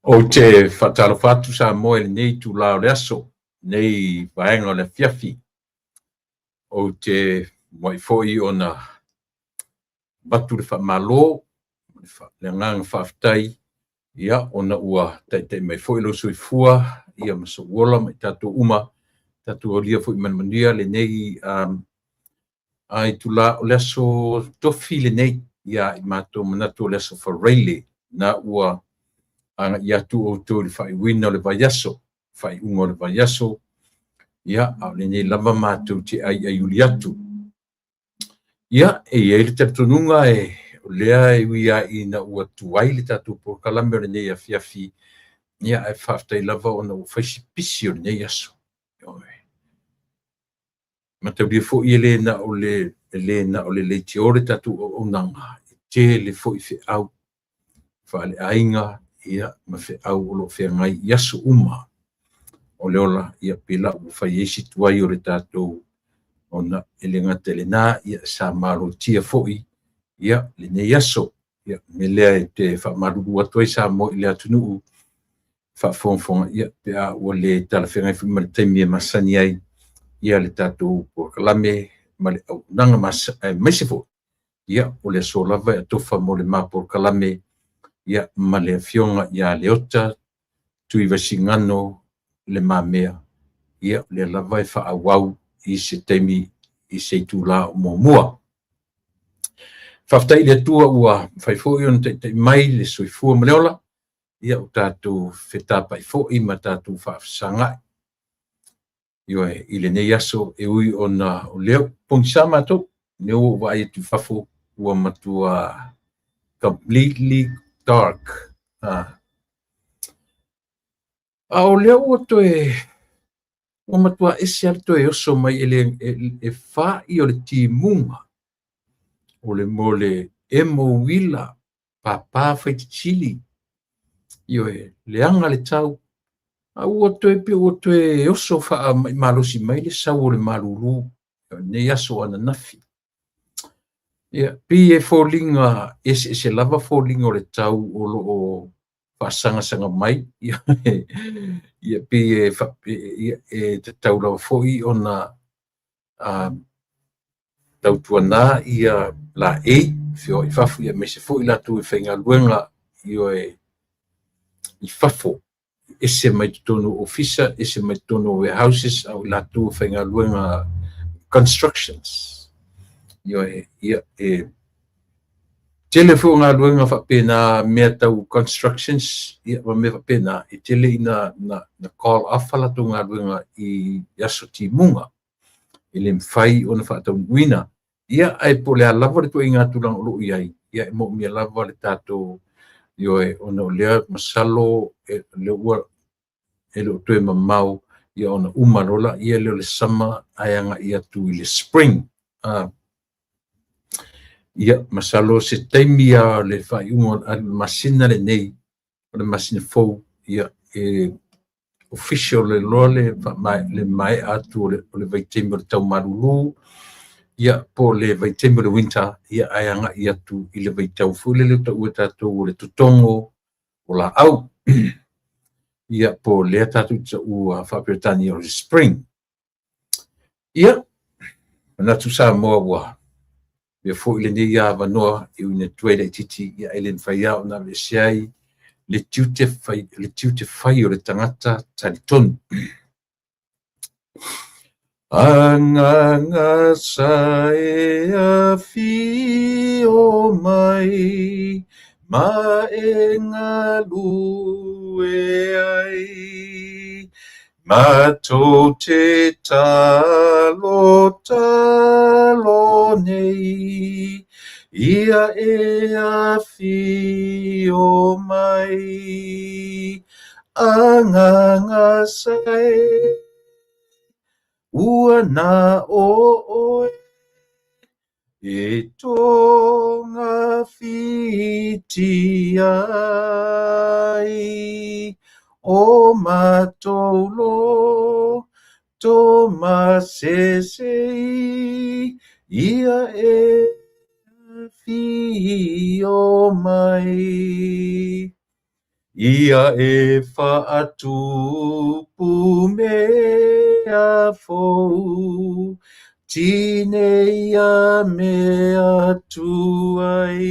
Ou te faatalofa atu Samoa i lenei itula o le aso, lenei vaega o le afiafi. Ou te muai foi ona avatu le faamalo, le agaga faafetai ia ona ua taitai mai foi lou soifua ia ma sou ola ma i tatou uma, tatou aulia foi ma le manuia lenei itula o le aso Tofi lenei ia i matou manatu o le aso Faraile na ua agai atu outou i le faaiuina o le vaiaso, faaiuga o le vaiaso, ia a o lenei lava matou te aiaiuli atu. Ia, e i ai le talitonuga e o lea e ui lava ina ua tuai le tatou polokalame o lenei afiafi, ia ae faafetai lava ona ua fai si pisi o lenei aso. Mataulia foi e le na o le e le na o le leitio le tatou auaunaga, e tele foi feau faaleaiga ia ma feau o lo o feagai i aso uma o le ola, ia pei la ua fai ai si tuai o le tatou ona e le gata i lena, ia sa malotia foi ia lenei aso. Ia o le mea lea e te faamalulu atu ai Samoa i le atunuu faafogafoga ia pe a ua le talafeagai foi ma le taimi e masani ai ia le tatou polokalame ma le auaunaga aemaise foi ia o le aso lava e atofa mo le ma polokalame ia ma le afioga ia Leota Tuivaisigano Le Mamea ia o lea lava e faaauau i se taimi i se itula o muamua. Faafetai i le Atua ua mafai foi ona taitai mai le soifua ma le ola, ia ua tatou fetapai foi ma tatou faafesagai ioe, i lenei aso e ui ona o lea ua pogisa matou, lea ua ou vaai atu i fafo ua matua completely dark. A o lea ua toe ua matua ese lava le toe oso mai e le e fa'i o le timuga o le mo le emo uila papa faititili, ioe, leaga le tau, a ua toe pei ua toe oso faamaimalosi mai le sau o le malulu i lenei aso ananafi. Ia, pei e foliga eseese lava foliga o le tau o lo o faasagasaga mai, ia, ia pei e, ia, e tatau lava foi ona tautuana ia laei feoai i fafo, ia aemaise foi latou e faigaluega ioe i fafo, ese mai totonu o ofisa, ese mai totonu o warehouses, a o i latou e faigaluega constructions. Ioe, ia e tele foi o galuega faapena mea tau constructions ia ma mea faapena, e tele ina na call off a latou galuega i aso timuga e le mafai ona faataunuuina. Ia, ae po o le a lava le ituaiga tulaga o lo o i ai, ia e moomia lava le tatou ioe, ona o lea masalo e, lea ua e le o toe mamao ia ona uma loa laia lea o le summer ae agai atu i le spring. Ia, masalo se taimi lava o le faaiuga o le masina lenei, o le masina fou, ia e official le loa le le maea atu o le vaitaimi o le tau malulu, ia po o le vaitaimi o le winter, ia ae agai atu i le vaitau foi lele o taua e tatou o le totogo o laau. Ia po o lea tatou te taua faa-Peretania o le spring. Ia, manatu Samoa ua avea foi lenei avanoa e ui ina tuai laitiiti, ia e le mafai lava ona aveesea ai le tiute fai, le tiute fai o le tagata talitonu. Agaga sa e afio mai ma e galue ai matou te talo talo nei ia e afio mai Agaga sa e ua na o oe e togafiti ai o matou loto masese ia e afio mai. Ia e faatupu mea fou, tinei a mea tuai.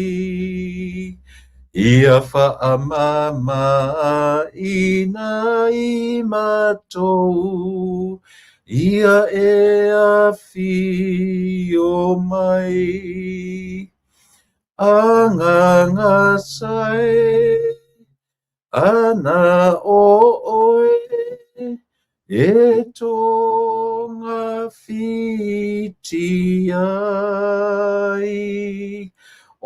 Ia faamama ina i matou, ia e afio mai. Agaga Sae, ana o oe, e togafiti ai.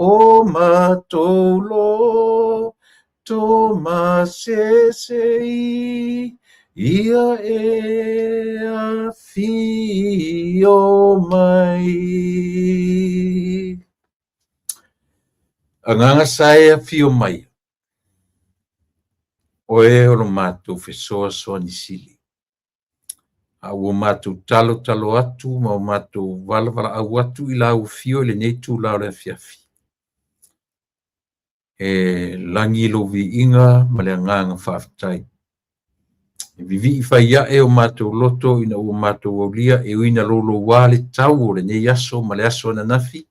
O matou loto masese ia e afio mai. Agaga Sae afio mai, oe o lo matou fesoasoani sili. A ua matou talotalo atu ma o matou valavala'au atu i lau afio i lenei itulā o le afiafi. E lagi lou viiga ma le agaga faafetai. E vivii fai ae o matou loto ina ua matou aulia e ui ina louloua le tau o lenei aso ma le aso ananafi,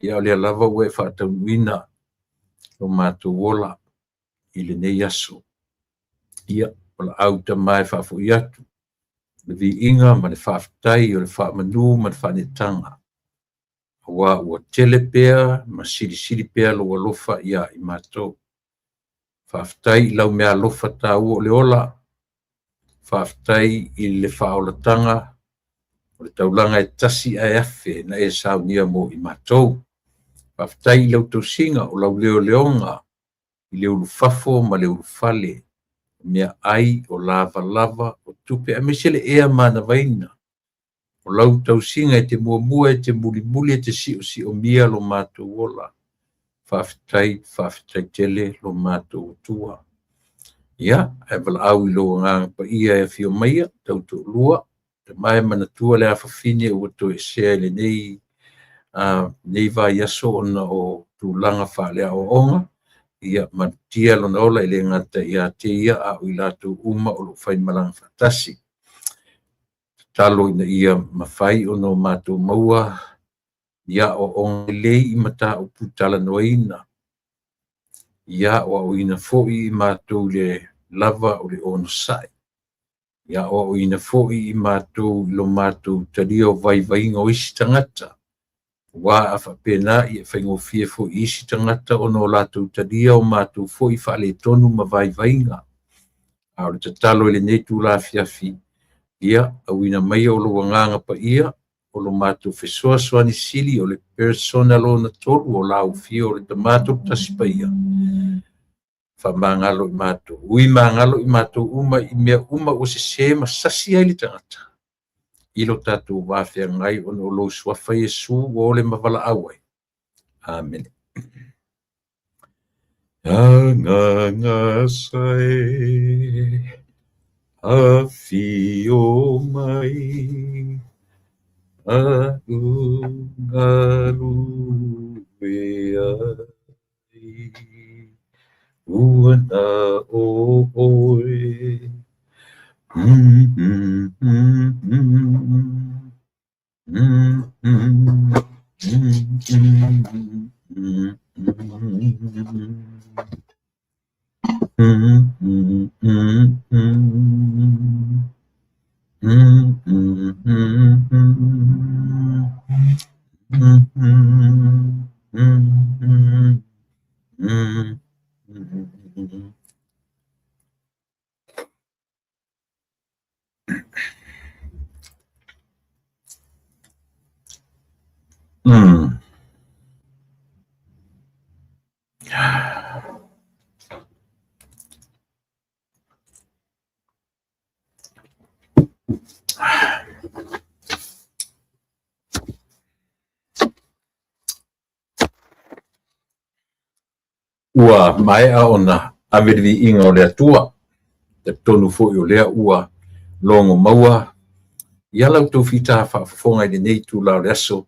ia o lea lava ua e faataunuuina lo matou ola i lenei aso. Ia, valaau Tama e faafoi atu le viiga ma le faafetai o le faamanu ma le faaneetaga, aua ua tele pea ma silisili pea lou alofa ia i matou. Faafetai i lau meaalofa taua o le ola, faafetai i le faaolataga o le taulaga e tasi ae afe na e saunia mo i matou. Faafetai i lau tausiga o lau leoleoga i le ulufafo ma le ulufale, o meaai, o lavalava, o tupe, aemaise le ea manavaina. O lau tausiga e te muamua, e te mulimuli, e te siosiomia lo matou ola. Faafetai, faafetai tele lo matou Atua. Ia, ae valaau i lou Agaga Paia e afio maia, tautoalua, Tama e manatua le afafine ua toesea i lenei vaiaso ona o tulaga faaleaoaoga. Ia, malutia lona ola e le gata ia te ia, a o i latou uma o lo o faimalaga faatasi. Tatalo ina ia mafai ona o matou maua ia aoaoga lelei i mataupu talanoaina, ia aoaoina foi i matou i le lava o le onosai, ia aoaoina foi i matou i lo matou talia o vaivaiga o isi tagata, aua a faapena ia e faigofie foi i isi tagata ona o latou talia o matou foi faaletonu ma vaivaiga. A o le tatalo i lenei itula afiafi, ia auina maia o lou Agaga Paia, o lo matou fesoasoani sili, o le persona lona tolu o lau afio o le Tama Tolutasi Paia, faamagalo i matou, ui magalo i matou uma i mea uma ua sesē ma sasi ai le tagata i lo tatou va feagai ona o lou suafa Iesu ua ole ma valaau ai. Amene. Agaga Sae, afio mai, aʻu galue ai, ua na o oe. Ua maea ona ave le viiga o le Atua. Talitonu foi o lea ua logo maua ia la outou fita faafofoga i lenei itula o le aso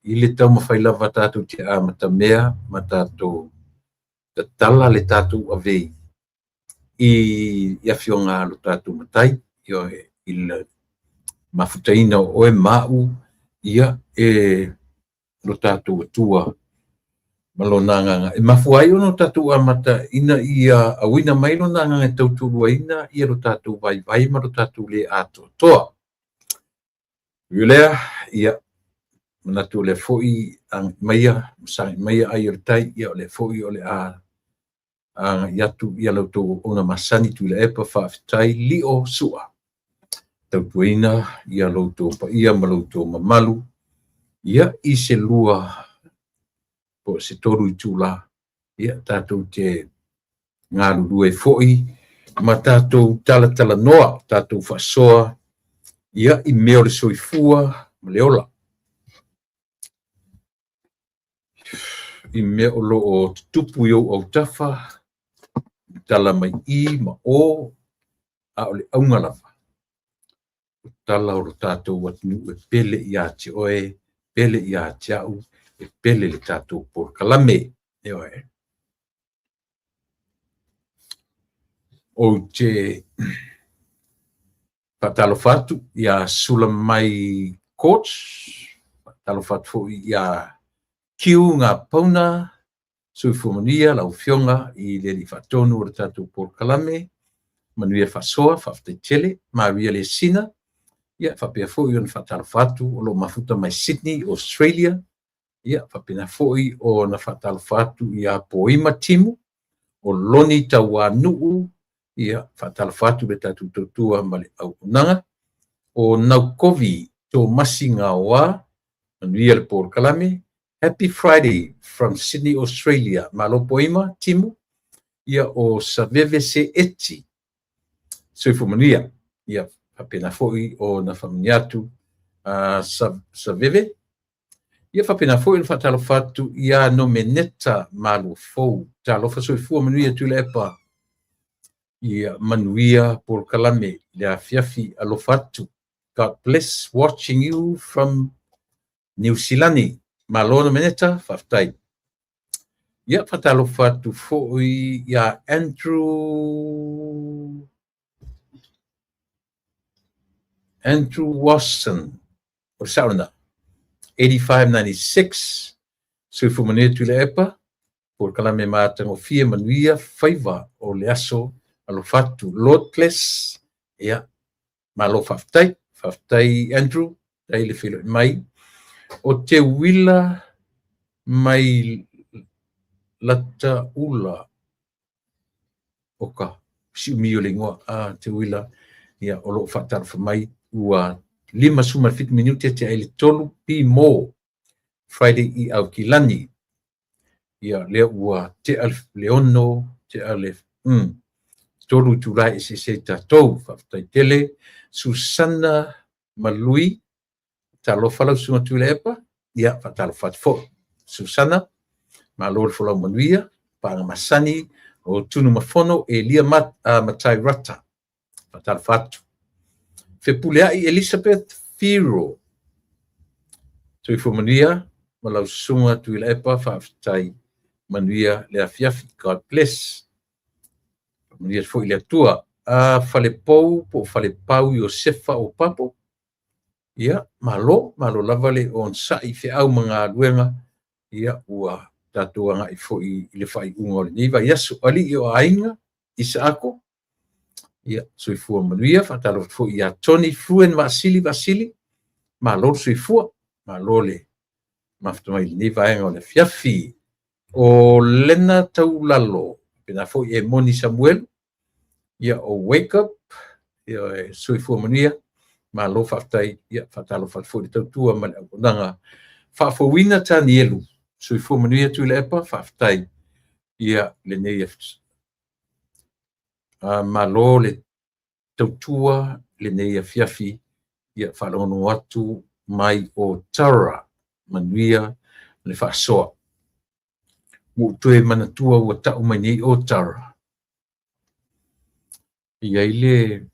i le taumafai lava tatou te amatamea ma tatou tatala le tatou avei. i afioga a lo tatou Matai, ioe, i le mafutaina o oe ma au, ia, e lo tatou Atua ma Lona Agaga, e mafua ai ona tatou amata ina ia auina mai Lona Agaga e tautualuaina ia lo tatou vaivai ma lo tatou le atoatoa. Ui o lea, ia, manatu o lea foi agai maia ma sagai maia ai o le tai, ia o lea foi o le a agai atu ia la outou auauna masani Tuilaepa, faafetai lio sua, tautuaina ia lo outou paia ma lo outou mamalu, ia i se 2 po o se 3 itula, ia tatou te galulue foi ma tatou talatalanoa, tatou faasoa, ia i mea o le soifua ma le ola, i mea o lo o tutupu i ou autafa, tala mai i ma o, a o le auga lava, o tala o lo tatou atunuu e pele ia te oe, pele ia te au, e pele le tatou polokalame. Ioe. Ou te faatalofa atu ia Sulamai Coach, faatalofa atu foi ia Q Ngā Pauna, soifua manuia lau Afioga i le Alii Faatonu o le tatou polokalame, manuia faasoa, faafetai tele, Maria Lesina, ia faapea foi ona faatalofa atu o lo o mafuta mai Sydney, Australia, ia faapena foi ona faatalofa atu ia Poima Timu, o Loni Tauanuu, ia faatalofa atu le tatou tautua ma le auaunaga, o Naukovi Tomasi Gaoa, manuia le polokalame, Happy Friday from Sydney, Australia, malo Poima Timu, ia o Saveve Se Eti, soifua manuia, ia faapena foi ona faamanuia atu Saveve, ia faapena foi ona faatalofa atu ia Nomeneta Maluafou, talofa soifua manuia Tuilaepa, ia manuia polokalame le afiafi, alofa atu, God bless watching you from New Zealand, malo Nomeneta, faafetai. Ia faatalofa atu foi ia Andrew Watson, o le sao lena, 8596, soifua manuia Tuilaepa, polokalame matagofie manuia faiva o le aso, alofa atu, Lord bless, ia, malo faafetai, faafetai Andrew, faafetai le feiloai mai. O te uila mai lata ula o ka siumi o le ingoa a te uila, ia o lo o faatalofa mai ua 57 minute te ai le 3 p.m. Friday i Aukilani. Ia lea ua tea le 6, tea le 3 itula e eseese ai tatou. Faafetai tele. Susana Malui, talofa lau susuga Tuilaepa, ia faatalofa atu foi. Susana, malo le folau manuia, paaga masani o Tunumafono Elia Matai Rata, faatalofa atu. Fepuleai Elizabeth Firo, soifua manuia ma lau susuga Tuilaepa, faafetai manuia le afiafi, God bless. Manuia foi le Atua. Falepou po o Falepau Iosefa o Papo, ia malo, malo lava le onosai feau ma galuega, ia ua tatou agai foi i le faaiuga o lenei vaiaso. Alii o aiga, Isaako, ia soifua manuia, faatalofa foi ia Tony Fruen Vaasili Vaasili, malo le soifua, malo le mafuta mai i lenei vaega o le afiafi. O Lena Taulalo, pena foi e Moni Samuelu, ia o Wake Up, ia soifua manuia, malo faafetai, ia faatalofa foi le tautua ma le auaunaga. Faafouina Tanielu, soifua manuia Tuilaepa, faafetai, ia lenei malo le tautua lenei afiafi, ia faalogologo atu mai o Tara, manuia le faasoa. Ua ou toe manatua ua tau mai nei o Tara. I ai le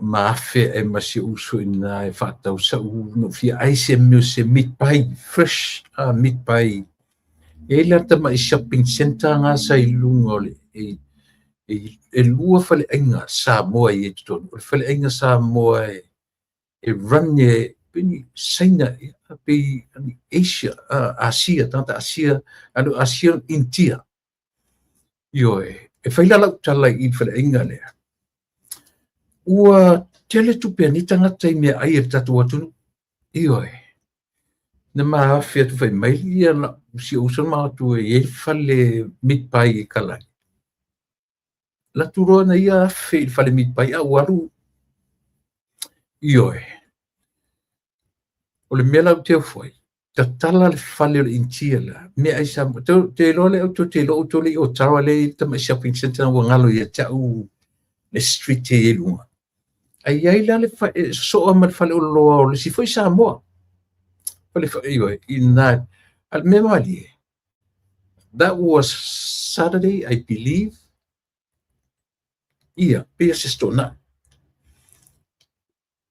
maafe e ma si uso ina e whaatau sa u no fia ai se mea se meat pie, fresh meat pie. E la tama i shopping center ngā sa i lunga o le e E lua faleaiga Samoa e i ai i totonu. O le faleaiga Samoa e run e pei ni Saina, pei ni Asia, Asia, tagata Asia, a o Asia Initia. Ioe, e fai la lau tala i le faleaiga lea. Ua tele tupe a nei tagata i meaai a le tatou atunuu. Ioe, na ma afe atu fai mai ia si ou uso ma atu e i ai le fale meat pie i Kalani. Alu atu loa na ia afe i le fale meat pie a ua alu. Ioe, o le mea la ou te ofo ai, tatala le fale o le Initia la, meaai Samoa. Te iloa lea tou te iloa outou le i Otawa lea e i ai le tamai shopping centre ua galo ia te au le street e i ai luga. Ae i ai la le sosoo ma le faleoloa o le isi foi Samoa. Fale, ioe, i na, a le mea malie. That was Saturday, I believe. Ia, pei se Aso Toonai.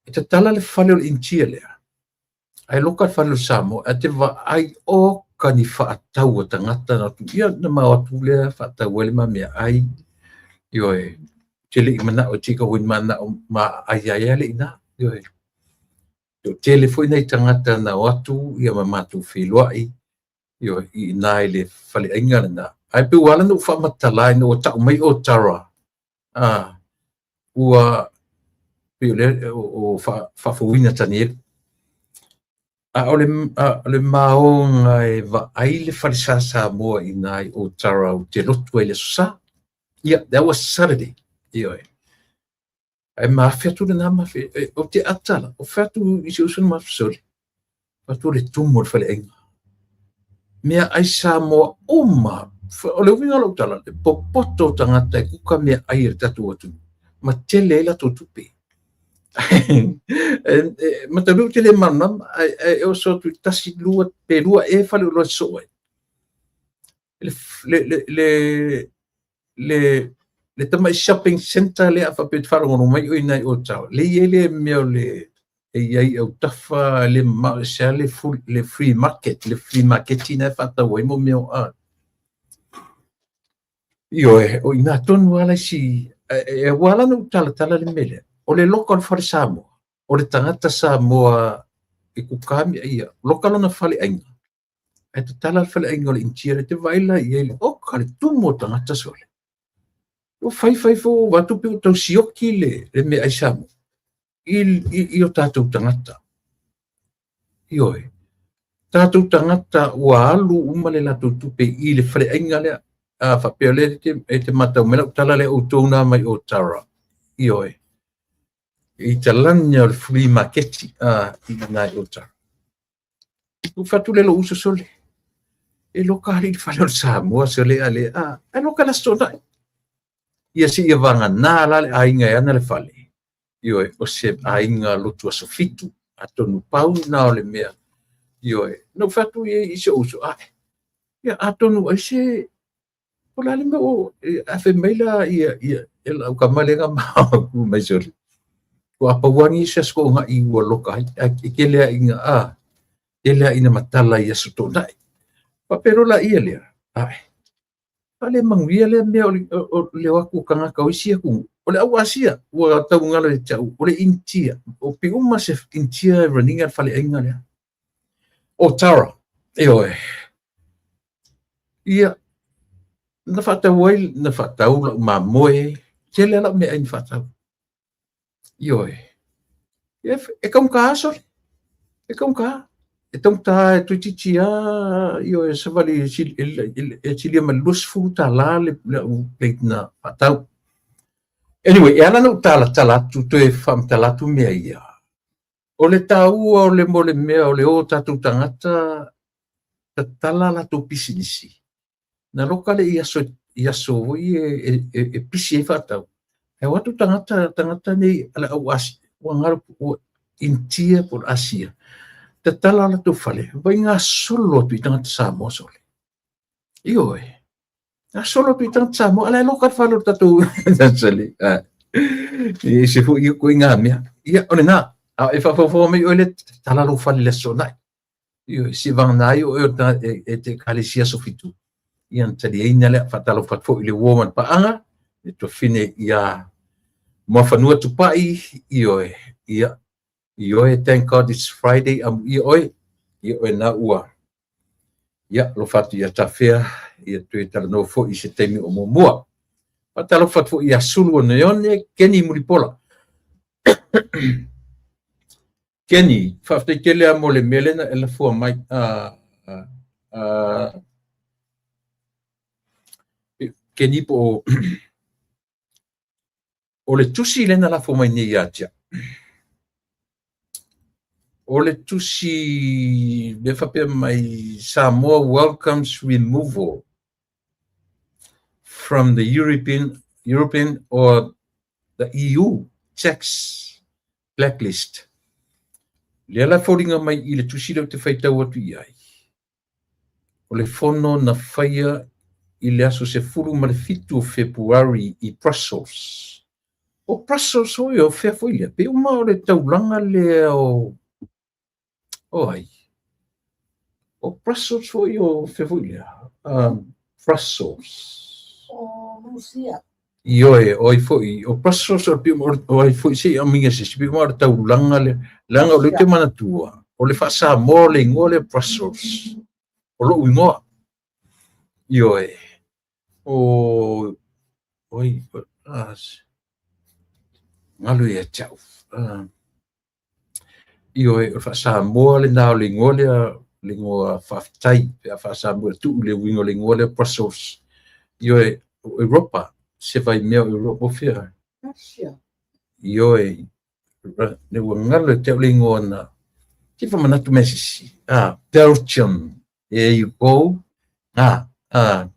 E tatala le fale o le Initia lea. Ae loka le fale o le Samoa, ae te vaai oka ni faatau a tagata na atu. Ia, na ma atu lea faatau ai le ma meaai. Ioe, te le i manao e tika ua manao ma ai ai le ina. Ioe. Toatele foi nai tagata na o atu ia ma matou feiloai, ioe, i ina i le faleaiga lena. Ae pe ua ala ona ou faamatala ina ua tau mai Otawa, ua pei o lea o faafouina Tanielu. A o le maoga e vaai le falesa Samoa i ina i Otawa ou te lotu ai i le Aso Sa. Ia, that was Saturday. Ioe. Ae ma afe atu lena ma afe, ou te ata la, o fai atu i si uso na ma sole. Atu le tumu o le faleaiga. Meaai Samoa uma. O le uiga o lau tala, le popoto o tagata e kuka meaai a le tatou atunuu, ma tele ai latou tupe. Mataulia ou te le malamalama, ae oso atu i tasi, lua, pe lua e faleoloa e sosoo ai. Le tamai shopping centre lea a faapea te faalogologo mai oe i nai Otawa, le i ai le mea o le e i ai autafa le mamao e se le free market, le free market na e faatau ai mo mea o a. Ioe, o ina tonu ala isi, e ua ala na ou talatala le mea lea. O le loka o le fale Samoa, o le tagata Samoa e kuka mea ia, loka lona faleaiga. Ae tatala le faleaiga o le Initia le te vaai la i ai le oka le tumu o tagata sole. Ua fai fai fo atu pe ua tau sioki le meaai Samoa i o tatou tagata. Ioe, tatou tagata ua alu uma le latou tupe i le faleaiga lea. A faapea lea e te matau mai lau tala lea outou na mai Otawa. Ioe, i talani o le flea market i ina i Otawa. Ua fai atu le lou uso sole. E loka ali le fale o le Samoa sole a le a. E loka le Aso Toonai. Ia se ia vagana la le aiga e ana le fale. Ioe, o se aiga lotu aso 7, atonu pau na o le mea. Ioe, na ou fai atu i si ou uso, ia atonu ai se o la le mea o a fai mai la ia e lau kama le nga ma ku mai sole. Ua pauani se aso toonai ua loka ai, e tele a ina a, tele a ina matala i Aso Toonai. Faapea la ia lea, ae, faale manuia lea mea o le o atu o tagata o isi atunuu. O le au Asia, ua taugalo ia te au, o le Initia, o pei uma se Initia e run ina le faleaiga lea. O Tara, ioe. Ia, na faatau ai, na faatau lau mamoe, tele lau meaai na faatau. Ioe. E taugata sole. E taugata. E taugata e toeitiiti lava, ioe, savali e silia ma le $20 le au plate na faatau. Anyway, e ala ona ou talatala atu, toe faamatala atu mea ia. O le taua o le mo le mea o le o tatou tagata tatala latou pisinisi. Na loka le i aso i aso foi e pisi ai faatau. E o atu tagata nei a le au Asia, ua galo ua Initia po o le Asia. Tatala latou fale, vai gasolo atu i tagata Samoa sole. Ioe. Gasolo atu i tagata Samoa, ala e loka le fale o le tatou sole. E se foi i ko ngā mea. Ia, o lena. A e whawhawhawa mai oe le tatala lou fale le Aso Toonai. Ioe, se vagana ai o e te ekalesia Aso 7. Ia na taliaina lea, faatalofa atu foi i le uo ma le paaga. Le tuafafine ia Muafanua Tupai, ioe, ia, ioe, thank God it's Friday, amuia oe, ia oe na ua, ia, alofa atu ia Tafea, ia toe talanoa foi i se taimi o muamua. Faatalofa atu foi ia Sulu Oneone, Keni Mulipola. Keni, faafetai tele lava mo le mea lea na e lafua mai. Keni po o o le tusi lea na lafo mai nei ia te au. O le tusi lea faapea mai Samoa welcomes removal from the European or the EU tax blacklist. Lea la e foliga mai i le tusi lea ou te faitau atu i ai, o le fono na faia i le aso 17 o Fepuari i Brussels. O Brussels foi, o fea foi lea? Pe uma o le taulaga lea o... O ai? O Brussels foi o fea foi lea? Brussels. O Rusia. Ioe, o ai foi, o Brussels o, o ai foi se i aumaia se isi, pe uma o le taulaga lea, leaga o lea ou te manatua, o le faa-Samoa o le igoa lea Brussels, o lou igoa. Ioe, o, oi, ah, galo ia te au. Ah, Ioe, o le faa-Samoa lena o le igoa lea, le igoa faafetai pe a faa-Samoa e tuu le uiga o le igoa lea Brussels. Ioe, o Europa, se vaimea o Europa, o fea? Russia. Ioe, le ua galo ia te au le igoa na, se i faamanatu mai se isi. Ah, Belgium. There you go. Ah, ah,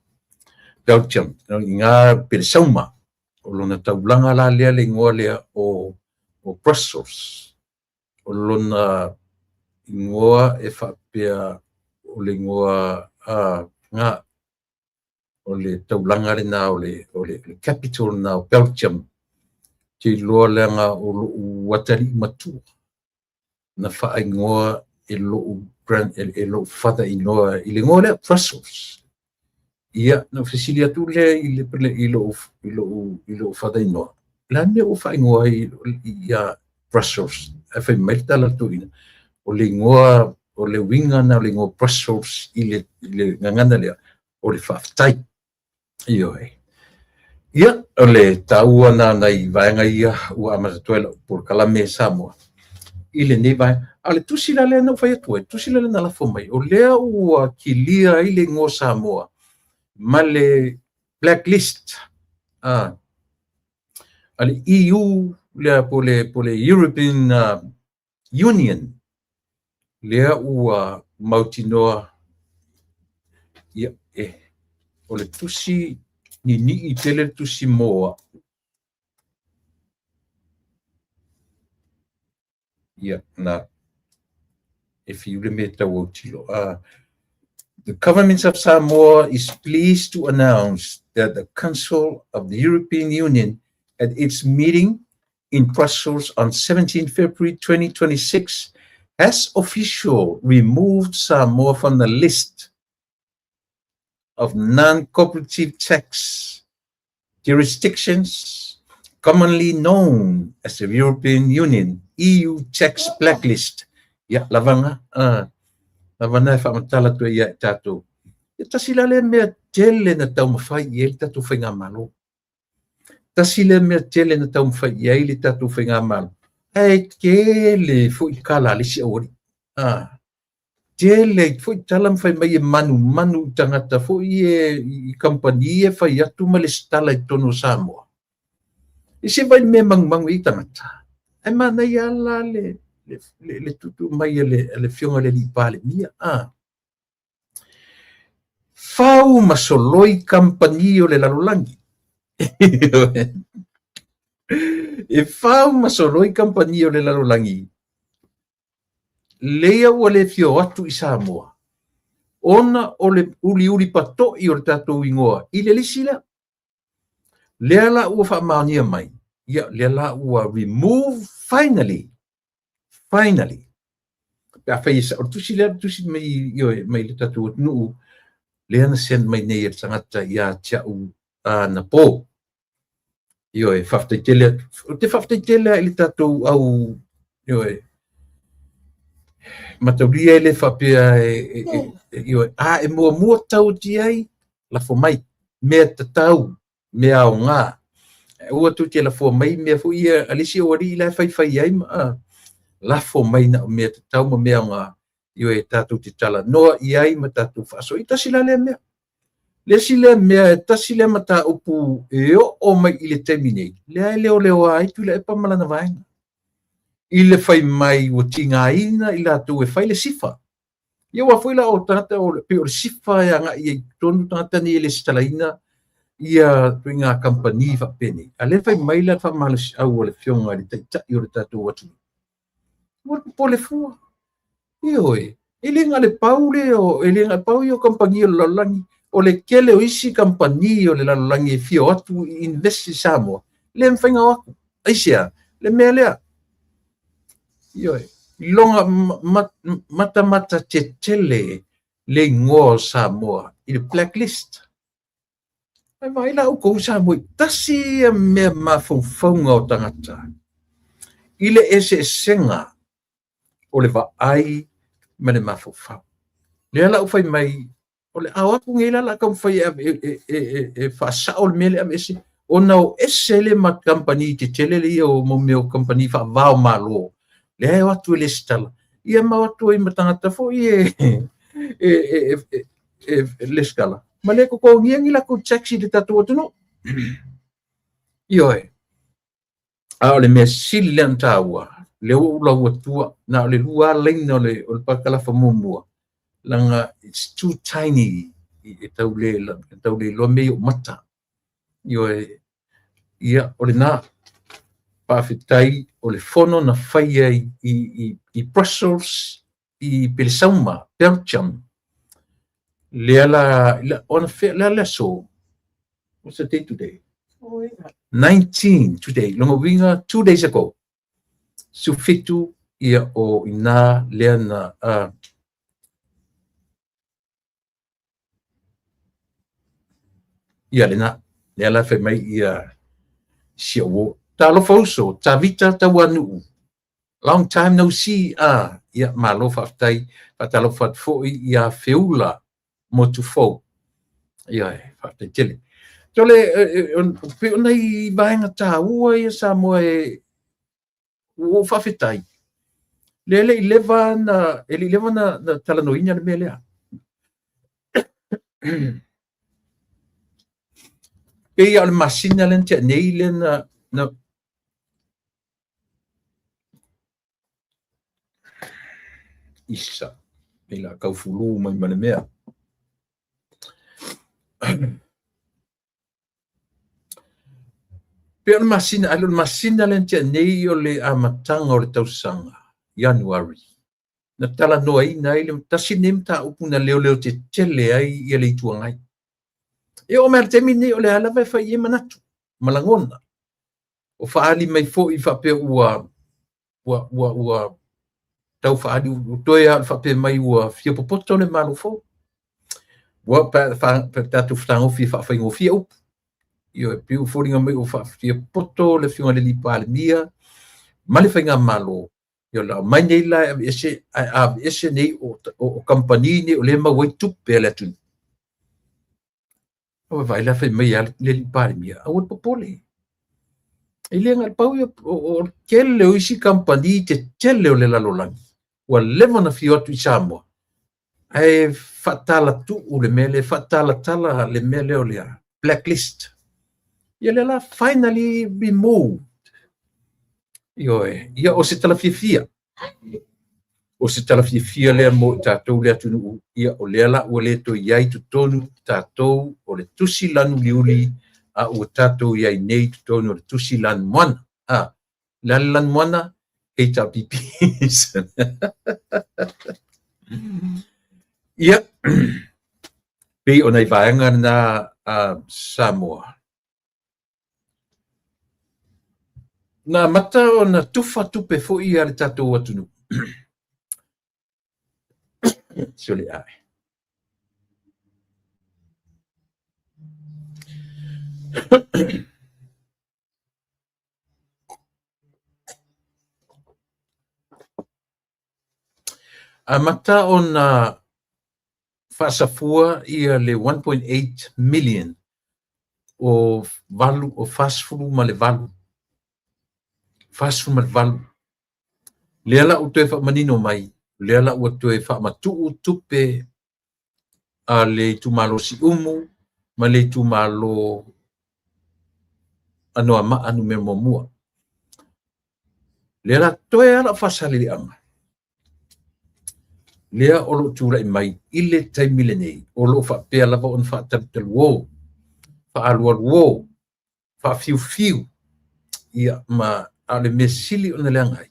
Belgium. I ngā Pelesauma. O lona taulaga la lea le igoa lea o, o Brussels. O lona igoa e faapea o le igoa a ngā o le taulaga lena o le, o le, le capital lena o Belgium. Te iloa leaga o lo'u atalii matua na faaigoa e lo'u grand, e lo'u father in-law i le igoa lea Brussels. Ia, na ou fesili atu lea i le, i lo'u, i lo'u, i lo'u father in-law, o le a le mea ua faaigoa ai ia Brussels? Ae fai mai le tala a le toeaina, o le igoa, o le uiga lena o le igoa Brussels i le, i le gagana lea, o le faafetai. Ioe. Ia, o le taua na nai vaega ia ua amata atu ai lau polokalame Samoa i lenei vaega. A o le tusi la lea na ou fai atu ai, tusi la lea na lafo mai, o lea ua kilia ai le igoa Samoa ma le blacklist a le EU lea po le European Union lea ua mautinoa ia e o le tusi ninii tele le tusi mo au. Ia na e fiu le mea e tau autilo. The government of Samoa is pleased to announce that the Council of the European Union at its meeting in Brussels on 17 February 2026 has officially removed Samoa from the list of non-cooperative tax jurisdictions commonly known as the European Union EU tax blacklist. Ia, lava na, lava na e faamatala atu ai ia i tatou. Ia tasi la lea mea tele na taumafai i ai le tatou faigamalo. Tasi lea mea tele na taumafai i ai le tatou faigamalo, ae tele foi tala a le isi aualii. Tele foi tala ma fai mai e manumanu i tagata foi e i kamupani e fai atu ma lesitala i totonu o Samoa. I se vai le mea e manumanu i ai tagata. Ae manaia lava la le, le, le, le tuutuu mai e le, le Afioga i le Alii Palemia. Fau ma soloi kamupani o le lalolagi. E fau ma soloi kamupani o le lalolagi. Leia ua le fia o atu i Samoa, ona o le uliuli pato'i o le tatou igoa i le lisi lea. Lea la ua faamaonia mai, ia lea la ua remove finally, finally. Pe afai e sa'o le tusi lea, le tusi mai, ioe, mai le tatou atunuu, lea na send mai nei e le tagata ia te au anapo. Ioe, faafetai tele atu. Ou te faafetai tele lava i le tatou au, ioe, mataulia e le faapea ioe, a e muamua tau atu i ai, lafo mai, mea tatau, mea aoga. Aua tou te lafoa mai mea foi ia a le isi aualii la e faifai ai ma lafo mai na o mea tatau ma mea aoga, ioe, tatou te talanoa i ai ma tatou faasoa. Ia tasi la lea mea. Le isi lea mea, e tasi lea mataupu e oo mai i le taimi nei, lea e leoleoa ai Tuilaepa ma lana vaega. I le fai mai ua tigaina i latou e fai le SIFA. Ia aua foi la o tagata o pei o le SIFA e agai ai i totonu tagata nei e lesitalaina ia ituaiga kamupani faapenei. A o lea e fai mai la le faamalosiau a le Afioga i le Taitai o le tatou atunuu, ua popole fua. Ioe, e le na o le pau lea o, e le na o le pau ia o kamupani o le lalolagi. O le tele o isi kamupani o le lalolagi e fia o atu i invest i Samoa, le mafai ona o atu. Aisea? Le mea lea. Ioe, iloga matamata tetele le igoa o Samoa i le blacklist. Ae vaai la outou Samoa i tasi ia mea mafaufauga o tagata i le eseesega o le vaai ma le mafaufau. Lea la ua fai mai, o le a o atu nei la o le a taumafai e faasao le mea lea e aveese, ona o ese le ma kamupani tetele ia o mea o kamupani faava o Malo, lea e o atu e lesitala, ia ma o atu ai ma tagata foi e lesitala, ma le totogia ni latou tax i le tatou atunuu. Ioe. A o le mea sili lea ona taua, lea ua ou lau atua, na o le 2 lava laina o le parakalafa muamua, leaga it's too tiny, e tau le iloa mea i ou mata. Ioe, ia, o lena. Faafetai o le fono na faia i Brussels, i Pelesauma, Belgium. Lea la, o le a le aso? What's the date today? 19 today. Lona uiga, 2 days ago. 17 ia o ina lea na ia lena. Lea la fai mai ia si au uo. Talofa uso, Tavita Tauanuu. Long time no see. Ia, malo faafetai. Faatalofa atu foi ia Feula Motufou. Ia, faafetai tele. Tole, pei o nai vaega taua ia Samoa e ua ou faafetai. Lea e le i leva na, e le i leva na talanoaina le mea lea. Pei lava o le masina lea na tea nei lea na isa, pei la tau fulu mai ma le mea. Pei o le masina, ae o le masina lea na tea nei o le amataga o le tausaga, January, na talanoaina ai le tasi lenei mataupu na leoleo tetele ai ia le Itu Agai. E oo mai i le taimi lenei o lea lava e fai i ai manatu ma lagona. O faaali mai foi faapea ua ua ua ua tau faaali ua toe lava o le faapea mai ua fia popoto le Malo fou. Ua pe tatou fetagofi e faafaigofie upu. Ioe, pei ua foliga mai ua faafia popoto le Afioga i le Palemia ma le Faigamalo. Ia o le a aumai nei la e aveese, ae aveese nei o kamupani nei o lea e maua ai tupe a le atunuu. Ua vaai la fai mai a le Palemia, aua le popole. E le na o le pau ia o le tele o isi kamupani tetele o le lalolagi ua leva ona fia o atu i Samoa, ae faatalatuu le mea lea, faatalatala le mea lea o le blacklist. Ia lea la finally removed. Ioe, ia o se tala fiafia. O se tala fiafia lea mo i tatou le atunuu, ia o lea la ua le toe i ai totonu tatou o le tusi lanu uliuli, a ua tatou i ai nei totonu o le tusi lanu moana. Le a le lanu moana? HRPP. Ia, pei o nai vaega na a Samoa. Na amata ona tufa tupe foi a le tatou atunuu. Sole ae. Amata ona faasafua ia le 1.8 million o valu o 48, 48. Lea la ua toe faamanino mai, lea la ua toe faamatuu tupe a le itumalo Siumu ma le itumalo Anoamaa Nu.1. Lea la toe ala o Faasaleleaga, lea o lo o tulai mai i le taimi lenei, o lo o faapea lava ona faatalutaluō, faaalualuō, faafiufiu, ia ma a o le mea sili ona leaga ai,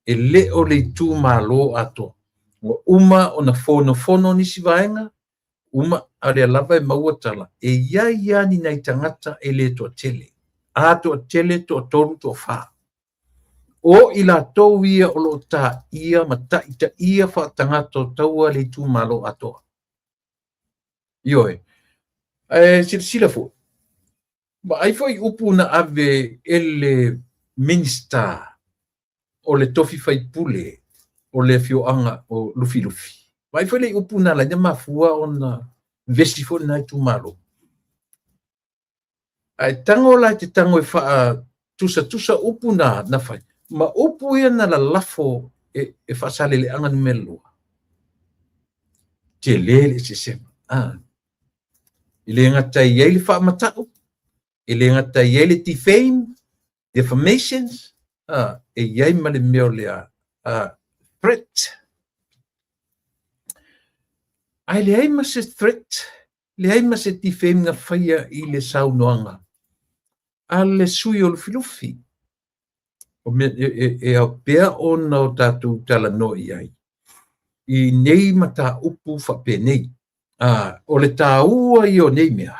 e le o le itumalo atoa. Ua uma ona fonofono nisi vaega, uma, a o lea lava e maua tala, e i ai lava ni nai tagata e le toatele, a toatele, toatolu, toafa. O i latou ia o lo o taia ma taitaia faatagata o taua le itumalo atoa. Ioe. Ae silasila foi, vaai foi upu na ave e le Minisita o le tofi faipule o le afioaga o Lufilufi. Vaai foi le upu na ala ai ona mafua ona vevesi foi lena itumalo. Ae tago la e te tago e faatusatusa upu na fai ma upu ia na lalafo e Faasaleleaga Nu.2. Tele le eseesega. E le gata i ai le faamatau, e le gata i ai le defame, defamations, e i ai ma le mea o le threat. Ae leai ma se threat, leai ma se defame na faia i le saunoaga a le sui o Lufilufi. O mea e ao pea ona o tatou talanoa i ai i nei mataupu faapenei. O le taua ia o nei mea,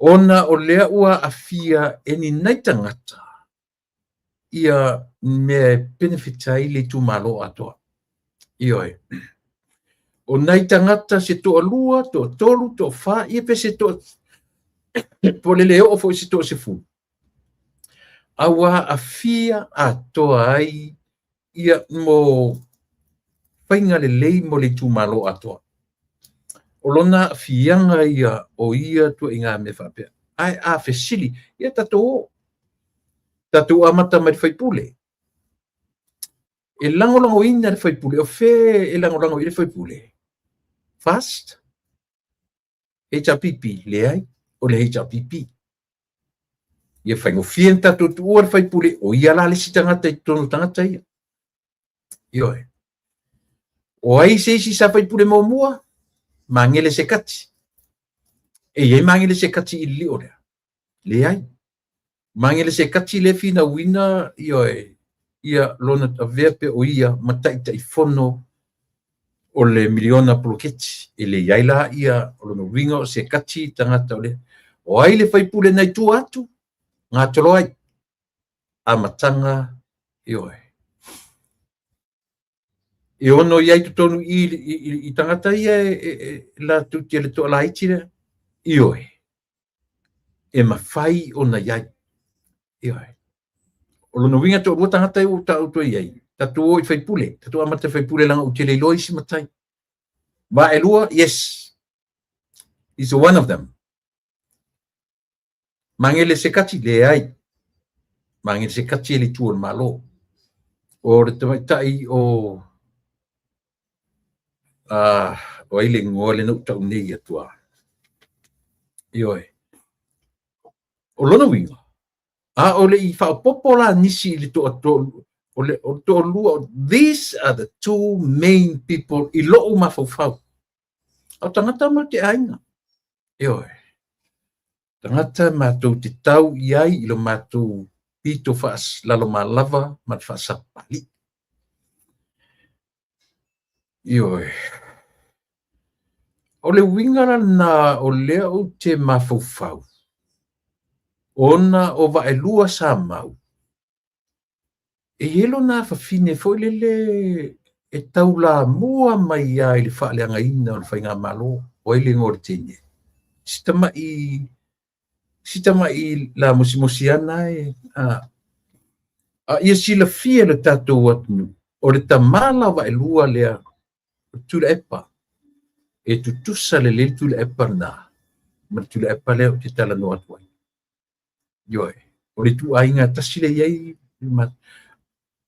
ona o lea ua aafia e ni nai tagata ia mea e benefit ai le itumalo atoa. Ioe. O nai tagata se toalua, toatolu, toafa, ia pe se toa, po o le le oo foi se toasefulu, a ua aafia atoa ai ia mo faiga lelei mo le itumalo atoa. O lona aafiaga ia o ia ituaiga mea faapea. Ae a fesili, ia tatou o, tatou amata mai le faipule. E lagolagoina le faipule, o fea e lagolago i le faipule? FAST? HRPP? Leai, o le HRPP. Ia faigofie na tatou tuua le faipule, o ia la le isi tagata i totonu o tagata ia. Ioe. O ai se isi sa faipule muamua? Magele Sekati. E i ai Magele Sekati i le lio lea? Leai. Magele Sekati le finauina, ioe, ia lona avea pe o ia ma Taitaifono o le miliona poloketi. E le i ai la ia o lona uiga o Sekati tagata o le. O ai le faipule nai tua atu? Gatoloai. Amataga, ioe. E ono i ai totonu i tagata ia e latou te le toalaiti lea? Ioe. E mafai ona i ai. Ioe. O lona uiga toalua tagata ua tatou i ai. Tatou o i faipule. Tatou amata i faipule leaga ou te le iloa isi matai. Vaelua, yes. He's one of them. Magele Sekati, leai. Magele Sekati e le itu o le Malo. O le tamaitai o o ai le igoa lea na ou tau nei atu a. Ioe. O lona uiga, a o le i faaopoopo la nisi i le toatolu, o le toalua, these are the two main people i lou mafaufau. O tagata ma te aiga. Ioe. Tagata matou te tau i ai i lo matou pito faalalomālava ma le faasapapalii. Ioe. O le uiga la lena o lea ou te mafaufau, ona o Vaelua sa mau, e i ai lona afafine foi lele e taulamua mai lava i le faaleagaina o le faigamalo, o ai le igoa o le teine? Si tamai lamosimosi ana e, a ia silafia e le tatou atunuu. O le tamā la o Vaelua lea, o Tuilaepa, e tutusa lelei le Tuilaepa lena ma le Tuilaepa lea ou te talanoa atu ai. Ioe, o le ituaiga e tasi lea e i ai.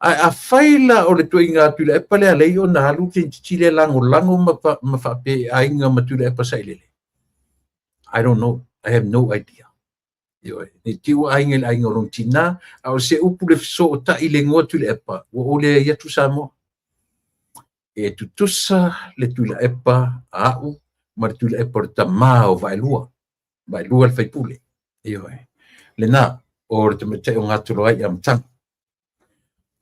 Ae afai la o le ituaiga Tuilaepa lea e ala ai ona alu le tamaitiiti lea e lagolago ma faapea e aiga ma Tuilaepa Sailele, I don't know. I have no idea. Ioe, ne i te i ua aiga i le aiga o lona tinā, a o se upu le fesootai i le igoa Tuilaepa, ua ou leai atu Samoa. E tutusa le Tuilaepa a au ma le Tuilaepa o le tamā o Vaelua, Vaelua le faipule. Ioe, lena, o le tamaitai o Gatoloai i amataga.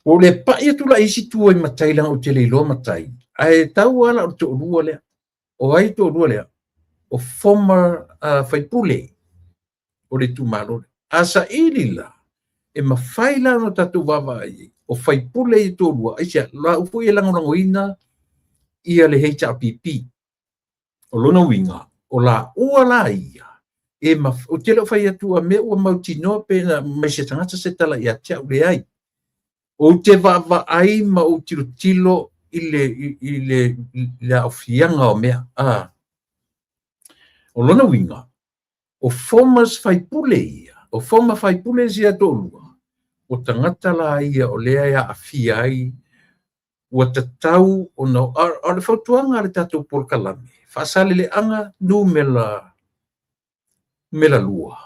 Ua ou le pai atu la i isi tua i matai leaga ou te le iloa matai, ae tau lava la o le toalua lea. O ai le toalua lea? O former faipule o le itumalo lea. A saili la, e mafai la ona tatou vaavaai i ai, o faipule ia toalua, aisea? O laua foi e lagolagoina ia le HRPP. O lona uiga, o laua la ia, e ou te le o fai atu a mea ua mautinoa pe na mai se tagata se tala ia te au, leai. Ou te vaavaai ma ou tilotilo i le aofiaga o mea. O lona uiga, o former faipule ia, o former faipule ia toalua, o tagata la ia o lea e aafia ai, ua tatau ona, o le fautuaga a le tatou polokalame, Faasaleleaga numera 2,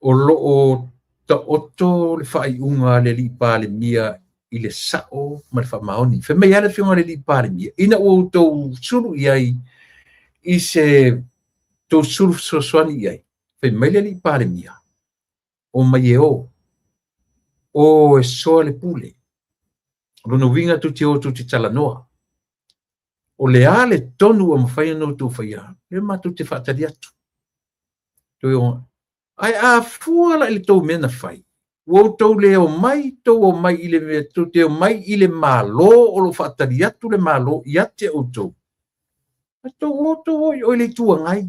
o lo o taoto le faaiuga a le alii Palemia i le sao ma le faamaoni. Fai mai lava le afioga i le alii Palemia, ina ua outou sulu i ai i se tou sulu fesoasoani i ai, fai mai le alii Palemia, o mai e o, o e soa le pule. O lona uiga tou te o tou te talanoa. O le a le tonu ua mafai ona outou faia, lea matou te faatali atu. Toe o, ae a fua la i le tou mea na fai, ua outou le omai, tou omai i le mea, tou te omai i le Malo o lo o faatali atu le Malo ia te outou. Ae tou o, tou o i o i le Itu Agai.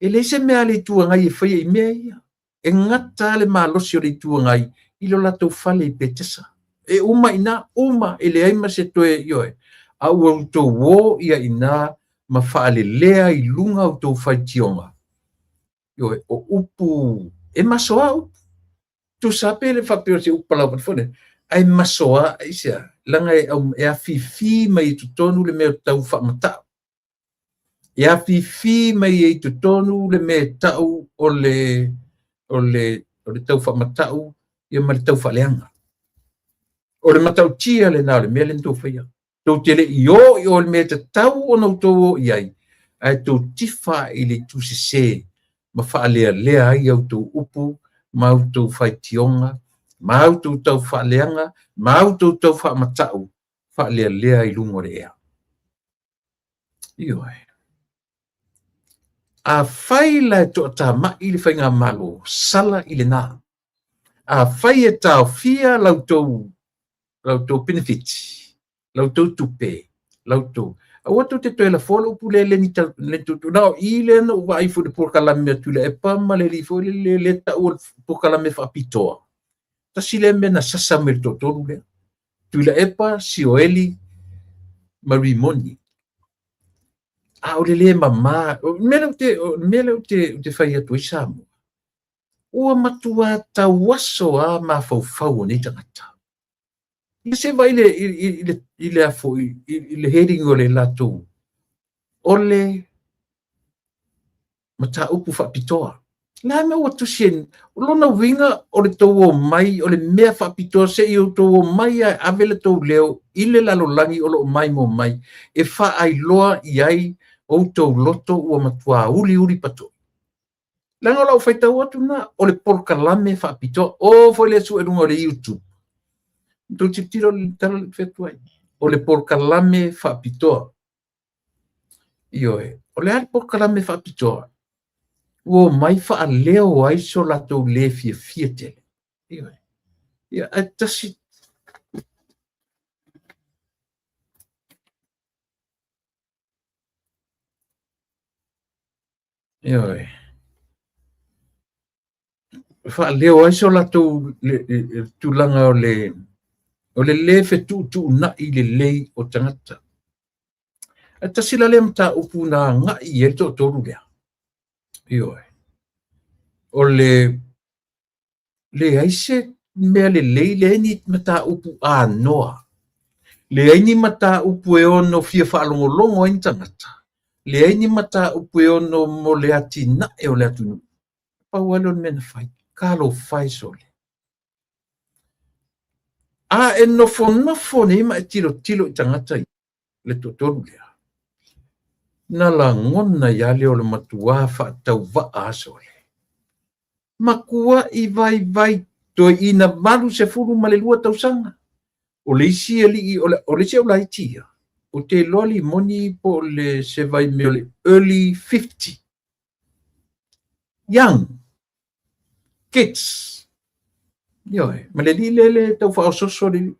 E leai se mea a le Itu Agai e faia i mea ia. E gata le malosi o le Itu Agai i lo latou fale i Petesa. E uma i ina, uma, e leai ma se toe, ioe. A ua outou o ia i ina ma faalelea i luga outou faitioga. Ioe, o upu, e masoa upu. Tusa pe le faapea o se upu palauvale foi lea, ae masoa aisea, leaga e afifi mai i totonu le mea tau faamatau. E afifi mai ai i totonu le mea e tau o le tau faamatau ia ma le tau faaleaga. O le matautia lena o le mea lea na tou faia. Tou te le i o i o i le mea e tatau ona outou o i ai, ae tou tifa i le itu sese ma faalealea ai a outou upu ma outou faitioga, ma outou tau faaleaga, ma outou tau faamatau, faalealea i luga o le ea. Ioe. Afai la e toatamai le faigamalo, sala i lena. Afai e taofia la outou penefiti, la outou tupe, la outou, aua tou te toe lafoa le upu lea leni tau, na o i lea na ou vaai foi i le polokalame a Tuilaepa ma le alii foi lele lea tau o le polokalame faapitoa. Tasi lea mea na sasa mai le toatolu lea. Tuilaepa, Sioeli ma Rimoni. A o le le mama, o le mea lea ou te fai atu ai Samoa, ua matua tauaso lava mafaufau o nei tagata. Ia se vaai i le foi i le heading o le latou, o le mataupu faapitoa. La mea ua tusi ai, o lona uiga o le tou omai, o le mea faapitoa, se i outou omai ae ave le tou leo i le lalolagi o lo o maimoa mai, e faailoa i ai outou loto ua matua uliuli patoi. Leaga o lau faitau atu na, o le polokalame faapitoa, o foi le sue luga o le YouTube. Tou tilotilo i le tala lea ou te fai atu ai. O le polokalame faapitoa. Ioe, o le a le polokalame faapitoa? Ua omai faaleo ai so latou le fiafia tele. Ioe. Ia, ae tasi. Ioe. Faaleo ai so latou tulaga o le O le lē fetuutuunai lelei o tagata. Ae tasi la lea mataupu na agai i ai le toatolu lea. Ioe. O le leai se mea lelei, leai ni mataupu anoa, leai ni mataupu e ono fia faalogologo ai ni tagata, leai ni mataupu e ono mo le atinae o le atunuu. Pau lava lea o le mea na fai, talofa e sole. A e nofonofo nei ma e tilotilo i tagata ia, le toatolu lea, na lagona ai lava lea o le matuā faatauvaa a sole. Matuai vaivai toeaina 82 tausaga. O le isi alii, o le isi aulaiti ia, ou te iloa limoni po o le se vaimea o le early 50. Young kids. Ioe, ma le alii lea le tau faaosooso le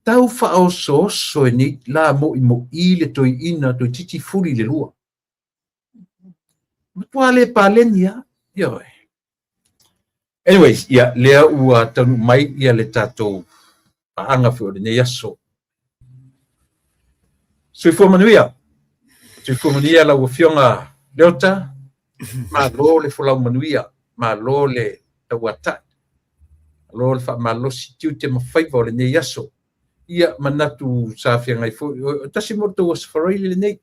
tau faaosooso e nei la moʻimoʻi le toeaina toeitiiti fuli i le lua. Matua le paleni lava. Ioe. Anyways, ia, lea ua taunuu mai ia le tatou paaga foi o lenei aso. Soifua manuia. Soifua manuia lau Afioga Leota. Malo le folau manuia, malo le tauatai, malo le faamalosi tiute ma faiva o lenei aso. Ia manatu sa feagai foi, o tasi mo le tou Aso Faraile lenei.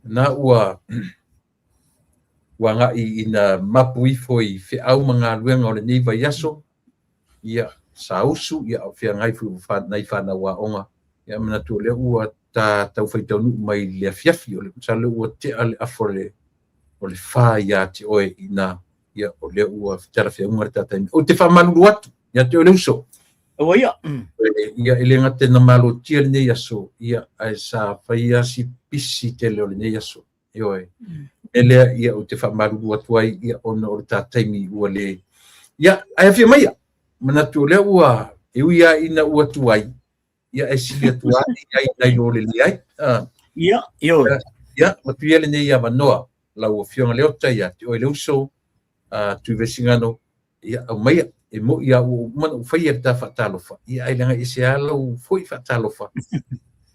Na ua agai ina mapu ifo i feau ma galuega o lenei vaiaso, ia sausu, ia o feagai foi nai fanau aoga, ia manatu o lea ua ta taufai taunuu mai le afiafi, o le masalo ua tea le afa o le fa ia te oe ina, ia o lea ua talafeauga le tataimi. Ou te faamalulu atu ia te oe le uso. Ua ia. Ia e le gata na malotia lenei aso, ia ae sa faia si pisi tele o lenei aso. Ioe. E lea ia ou te faamalulu atu ai ia ona o le tataimi ua le. Ia ae afio mai ia. Manatu o lea ua e ui lava ina ua tuai, ia e sili atu lava i ai nai lo le leai. Ia, ioe. Ia, matuia lenei avanoa lau Afioga Leota ia te oe le uso, Tuivaisigano, ia aumaia e moi a ua uma ona ou faia le ta faatalofa, ia ae leaga e ese lava lau foi faatalofa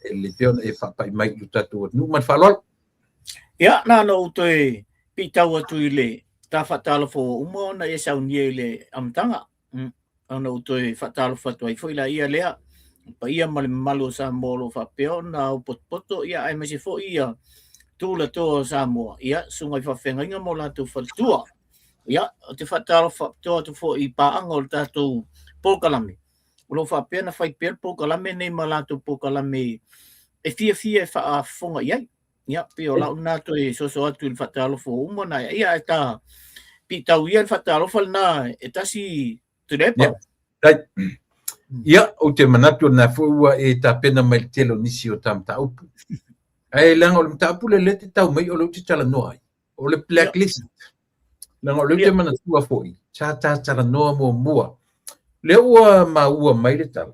e le pei ona e faapai mai i lo tatou atunuu. Ma le faaaloalo. Ia, na ona ou toe piitau atu i le ta faatalofa ua uma ona e saunia i le amataga. Ona ou toe faatalofa atu ai foi la ia lea paia ma le mamalu o Samoa o lo o faapea ona aupotopoto, ia aemaise foi ia tulatoa o Samoa, ia susuga i faafeagaiga ma o latou faletua. Ia, ou te faatalofa faapitoa atu foi i paaga o le tatou polokalame, o lo o faapea ona fai pea le polokalame nei ma latou polokalame e fiafia e faafofoga i ai. Ia, pei o lau lena toe soso atu i le faatalofa ua uma ona ia, ae ta piitau ia le faatalofa lena e tasi Tuilaepa. Ia, ou te manatu lena foi ua e tapena mai le tele o nisi o ta mataupu. Ae leaga o le mataupu lea lea te tau mai o lea ou te talanoa ai, o le blacklist. Leaga o lea ou te manatua foi, sa ta talanoa muamua. Lea ua maua mai le tala,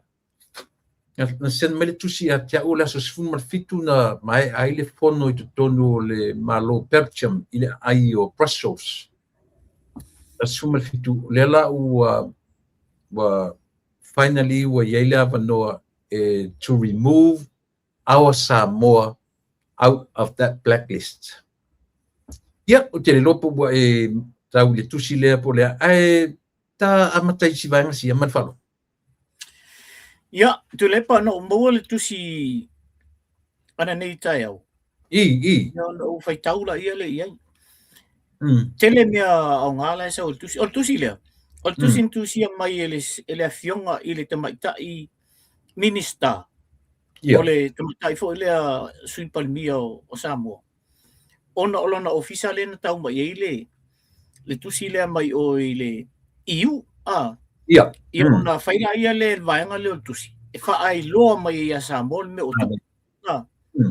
na send mai le tusi ia te au o le aso 17 na maea ai le fono i totonu o le Malo Belgium i le aai o Brussels. Aso 17, lea la ua finally ua i ai le avanoa e to remove our Samoa out of that blacklist. Ia, ou te le iloa po ua e tau i le tusi lea po o le a, ae ta amata i si vaega sia ma le faaaloalo. Ia, Tuilaepa, na ou maua le tusi ananei taeao. I, i. Ia, ona ou faitau laia lea i ai. Tele mea aoga la e sau i le tusi. O le tusi lea, o le tusi na tusia mai e le afioga i le tamaitai Minista. Ia. O le tamaitai foi lea Sui Palemia o Samoa. Ona o lona ofisa lea na tau mai ai le tusi lea mai o i le EU. Ia. Ia, ona fai laia lea le vaega lea o le tusi. E faailoa mai ai ia Samoa le mea o tupu.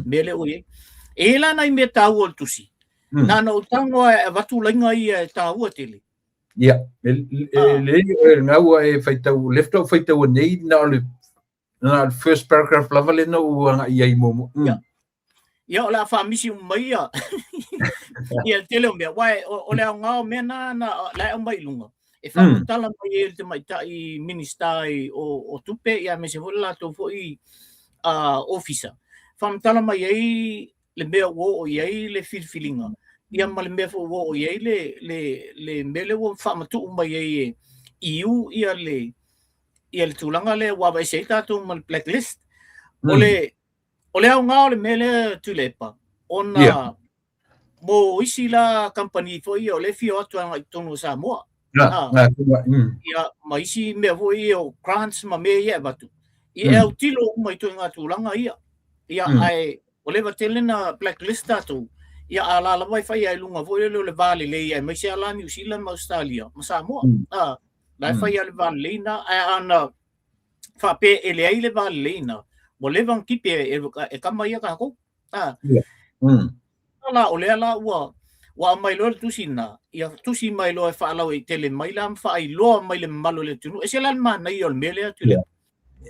Mea lea ua i ai. E i ai la nai mea taua o le tusi. Na ona ou tago e avatu laina ia e taua tele. Ia, le lena ua e faitau, lea faatoa ou faitau nei, na o le first paragraph lava lea na ou agai i ai muamua. Ia. Ia, o le a faamisi uma mai ia. Ia, le tele o mea. Uae, o le aoga o mea na, la e aumai i luga. e faamatala mai ai e le tamaitai Minisita o Tupe, ia aemaise foi le latou foi ofisa, faamatala mai ai le mea ua oo i ai le filifiliga, ia ma le mea foi ua oo i ai le mea lea ua faamatuu mai ai e EU ia le ia le tulaga lea ua aveese ai tatou ma le blacklist. O le aoga o le mea lea, Tuilaepa, ona mo isi la kamupani foi ia o lea e fia o atu agai i totonu o Samoa. Ia, ma isi mea foi ia o grants ma mea ia e avatu, ia e autilo uma i ituaiga tulaga ia. Ia, ae ua leva tele na blacklist tatou, ia a la lava e fai ai i luga foi lele o le va lelei, aemaise lava la Niu Sila ma Ausetalia ma Samoa. La e fai lava le va lelei na, ae ana faapea e leai le va lelei na, ua leva ona tipi e kama ia tatou. La o lea la ua aumai loa le tusi na, ia tusi mai loa e faalauaitele mai la ma faailoa mai le mamalu o le atunuu. E ese la le manaia o le mea lea, Tuilaepa.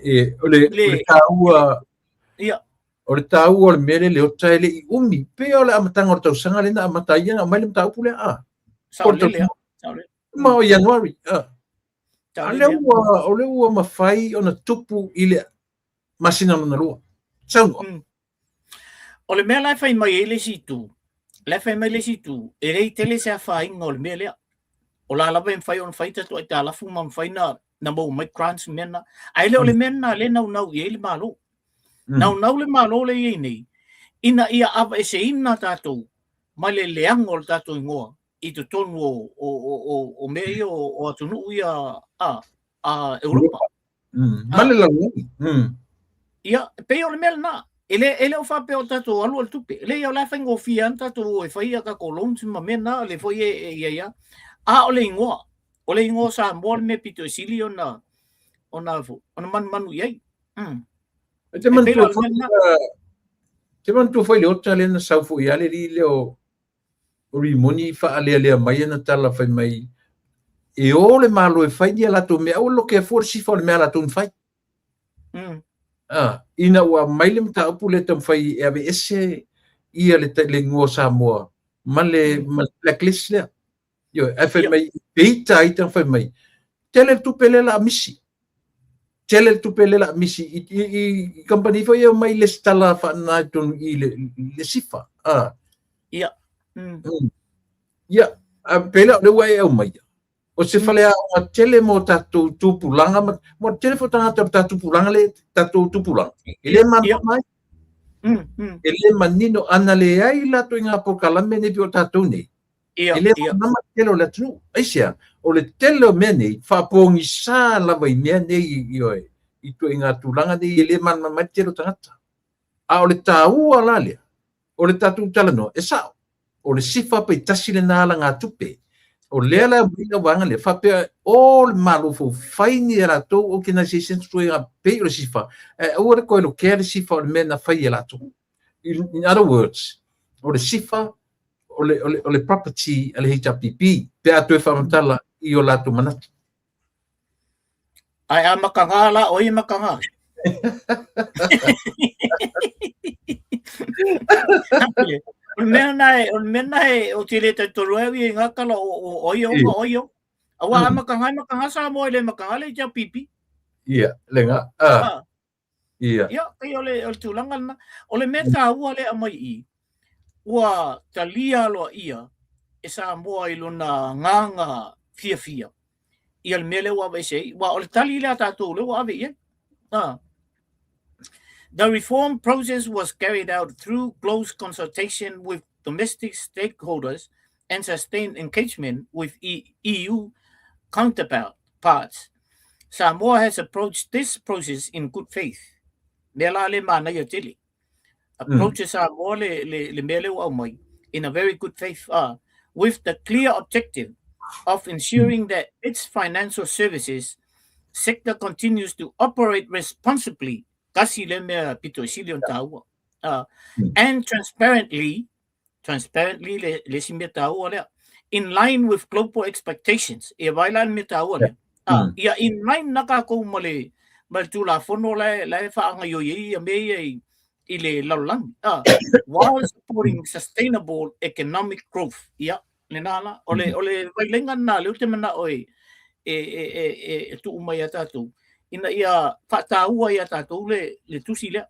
E, o le, o le taua o le taua o le mea lea Leota, e le i umi pei o le amataga o le tausaga lea na amata ai ona aumai le mataupu lea a. Saolele, saolele. Ma o Ianuari. A lea ua o lea ua mafai ona tupu i le masina lona lua. Saunoa. O le mea la e fai mai ai le isi itu, la e fai mai le isi itu, e le tele se afaina o le mea lea. O la lava e mafai ona fai tatou aitalafu ma mafai na maua mai grants mea na. Ae le o le mea lena lea e naunau i ai le Malo. Naunau le Malo lea e i ai nei, ina ia aveeseina tatou mai le leaga o le tatou igoa i totonu o mea ia o atunuu ia a Europa. Ma le lalolagi. Ia, e pei o le mea lena. E le o faapea o tatou alu o le tupe. E leai, o la e faigofie lava ona tatou o e fai a tatou loans ma mea na, le foi e i ai lava. A o le igoa, o le igoa o Samoa le mea pito e sili ona manumanu i ai. E te manatua foi, te manatua foi Leota lea na sau foi lava le alii lea o Rimoni faalealea mai ana tala fai mai e o le Malo e fai ni a latou mea, aua le lokea fua le SIFA o le mea a latou na fai. Ina ua aumai le mataupu lea e taumafai e aveese ia le igoa o Samoa ma le blacklist lea. Ioe, ae fai mai, peita ai ta fai mai, tele le tupe lea la misi. Tele le tupe lea la misi i company foi ia mai lesitala faana i totonu i le SIFA. Ia. Ia, pei la o lea ua e aumaia. O se faleaoga tele mo tatou tupulaga ma mo tele foi tagata o le tatou tupulaga le tatou tupulaga. E le malamalama ai. E le manino ana leai latou i ngā polokalame nei pei o tatou nei. E le malamalama le tele o le atunuu. Aisea? O le tele o mea nei, faapogisa lava i mea nei, ioe, i ituaiga tulaga nei e le malamalama ai le tele o tagata. A o le taua la lea, o le tatou talanoa, e sao, o le SIFA paitasi lena alagatupe. O lea la e aumai lau vaega lea, faapea o le Malo fou fai ni a latou organizations ituaiga pei o le SIFA, ae aua le toe lokea le SIFA o le mea na fai e latou. In other words, o le SIFA, o le property a le HRPP, pe a toe faamatala i o latou manatu. Ae a makaga la, o ai e makaga? O le mea na e, o le mea na e, o te le talitonu ai au ia i ngā tala o ia ona o ia. Aua a makaga e makaga Samoa e le makaga le HRPP. Ia, le nga. Ia. Ia, pei o le tulaga lena. O le mea taua lea aumai i i, ua talia aloaia e Samoa i lona agaga fiafia ia le mea lea ua aveese ai. Aua o le tali lea a tatou lea ua ave i ai. The reform process was carried out through close consultation with domestic stakeholders and sustained engagement with EU counterparts. Samoa has approached this process in good faith. Mea la le manaia tele. Approach Samoa le mea lea ua aumai in a very good faith, with the clear objective of ensuring that its financial services sector continues to operate responsibly. Kasi le mea pito e sili ona taua. And transparently le isi mea taua lea, in line with global expectations. Ia vai la le mea taua lea. Ia in line na tatou ma le Tulafono la e faagaioi ai ia mea ia i le lalolagi. While supporting sustainable economic growth. Ia, lena la. O le vailega lena lea ou te manao e e, e, e, e, e tuu mai ia tatou, ina ia faataua ia tatou le, le tusi lea.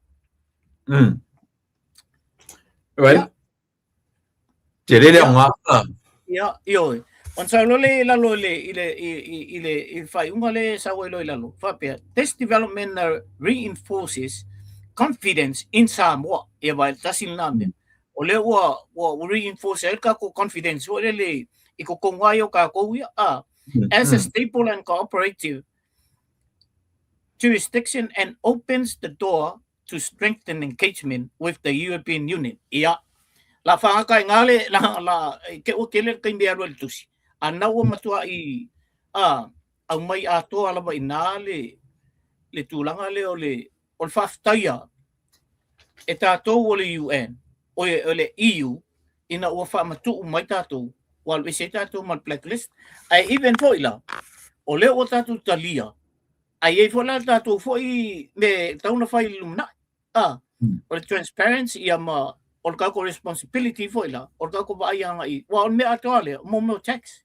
Well, Ia. tele le aoga. Ia, ioe. Ona sau loa lea i lalo i le, i le, i, i, i le, i le faaiuga lea e sau ai loa i lalo, faapea, this development reinforces confidence in Samoa. Ia vaai, tasi lena mea. O lea ua, ua, ua reinforce ai le tatou confidence foi lele i totonu lava ia o tatou ia, a, as a stable and cooperative jurisdiction and opens the door to strengthen engagement with the European Union. Ia, la whangata i ngā le, la, la, ke ua tele le taimi e alu ai le tusi. A na ua matua i, a, au mai atoa lava i nā le, le tulaga lea o le, o le faafetaia e tatou o le UN, o, o le EU, ina ua faamatuu mai tatou, ua alu ese ai tatou ma le blacklist. Ae even foi la, o lea ua tatou talia, ae i ai foi la le tatou foi mea e tatau ona fai i le lumanai. Ah, o le transparency ia ma o le tatou responsibility foi la, o le tatou vaai agai, aua o le mea atoa lea, mo mea o tax.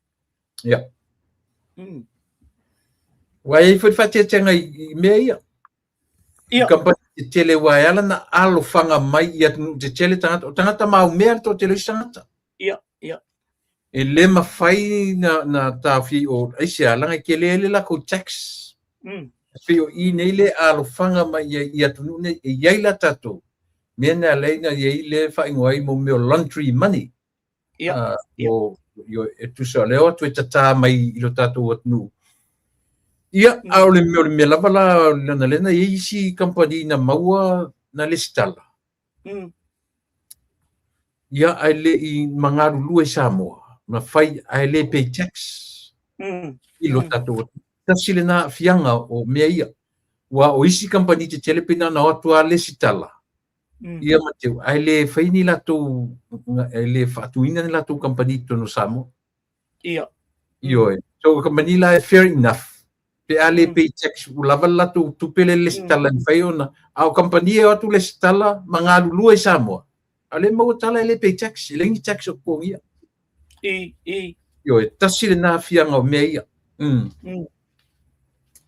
Ia. Ua i ai foi le faateateaga i mea ia. Ia. I kampani tetele aua e ala ona alofaga mai i atunuu tetele tagata, o tagata maumea le toatele o isi tagata. Ia, ia. E le mafai na, na taofia i o, aisea, leaga e tele ai le latou tax. E pei o i nei le alofaga mai i, i atunuu nei, e i ai la tatou mea na ala ai na i ai le faaigoa ai mo mea o laundry money. Ia, ia. O, ioe, e tusa o lea o atu e tatā mai i lo tatou atunuu. Ia, a o le mea, o le mea lava la, leaga lea na i ai isi kamupani na maua na lesitala. Ia, ae le i ma galulue i Samoa, na fai ae le pay tax i lo tatou atunuu. Tasi lena aafiaga o mea ia. Aua o isi kamupani tetele pei na ona o atu lava lesitala, ia ma teu, ae le fai ni latou, e le faatuina ni latou kamupani i totonu o Samoa. Ia. Ioe. So, kamupani la e fair enough. Pe a le pay tax, ua lava le latou tupe le lesitala e mafai ona, a o kamupani e o atu lesitala ma galulue i Samoa, a o lea e maua tala e le pay tax, e leai ni tax o totogia. I, i. Ioe, tasi lena aafiaga o mea ia.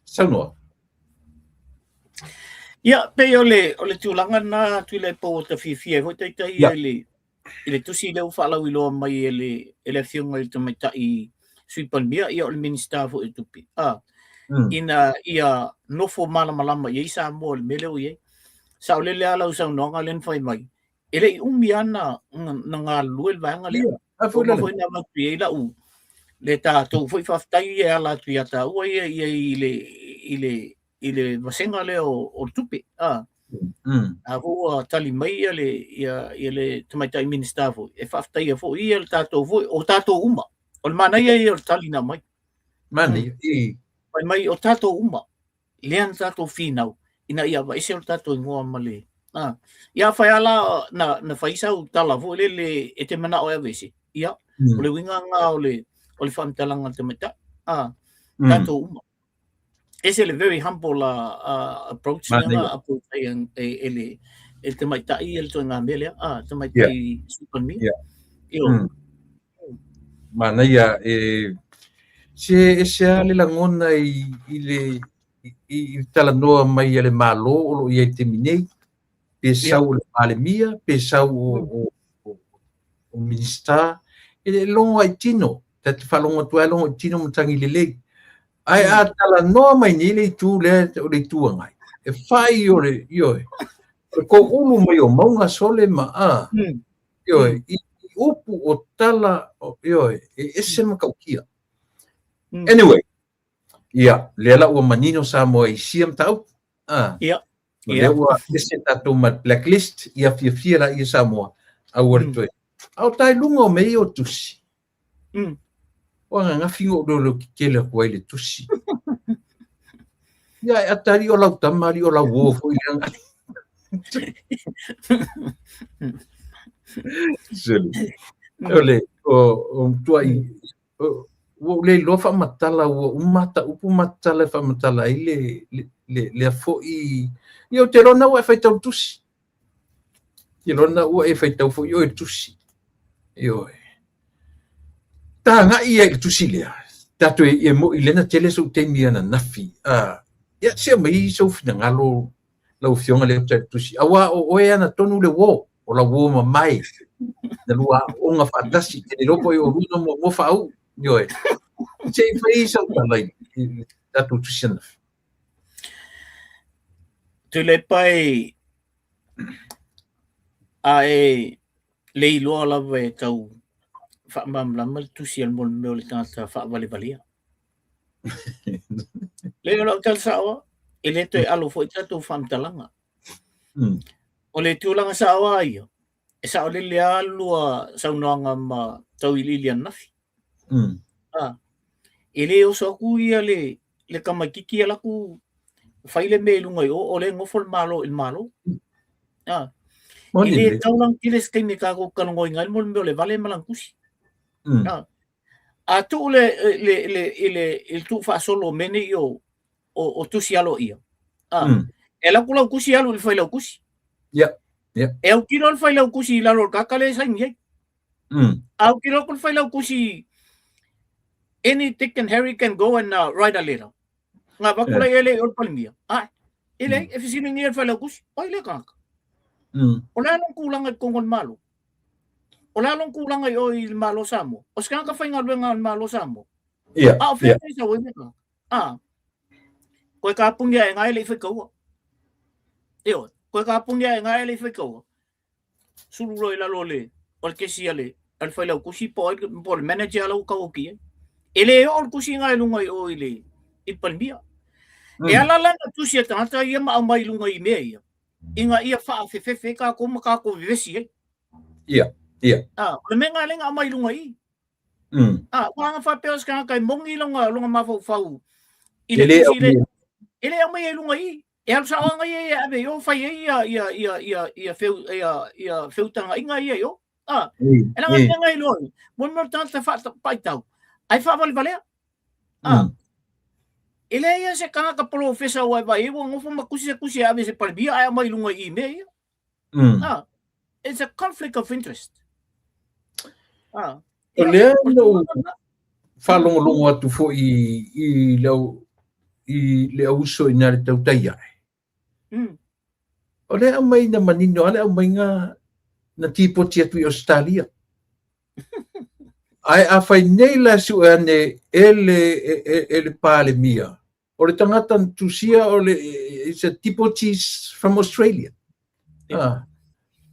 Saunoa. Ia, pei o le, o le tulaga lena Tuilaepa ua ta fiafia ai foi taitai ia i le, i le tusi lea ua faalauiloa mai e le, e le Afioga i le Tamaitai Sui Palemia, ia o le Minisita foi o Tupe, a, ina ia nofo malamalama i ai Samoa i le mea lea ua i ai. Saolele lava lau saunoaga lea na fai mai, e le i umi lava na, na galulue le vaega lea. Ia, foi foi na avatu i ai lau le tatou foi faafetai e ala atu ia tāua ia ia i le i le i le vasega lea o, o le tupe. A. A foi ua tali mai ia le ia, ia le tamaitai Minisita foi e faafetaia foi ia le tatou foi o tatou uma. O le manaia ia o le tali na aumai. Manaia. Mm. Fai mai o tatou uma lea na tatou finau ina ia aveese o le tatou igoa ma le a ia fai ala na na fai sau tala foi lele e te manao e aveese ia o le uiga lena o le o le faamatalaga a le tamaitai a tatou uma ese le very humble approach lea na approach ai e, e le e le tamaitai e le ituaiga mea lea a tamaitai yeah. Sui Palemia yeah. Io. Manaia e se ese lava le lagona i, i le i, i le talanoa mai a le Malo o lo o i ai i le taimi nei, pe sau o le Palemia, pe sau o, o, o, o Minisita, e le logo ai tino, ta te faalogo atu ai logo i tino matagi lelei. Ae a talanoa mai nei le itu lea o le Itu Agai, e fai o le, ioe, o le koulu mai o mauga sole ma a, ioe, i upu o tala, ioe, e ese matautia. Anyway, ia, lea la ua manino Samoa i sia mataupu. Ah. Ia. O lea ua ese tatou ma le blacklist, ia fiafia laia Samoa, aua le toe. A o tai luga o mea ia o tusi. O ananafi na ou leoleo tetele atu ai i le tusi. Ia, e ata alii o lau tama, alii o lau uo foi lea. Sele. O le, o, o matuai, ua ou le iloa faamatala, ua uma ata upu ma ata tala e faamatala ai le, le, le, lea foi. Ia, ou te iloa na ua e faitau i le tusi. Ou te iloa na ua e faitau foi oe i le tusi. Ioe. Tagai ia i le tusi lea. Tatou e mo'i lea na tele sou taimi ananafi. Ia, se aumai sou finagalo lau Afioga lea ou tusi, auā o oe ana tonu le uo, o lau uo mamae, na lua aooga faatasi, e le iloa po o oulua na muamua faauu, ioe. Se i fai sau tala i le tatou tusi ananafi. Tuilaepa e a e le iloa lava e tau faamalamalama le tusi a le mea o le tagata faavalevalea. Le o lau tala sao lava, e le toe alo foi tatou faamatalaga. O le tulaga sao lava ia, e saolele lava lua saunoaga ma tauiliili ananafi. E le oso atu ia le tamaitiiti alu atu fai le mea i luga i o, o lea e nofo le Malo i le Malo. E le tatau la ona tele se taimi e tatou talanoaina ai le mea o le vale ma lana tusi. A tuu le le tuu faasolo o mea nei o tusi aloaia, e alu atu lau tusi alu i le failautusi. E autilo le failautusi i lalo o le tagata lea e saini ai. A autilo atu le failautusi, any Dick and Harry can go and write a letter. Ona avatu lea e le i o le Palemia. Ae, e leai, e fesiligia e le Failautusi, o ai lea tagata? O le a lona tulaga i totonu o le Malo? O le a lona tulaga i o i le Malo o Samoa? O se tagata faigaluega a le Malo o Samoa? A o fea e sau ai lea tagata? A, koe kapuni ae nga e le i faitaua. Ioe, koe kapuni ae nga e le i faitaua. Sulu loa i lalo o le o le kesi a le a le failautusi po o ai po o le manager la ua tau atu i ai. E le oo le tusi lena i luga i o i le i le Palemia. E ala la ona tusi a tagata ia ma aumai i luga i mea ia, ina ia faafefefe ai tatou ma tatou vevesi ai. Ia, ia. Ah, o le mea lena lea na aumai i luga i i. Ah, ua aga faapea o se tagata e moni lona lona mafaufau i le tusi le e le aumaia i luga i i. E alu sao lava ia e ave i o fai ai ia ia ia ia ia feu ia ia feutagaiga ia i o. Ah, e leaga mea na iloa ai, mo le mea o le tagata faapaitau, ae faavalevalea. Ah, e leai lava se tagata polofesa ua e vaai ai ua nofo ma tusi se tusi e ave i se Palemia ae aumai i luga i i mea ia. Ah, it's a conflict of interest. Ah, O lea na ou faalogologo atu foi i le au i le au uso i ina le tautai ae. O lea aumai na manino lava le aumaiga na tipoti atu i Ausetalia. Ae afai nei la e sue ane e le, e, e le Palemia, o le tagata na tusia o le is a deportees from Australia. Ah.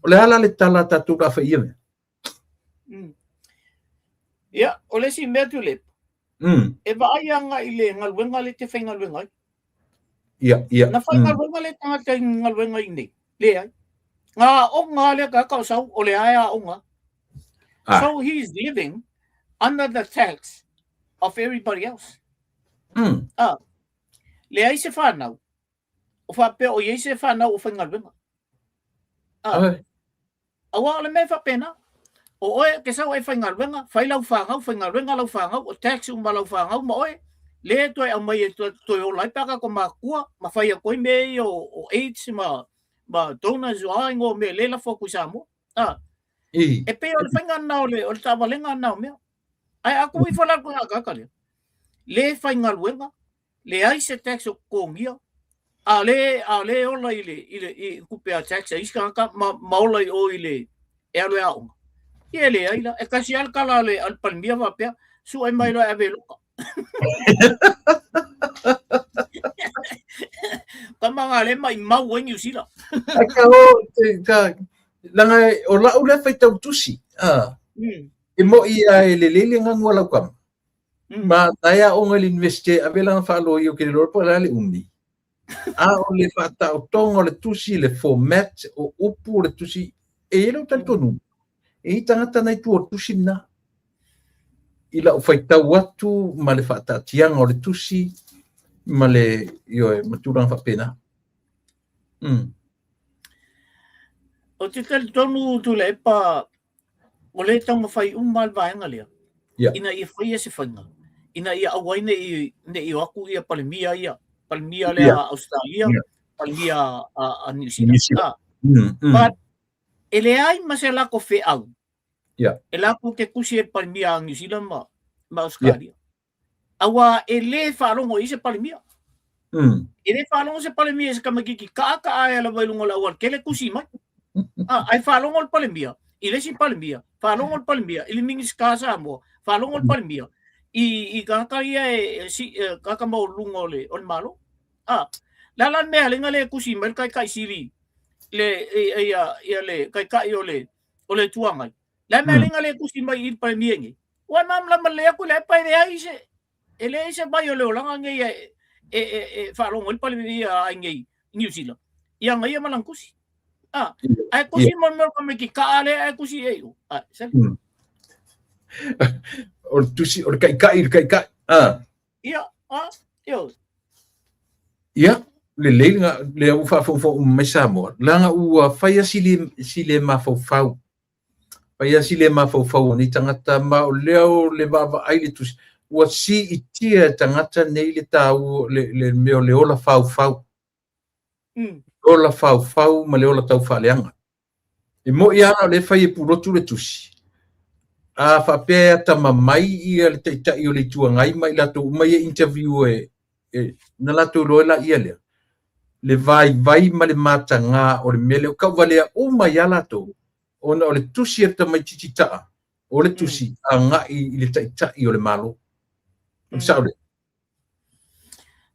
O le a la le tala a tatou la fai ia mea? Ia, o le isi mea Tuilaepa, e vaai agai i le galuega lea e te faigaluega ai. Ia, ia. Na faigaluega le tagata i galuega i nei? Leai. Na aoga lava lea tagata o sau, o lea e aoga. Ah. So he is living under the tax of everybody else. Ah, leai se whanau. O faapea o i ai se whanau o faigaluega. Ah. Aua o le mea e faapena. O oe e te sau e faigaluega, fai lau fanau, faigaluega lau fanau, o tax uma lau fanau ma oe, lea e toe aumai e toe ola ai pe a tatou matutua ma fai atu ai mea ia o AIDS ma ma donors o a igoa o mea lea e lafo atu i Samoa. Ah. E pei o le faiga lena o le o le taavalega lena o mea. Ae a tuu ifo la le tagata lea, le faigaluega, leai se tax o totogia, a o lea, a o lea e ola i le, i le, i tupe a tax a isi tagata ma, ma ola i o i le, e alu e aoga. Ia e leai la, e tasi lava le tala a le, a le Palemia faapea, sue mai loa e ave e loka. Tama nga le maimau ai Niu Sila. Ai ka o, te, ka, leaga o lau lea faitau tusi. Ah. E mo'i a e lelei le ganu a lau tama. Ma na e aoga i le universite e ave lana faaloia ou te le iloa po o le a le umi. A o le faataotoga o le tusi, le format o upu o le tusi, e i ai lou talitonuga, e i ai tagata na i tua o le tusi lena. I lau faitau atu ma le faataatiaga o le tusi ma le, ioe, ma tulaga faapena. Ou te talitonu Tuilaepa o lea e taumafai uma le vaega lea ina ia faia se faiga ina ia aua ai ne i o atu ia Palemia ia, Palemia lea a Ausetalia, Palemia a Niu Sila. But e leai ma se latou feau e latou te tusi ai i le Palemia a Niu Sila ma Ausetalia. Auā e lē faalogo i se Palemia. E lē faalogo se Palemia i se tamaititi kaa kaa e lava i luga o le aualatele tusi mai. Ah, ae faalogo le Palemia i le isi Palemia, faalogo le Palemia i le Minisita a Samoa, faalogo le Palemia i tagata ia e si tagata maualuluga o le Malo. Ah, le a la le mea e le tusi mai le Taitai Sili le ia ia le Taitai o le Itu Agai. Le a le mea le tusi mai i le Palemia nei. Ua malamalama lelei atu le pa e leai se vai o le olaga nei e faalogo ai le Palemia ai nei i Niu Sila ia ia ma lana tusi. Ah, ae tusi mo le mea o le tamaiti kaa lea ae tusi i ai o. Ah, sali. O le tusi, o le taitai, le taitai. Ah. Ia, ah, io. Ia, lelei lea ua faafogafoga uma mai Samoa, leaga ua fai si le mafaufau. Fai lava si le mafaufau o nei tagata, ma o lea o le vaavaai le tusi, ua siitia e tagata nei le taua, le mea o le ola faufau. Ola faufau ma le ola taufaaleaga. E moni lava o lea e fai e Pulotu le tusi, a faapea e atamamai ia le Taitai o le Itu Agai ma i latou uma ia interview e na latou iloa ai laia lea, le vaivai ma le mataga o le mea lea, o tauvalea uma ia latou, ona o le tusi a le tamaitiiti taa, o le tusi agai i le Taitai o le Malo. O le sao lea?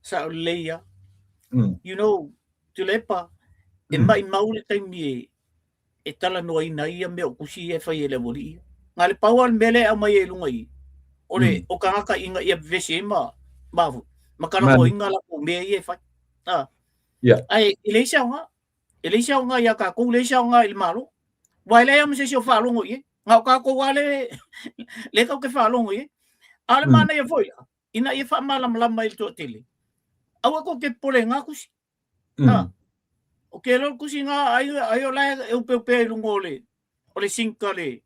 Sao lelei ia. You know, Tuilaepa, e maimau le taimi e talanoaina ai ia mea o tusi ia e fai e le aualii ia. Na o le pau lava o le mea lea e aumai ai i luga i i, o le o tagata ina ia vevesi ai ma ma talanoaina latou mea ia e fai. Ae e leai se aoga. E leai se aoga ia tatou, leai se aoga i le Malo. Aua e leai lava ma se isi o faalogo i ai. Na o tatou lava lea tatou te faalogo i ai. A o le manaia foi la, ina ia faamalamalama i le toatele, aua tou te popole i na tusi. O ke loa tusi na ai ai o la e upeupea i luga o le sink a le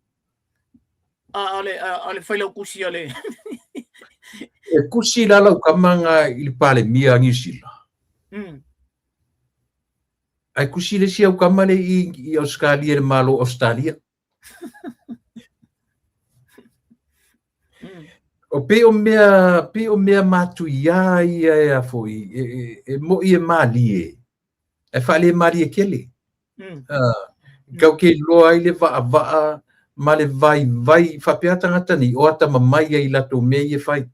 a le failautusi a le E tusi la lau tama na i le Palemia a Niu Sila. Ae tusi le isi au tama le i Ausetalia i le Malo o Ausetalia. O pei o mea, pei o mea matuia ia e a foi, e moi e malie, ae faalemalie tele. Kau ke iloa ai le vaavaa ma le vaivai, faapea tagata nei, o atamamai ai i latou mea ia e fai.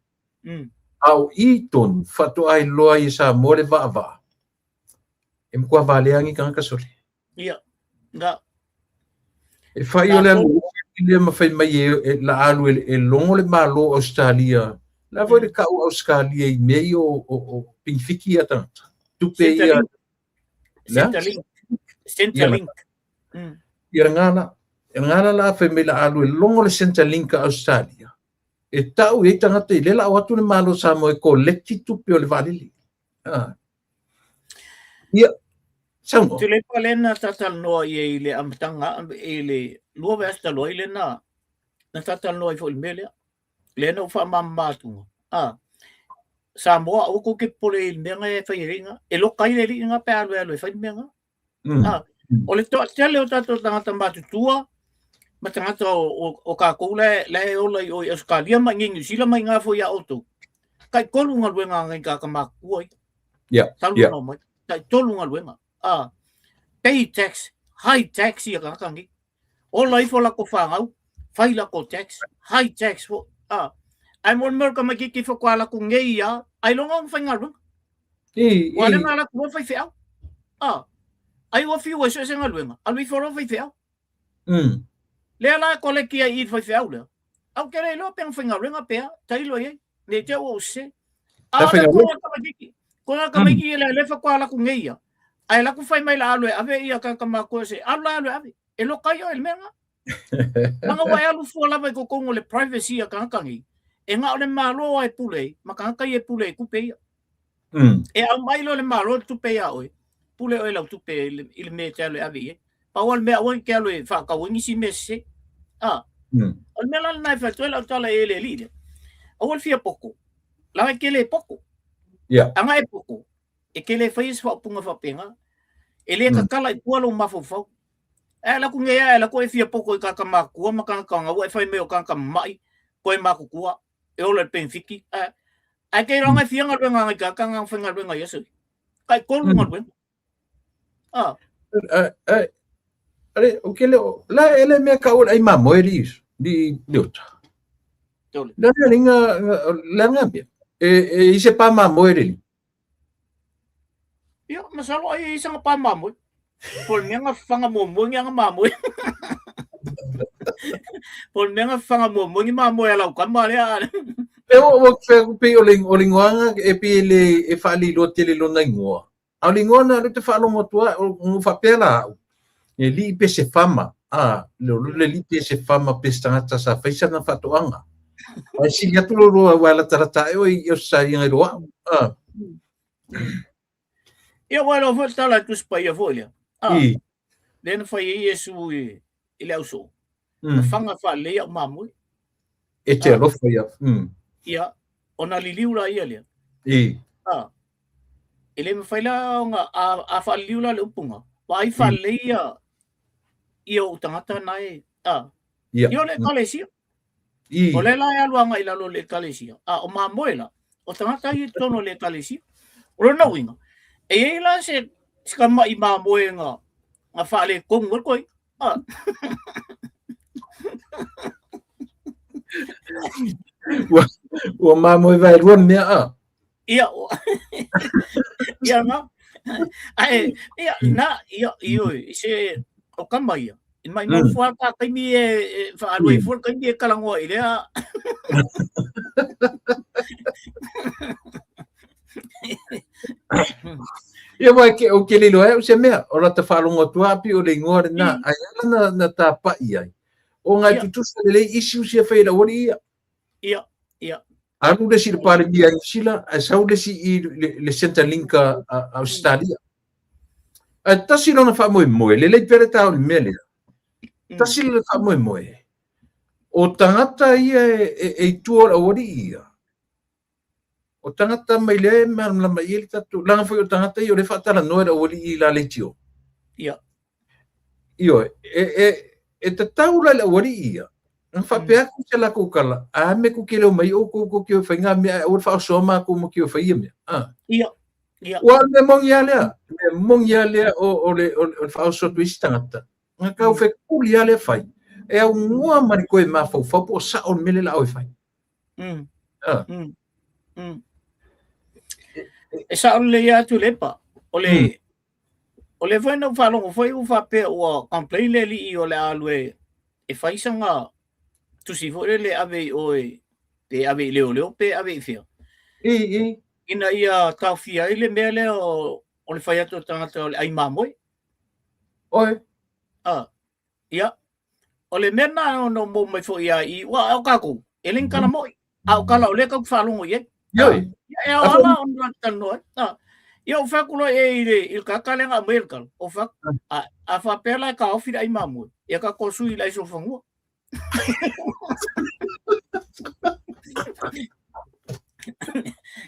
A o i tonu, faatoa iloa ai e Samoa le vaavaa, e matua valea nei tagata sole. Ia, na. E fai o le alu lea ma fai mai e la alu e logo le Malo o Ausetalia. La foi le kau Ausetalia i mea ia o pinifiki ia tagata. Tupe ia. Centrelink. Centrelink. Ia ngala. Ngala la fai mai la alu e logo le Centrelink a Ausetalia. E tau i ai tagata i le la o atu le Malo Samoa e kolekti tupe o le vaalele. Ia, saunoa. Tuilaepa lea na talatalanoa i ai i le amataga, i le 2 vaiaso talu ai lea na talatalanoa ai foi i le mea lea. Lea na ou faamamama atu. Samoa, aua tou te popole i le mea na e fai e le alii na. E loka ai le alii na pe a alu e alu e fai le mea na. O le toatele o tatou tagata matutua ma tagata o tatou la e ola i o i Ausetalia ma i Niu Sila ma i ngā foi ia outou. Tai tolu galuega a ngai tagata matutua ia. Talu ona omai. Tai tolu galuega. Pay tax, high tax ia tagata nei. Ola ifo latou fanau, fai latou tax, high tax foi. Ae mo le mea o le tamaitiiti faatoa alu atu nei ia, ailoga ona faigaluega. Ua leva alu atu loa faifeau. Ai ua fiu e sue se galuega, alu ifo loa faifeau. Lea la e koleki ai i le faifeau lea. Au te le iloa pe na faigaluega pe a, tailo i ai, ne i te i ua ou sese. A o le kona tamaitiiti, kona tamaitiiti lea lea faatoa alu atu nei ia, ae alu atu fai mai la alu e ave ia tagata matutua se, alu la alu e ave. E loka ai oe i le mea lena. Leaga ua e alu fua lava i totonu o le privacy a tagata nei, e na o le Malo lava e pule ai, ma tagata ia e pule ai i tupe ia. E aumai loa e le Malo le tupe ia oe, pule oe i lau tupe i le mea e te alu e ave i ai. Pau lava le mea aua e te alu e faatau ai nisi mea sese. O le mea la lena e fai atu ai lau tala i le alii lea, aua le fia poto, leaga e te le poto. A na e poto, e te le faia se faaupuga faapena. E le tatala i tua lou mafaufau. Ae alu atu nei lava, alu atu e fia poto i tagata matutua ma tagata ua e fai mai o tagata mamai, toe matutua, e ola i le penefiti. Ae ke iloa ngai fia galuega ngai ka ka nga faigaluega i aso ia. Tai tolu galuega. Ah. Ale, o ke le la ele mea ka o ai mamoe li li li ota. La le nga la nga mea. E e i se pa mamoe le li. Ia, masalo ai i sanga pa mamoe. Po le mea nga fanga muamua ngi anga mamoe. Po le mea nga fanga muamua ngi mamoe a lau kama lea. E o o fe pe o le o le ngoanga e pe le e whaaliloa tele lona ingoa. A o le ingoa na le te whaalongo atua o ngo whapea la au. E li pe se fama. A, le o le li pe se fama pe se tangata sa whaisa na whaatoanga. Ai sili atu lo roa wa la tarata e o i o sa i ngai roa. A. Ia wai lo foi tala tu spa ia foi lea. A. I. Le na fai ai Iesu i i le auso. Mm. Fanga fa le ia mamoe. E te alofa ia. Mm. Ia, ona liliu la ia lea. I. A. E le mafai la ona a, a faaliliu la le upuga, wa ai faalelei ia ia ou tagata na e a. Ia. Ia o le ekalesia. I. O le la e alu agai i lalo o le ekalesia. A o mamoe la, o tagata ia i totonu o le ekalesia. O lona uiga, e i ai la se se tama'i mamoe nga nga faaletonu ai koe. A. Ua, ua mamoe vaelua mea a. Ia, ia na. Ae, ia, na, ia, ioe, i se, o kama ia. I mai mau fua ka kaimi e, e whaalua i fua kaimi e kalangoa i lea. Ia wai ke o ke lilo ai o se mea, o lata whaalongo atu api o le ingoa le nā, ai ala na, na tāpai ai. O ngai tutusa le lei isi usia whai la wali ia. Ia, ia. Alu le isi i le Palemia a Niu Sila, ae sau le isi i le, le Centrelink a, a Australia. Ae tasi lona faamoemoe, lelei pea le tā o le mea lea. Tasi lona faamoemoe, o tagata ia e, e, e i tua o le aualii ia, o tagata mai lea e malamalama i ai le tatou, leaga foi o tagata ia o lea e faatalanoa e le aualii i la leitio. Ia. Ioe, e, e, e tatau la i le aualii ia, na faapea atu se lakou tala, a me ku ke leo mai oukou kou ke o e fai ngā mea, ae aua le faaosoa makou ma ke o e fai ia mea. Ah. Ia, ia. Ua o le mea moni lava lea, le mea moni lava lea o, o le, o le, o le faaoso atu i isi tagata. Nga kau fekuli lava lea fai, e aunoa ma le toe mafaufau po o sao le mea lea la a oe fai. Mm. Ah. Mm. Mm. E sao lelei lava Tuilaepa, o le, mm. O lea foi na ou faalogo foi ua faapea ua complain le alii o le a alu e, e fai sana tusi foi lele e ave i oe, pe ave i leoleo pe ave i fea. I, i. Ina ia taofia ai le mea lea o, o le fai atu o tagata o le ai mamoe. Oi. Ah, ia, o le mea lena na ou maua mai foi ia i, ua o kākou, e le ni tala moʻi, a o tala o lea tatou te faalogo i ai. Ioi. Ia, e ao ala ona latou talanoa ai. A, ia ou fai atu loa i ai i le, i le tagata lea na aumai le tala, ou fai atu, a, a faapea la e taofi le ai mamoe, ia tatou sui i le ai solofanua.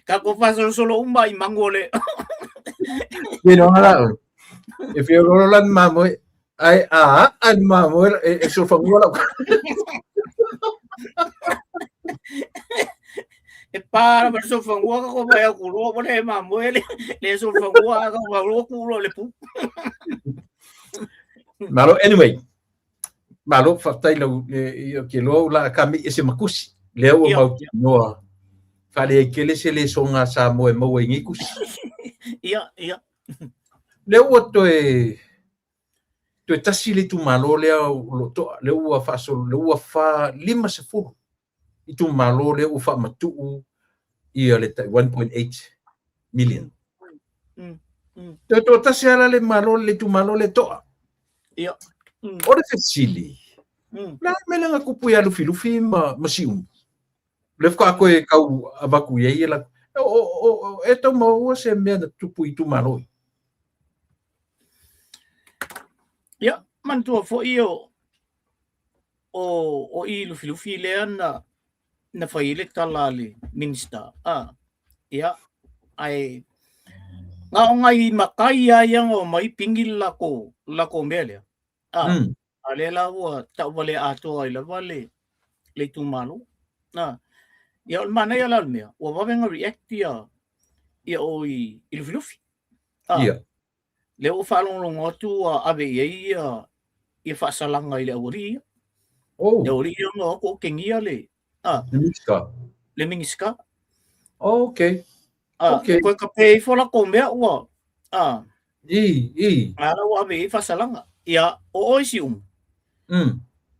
Tatou faasolosolo uma i magu o le... Ke loa la oe. E whiororo la ni mamoe, ai a a ni mamoe e, e solofanua lau. E pā lava le solofanua ka ko mai aku loa, ua le mamoe le, le solofanua a ka loa ku loa le pu. Malo, anyway, Malo, faafetai lau e, ke loa ula ka mi ese makusi. Lea ua mau noa. Whale ai kele se le songa sa moe maua i nei kusi. Ia, ia. Lea ua toe toe tasi le itumalo lea o lo toa, lea ua faasolo, lea ua fa 50 itumalo lea ua faamatuu ia le tai 1.8 million. Mm. Mm. Toe toatasi lava la le malo le itumalo le toa. Ia. Mm. O le fesili, mm. la me langa kupu ia Lufilufi ma, ma Siumu. Le faatoa koe kau avatu i ai e la o, o, o, e tau maua se mea na tupu i itumalo i. Ia, manatua foi o o, o i Lufilufi lea na, na fai ai le tala a le Minister. Ah, ia, ae na o ngai matai lava ia na omai pigi le latou, le latou mea lea. Ah, Mm. a lea la ua tauvalea atoa ai lava le, le itumalo. Ah, Ia o le manaia la o le mea, ua vave ona react ia ia o i, i Lufilufi. Ah, Ia. Lea ua faalogologo atu ua ave i ai ia ia faasalaga i le aualii ia. Oh. Le aualii ia ona o atu otegia le ah, Le Minisita. Le Minisita. Oh, okay. Ah, Okay. Koe ka pe ifo la kou mea ua ah, I, i. A la ua ave i ai faasalaga. Ia, o oe si umu.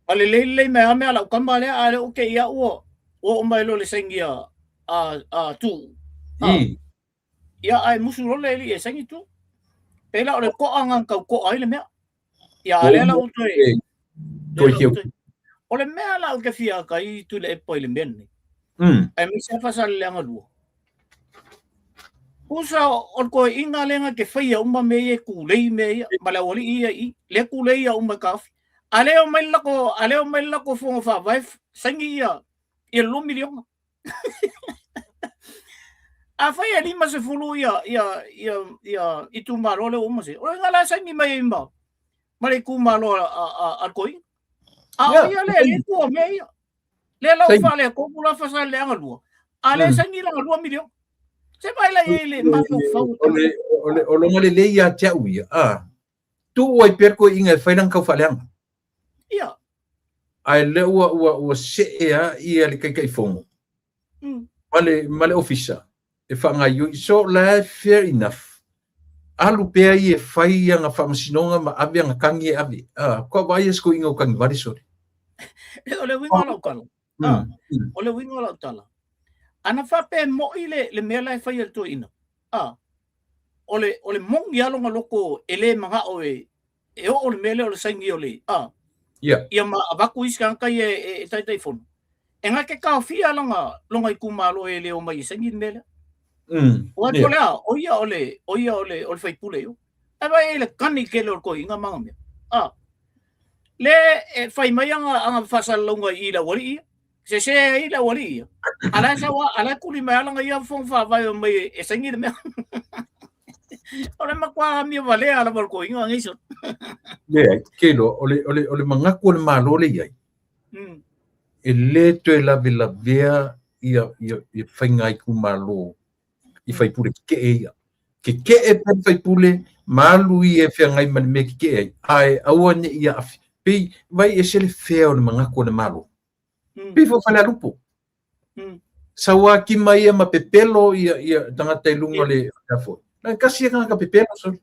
A lelei lelei mai lava mea a lau tama lea, a le o te i au ua oo mai loa le saini a, a, a Tuuu. A, ia, ae musu loa le alii e saini Tuuu. Pei la o le to'a na tau to'a ai le mea. Ia, a lea la ua toe, Toe lea la ua toe. O le mea la ou te fia ata ai Tuilaepa i le mea lenei. Aemaise lava Faasaleleaga 2. Pusa o le toeaina lea na te faia uma mea ia e tulei mea ia, ma le aualii ia i i, lea tulei ia uma e taofi. A lea omai le latou, a lea omai le latou fono faavae saini ia ia le 2 miliona. Afai e 50 ia ia ia ia itumalo lea ua uma se, o le la saini mai ai ma ma le itumalo a a a le toeaina. A o ia lea e tua mea ia. Lea la ua faaletonu la Faasaleleaga 2, a lea saini lana 2 miliona. Se vaai la i ai le mafaufau. O le o le o lona lelei ia te au ia, a tuu ai pea toeaiina e fai lana taufaaleaga. Ia. Ae lea ua ua ua see a ia le Taitaifono ma le ma le ofisa e faagaoioi. So la e fair enough. Alu pea ia e fai ana faamasinoga ma ave ana tagi e ave. A, kua vaai se toeaina o tagi vale sole. O le uiga o lau tala. O le uiga o lau tala. Ana faapea e moi le, le mea la e fai e le toeaina. A, o le, o le moni lava lona loto e le manao e, e oo le mea lea o le saini o le a ia ma avatu isi tagata ia e, e Taitaifono. E na te taofia lona, lona itumalo e le o mai e saini le mea lea. O ai po le a, o ia o le, o ia o le, o le faipule i o. Ae vaai i le kani tele o le toeaina ma ana mea. A, le e fai mai ana, ana faasalalauga i le aualii ia. Sese ai le aualii ia. A la e sau a, a la e kuli mai lana ia fono faavae o mai e saini le mea. O le matua amio valea lava o le toeaina nei sole. Leai, ke iloa, o le, o le, o le manatu o le Malo le i ai, e le toe lavelavea ia, ia, ia faiga itumalo i faipule keke'e ia. Keke'e pea le faipule, ma alu ia e feagai ma le mea e keke'e ai, ae aua ne i aafia. Pei, vai ese le fea o le manatu o le Malo. Pei foi Falealupo. Sau kima ia ma pepelo ia, ia tagata i luga o le a foi. Na kasi ia tagata pepelo sole.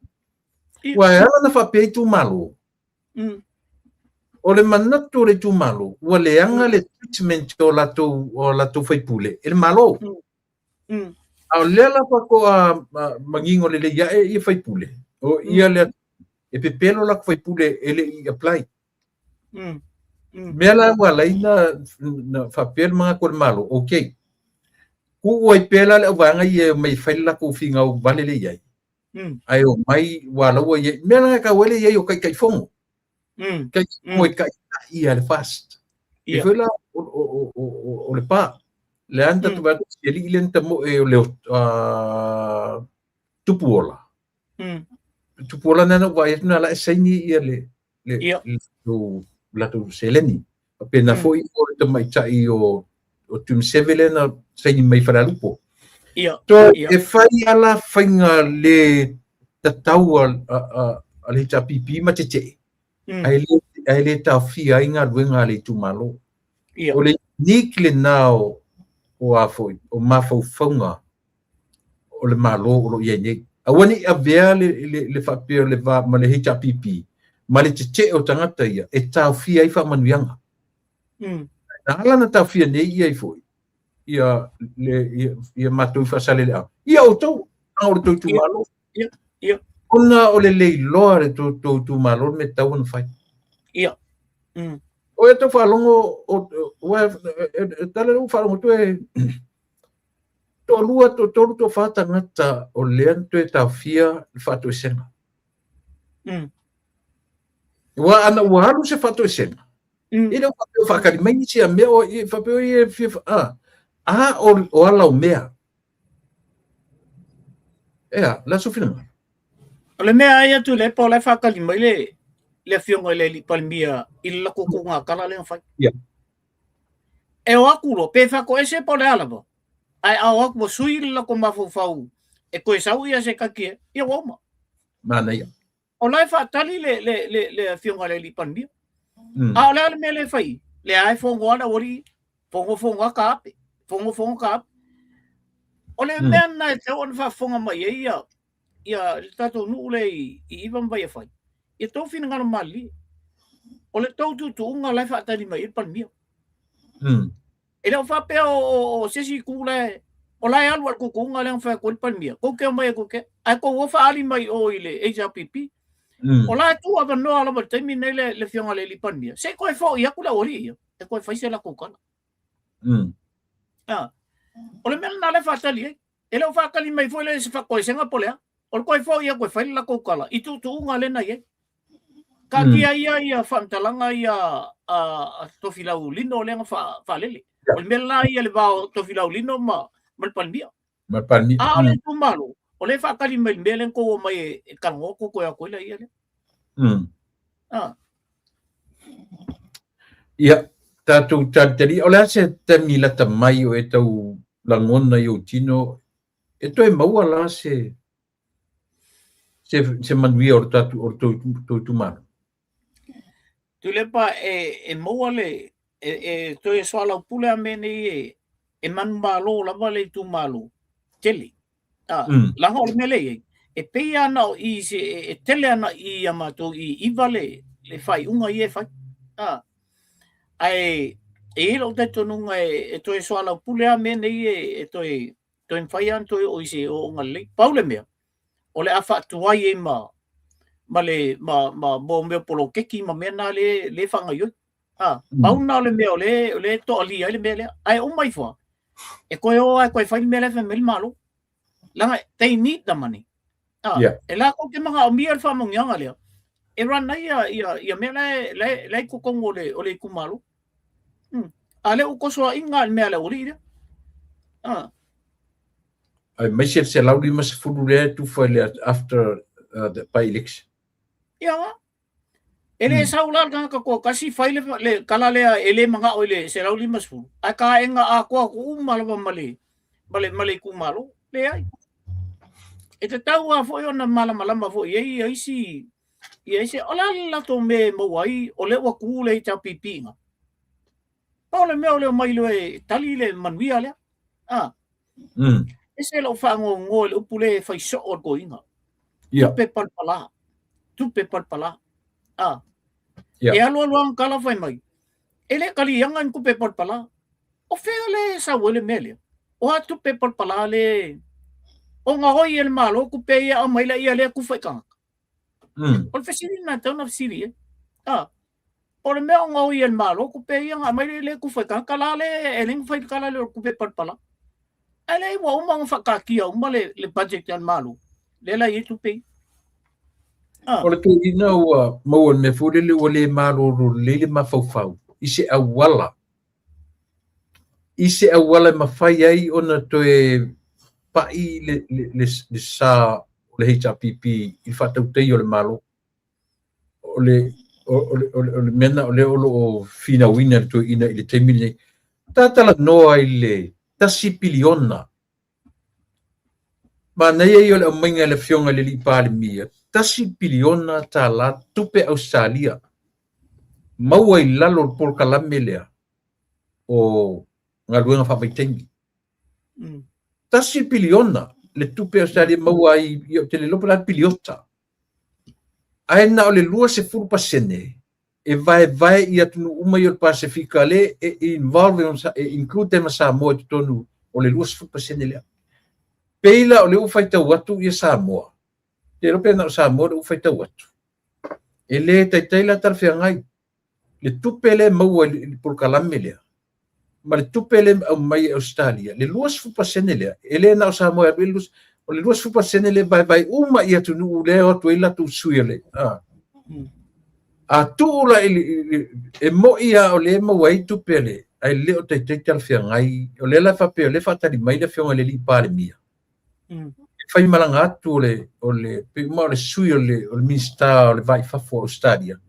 Ua e ala na faapea itumalo. O le manatu o le itumalo, ua leaga le treatment o latou, o latou faipule e le Malo. A o lea la faatoa manino lelei ae ia faipule, o ia lea e pepelo latou faipule e le i apply. Mea la ua ala ai na, na faapea le manatu o le Malo, okay, tuu ai pea la le auvaega ia e omai e fai le latou finau vale lea i ai. Ae omai ua la ua i ai, mea la e taua ai le i ai o Taitaifono. Taitaifono e taitai ia le FAST. E foi la o, o, o, o, o le pa. Le a na tatou vaai atu si alii lea na tamoe o le uh, Tupuola. Tupuola na na vaai atu na la e saini ia le le Ia. le latou latou seleni. Faapena foi o le tamaitai o o Tumuseve lea na saini mai Falealupo. Ia. So, Ia. e fai ala faiga le tatau a, a, a, a le HRPP ma tetee, ae le, ae le taofia ai galuega a le itumalo. Ia. O le unique lena o, o a foi, o mafaufauga o le Malo o lo o i ai nei. Aua ne i avea le, le, le faapea o le va ma le HRPP ma le tetee o tagata ia e taofia ai faamanuiaga. Na ala na taofia nei ia i foi, ia, le, ia, ia matou i Faasaleleaga, ia outou, a o le tou itumalo. Ia, ia. Ona o le leiloa le tou, tou itumalo le mea tatau ona fai. Ia. O e tau faalogo, o, o, e, e, e, tala le faalogo tu e, toalua, toatolu, toafa tagata o lea na toe taofia le faatoesega. Ua ana ua alu se faatoesega, e le o faapea o faakali mai nisi a mea o e faapea o ia e fia a, a o, o ala o mea. Ea, le aso finagalo. O le mea ai atu le po la e faakali mai le le afioga i le alii Palemia i le latou tuuga tala lea na fai. Ia. E o atu loa, pe faatoese po o le a lava, ae a o atu ua sui le latou mafaufau e toe sau ia se kaki e, ia ua uma. Manaia. O la e faatali le, le, le, le afioga i le alii Palemia. A o le a le mea lea e fai i? Lea e fono lava le aualii, fono fono lava taape, fono fono taape. O le mea lena e tatau ona faafofoga mai ai ia, ia le tatou nuu lea i, i Iva ma Vaiafai, ia tou finagalo malilie. O le tou tuutuuga la e faatali mai ai le Palemia. E le o faapea o se isi itu la e, o la e alu lava i le tuutuuga lea na fai atu ai le Palemia. Tou te omai e tou te, ae tou o faaali mai o i le HRPP. O la e tuu avanoa lava i le taimi lenei le, le afioga i le alii Palemia, se i toe foi atu le aualii ia, e toe fai se latou tala. Ah. O le mea lena lea e faatali ai. E le o faatali mai foi lea i se faatoesega po o le a. O le toe foi atu e fai le latou tala i tuutuuga lea na i ai. Taatia ia ia faamatalaga ia a Tofilau Lino lea na faalele. O le mea la ia le va o Tofilau Lino ma le Palemia. Ma le Palemia. A o le itumalo, o lea e faatali mai i le mea lea na tou omai e talanoa tou toe atu ai laia lea. Ah. Ia, tatou talitalia, o le a se taimi lata mai o e tau lagona i ou tino, e toe maua la se se, se manuia o le tatou o le tou itumalo? Tuilaepa e, e maua le e, e toe soalaupule a mea nei e, e manumalo lava le itumalo tele. Ah, leaga o le mea lea e i ai, e pei lava na o i se, e, e tele ana i a matou i Iva le, le faaiuga ia e fai. Ah, ae e i ai lou talitonuga e, e toe soalaupule a mea nei e, e toe toe mafai lava ona toe oo i se ooooga lelei. Pau le mea, o le a faatuai ai ma, ma le, ma, ma, ma mea o poloketi ma mea na le, le faagaoioi. Ha, pau lena o le mea o le, o le toalia ai le mea lea. Ae uma ifo lava, e toe o lava e toe fai le mea la e fai mai le Malo. Leaga, they need the money. Ah, Yeah. E latou te manaomia le faamanuiaga lea, e run ai ia, ia, ia mea la e, la e, la e i totonu o le, o le itumalo. A lea ua tosoaina le mea a le aualii lea. Ah. Aemaise le 150 lea e tufa i le after the by election. Ia, e le sau la le tagata toatasi fai le, le tala lea e le manao i le 150, ae taega atoa atu uma lava ma le, ma le, ma le itumalo. Leai. E tatau lava foi ona malamalama foi i ai ia isi, ia isi, o le a le latou mea e maua ai, o lea ua tu le HRPP i ina. Pau le mea o le omai loa e tali le manuia lea. Ah. Ese lou faanoanoa i le upu lea e fai soo e le toeaina. Yeah. Tupe palapala. Tupe palapala. Ah. Yeah. E alu alu lava tala fai mai. E le kaliaga ni tupe palapala. O fea le sau ai le mea lea? O a tupe palapala le o gaoi e le Malo tupe ia aumai laia lea tufa i tagata. O le fesili lena e tatau ona fesili ai. Ah. O le mea o gaoi e le Malo tupe ia na aumai lea tufa i tagata la le e le mafai le tala lea o le tupe palapala. Ae leai ua uma ona faataatia uma le, le budget a le Malo. Lea la e i ai tupe ia. Ah. O le toeaina ua maua i le mea foi lele ua le malolo lelei le mafaufau i se auala i se auala e mafai ai ona toe pai le, le, le, le sa o le HRPP i le faatautaia o le Malo. O le, o, o, le, o, le, o le mea lena o lea o lo o finauina e le toeaina i le taimi lenei. Talanoa i le 1 piliona. Manaia ia o le aumaiga e le Afioga i le Alii Palemia, 1 piliona tala tupe Ausetalia maua i lalo o le polokalame lea o galuega faavaitaimi. 1 piliona le tupe Ausetalia maua ai, ia ou te le iloa po o le a le piliota, ae na o le 20% e vaevae i atunuu uma ia o le Pasefika lea e involve e include ai ma Samoa i totonu o le 20% lea. Pei la o lea ua faitau atu ia Samoa, te iloa pe na o Samoa lea ua faitau atu. E le taitai la talafeagai le tupe lea e maua i le polokalame lea ma le tupe lea e aumai e Ausetalia, le 20% lea, e le na o Samoa e alu i ai le 20, o le 20% lea e vaevae uma i atunuu lea e o atu ai latou sui o le, a. A tuu la i le, e moi lava o lea e maua ai tupe a le, ae le o taitai talafeagai, o lea la e faapea o lea e faatali mai le Afioga i le Alii Palemia, e faimalaga atu o le, o le, pei uma o le sui o le, o le Minisita o le Va i Fafo o Ausetalia,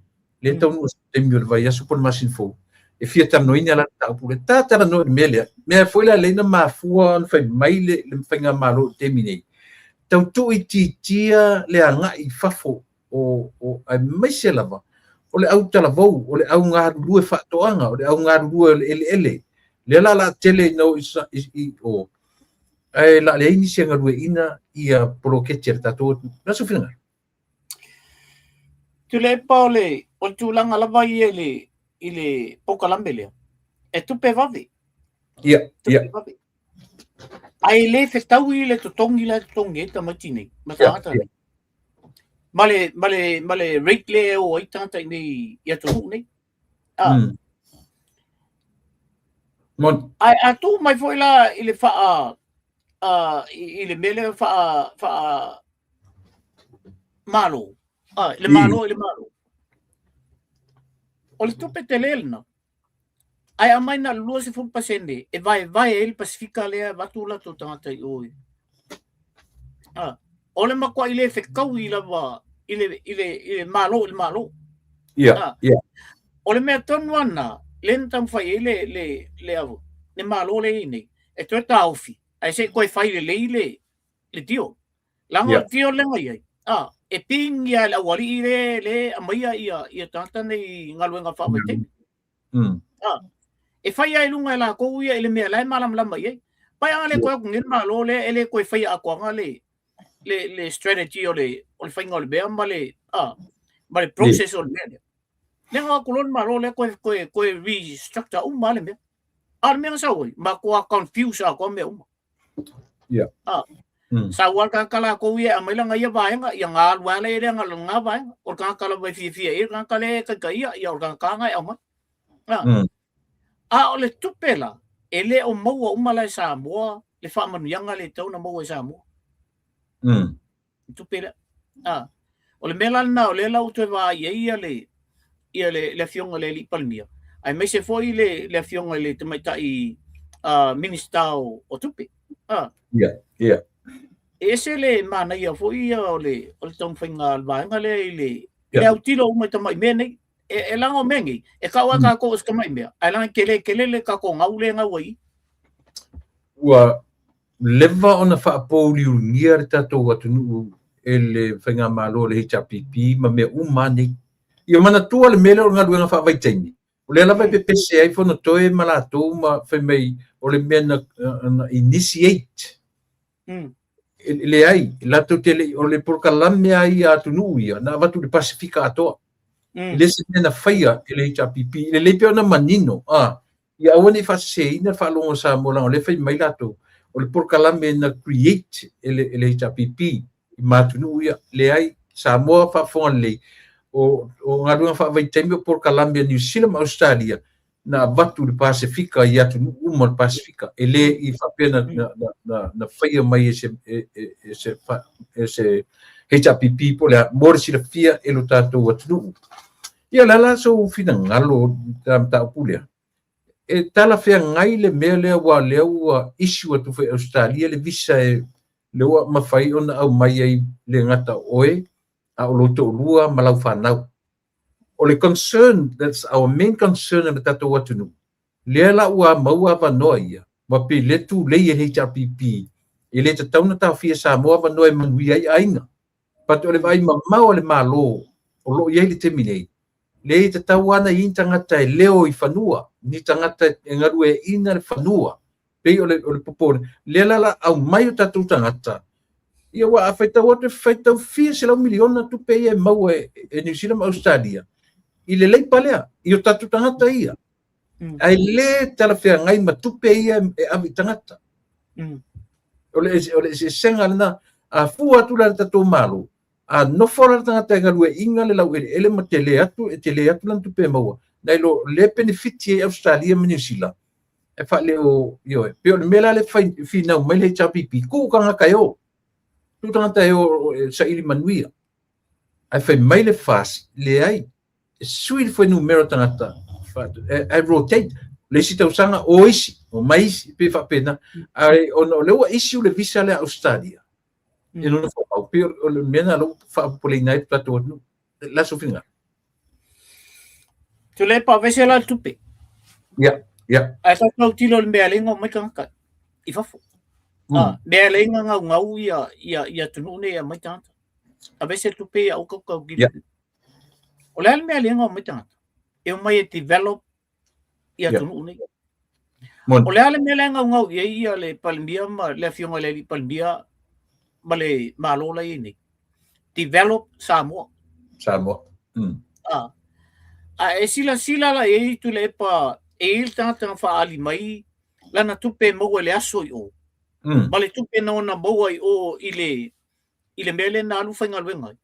lea e taunuu i se taimi o le vaiaso po o le masina fou, E fia talanoaina la le mataupu lea. Ta talanoa i le mea lea. Mea foi la lea na mafua ona fai mai le faigamalo i le taimi nei, tau tuuitiitia le agai i fafo o aemaise lava o le autalavou, o le au galulue faatoaga, o le au galulue o le eleele. Lea la o le a tele ina o i o, ae o le a leai nisi e galueaiina ia poloketi a le tatou atunuu. O le a sou finagalo? Tuilaepa, o le tulaga lava ia i le polokalame lea, e tupe vave. Ia, ia. Ae le fetaui le totogi la e totogi ai tamaiti nei, ma tagata nei. Ma le rate lea e o ai tagata i nei i atunuu nei. Ah. Ae a tuu mai foi la i le faa i le mea lea faa faa malo. Ah, i le malo i le malo. O le tupe tele lena. Ae aumai na o le 20% e vaevae ai le Pasefika lea e avatu o latou tagata i o. Ah, o le matuai le fetaui lava i le malo i le malo. Ah, o le mea tonu lava lena, lea na taumafai ai le malo lea e i ai nei, e toe taofi, ae se i toe fai lelei le deal. Leaga o le deal lea na i ai, ah, e pigigia e le aualii le aumaia ia tagata nei i galuega faavaitaimi. Ah, e fai lava i luga e latou ia i le mea la e malamalama i ai. Pai a le toe atu nei le malo lea e le toe faia atoaga le strategy o le faiga o le mea ma le process o le mea lea. Lea na atu loa le malo lea toe restructure uma lava le mea. A o le mea na sau ai, matua confuse atoa mea uma. Ah. Sau lava le tagata latou ia e aumai lana ia vaega, ia na alu lava lea i lana vaega. O le tagata lava e fiafia i ai, le tagata lea e taitaia, ia o le tagata lena e aumai. Ah. A o le tupe la, e le o maua uma la e Samoa le faamanuiaga lea e tatau ona maua e Samoa. Le tupe lea. Ah. O le mea la lena o lea la ua toe vaai ai ia le afioga i le alii Palemia, aemaise foi le afioga i le tamaitai Minista o tupe. Ah. E ese le manaia foi ia o le taumafaiga a le vaega lea i le autilo uma i tamai mea nei. E leaga o mea nei, e tau lava tatou o se tamai mea, ae leaga e tele tele le tatou gau lea e gau ai i. Ua leva ona faapouliuligia le tatou atunuu e le faigamalo o le HRPP ma mea uma lava nei. Ia manatua le mea lea o le galuega faavaitaimi, o lea lava e pepese ai Fonotoe ma latou ma fai mai o le mea na initiate. E leai, latou te le i, o le polokalame lava ia a atunuu ia na avatu i le Pasefika atoa. E le se mea na faia e le HRPP, e lelei pea ona manino, ia aua ne i faaseseina le faalogo a Samoa leaga o lea e fai mai latou, o le polokalame na create e le HRPP i ma atunuu ia. Leai, Samoa faafofoga lelei, o galuega faavaitaimi o polokalame a Niu Sila ma Ausetalia na avatu i le Pasefika i atunuu uma o le Pasefika. E le i faapea na faia mai e se HRPP po o le a, mo le silafia e lo tatou atunuu. Ia, o le a la sou finagalo i le mataupu lea? E talafeagai le mea lea aua o lea ua issue atu foi e Ausetalia le visa e lea ua mafai ona aumai ai le gata o oe a o lou toalua ma lau fanau. O le concern, that's our main concern o le tatou atunuu, lea la ua maua avanoa ia, ma pei lea tulei e le HRPP, e le tatau ona taofia e Samoa avanoa e manuia ai aiga. But o le vaai mamao a le Malo o lo o i ai i le taimi nei, leai e tatau lava ona i ai ni tagata e leo i fanua, ni tagata e galueaiina le fanua, pei o le popole, lea la la aumai o tatou tagata, ia aua a faitau atu e faitau fia selau miliona tupe ia e maua e Niu Sila ma Ausetalia i le leipa lea, i o tatou tagata ia. Ae le talafeagai ma tupe ia e ave i tagata. O le eseesega lena, a fua atu la i le tatou Malo, a nofo la le tagata e galueaiina le laueleele ma tele atu, e tele atu lana tupe e maua, nai lo lea penefiti ai Ausetalia ma Niu Sila, e faaleo, ioe, pei o le mea la lea e finau mai le HRPP, tuu tagata e o, tuu tagata e o e saili manuia. Ae fai mai le FAS, leai, e sui le fuainumera o tagata, e rotate, le isi tausaga o isi, o mai isi, pei faapena. Ae ona o lea ua issue le visa lea a Ausetalia, e nonofo mau, pei o le mea lena o lea ua faapopoleina ai le tatou atunuu. O le a sou finagalo? Tuilaepa, aveese la le tupe. Ia, ia. Ae tatou autilo i le mea e ala ai ona omai tagata i fafo. Mea e ala ai ona gaugau ia ia ia atunuu nei e aumai tagata. Aveese le tupe ia aua tatou te autilo. O le a le mea e ala ai ona omai tagata? E omai e develop ia atunuu nei. O le a le mea la e gaugau i ai ia le Palemia ma le afioga i le alii Palemia ma le Malo la e i ai nei? Develop Samoa. Samoa. A e silasila la i ai Tuilaepa, e i ai le tagata na faaali mai lana tupe e maua i le aso i o, ma le tupe na ona maua i o i le i le mea lea na alu faigaluega ai.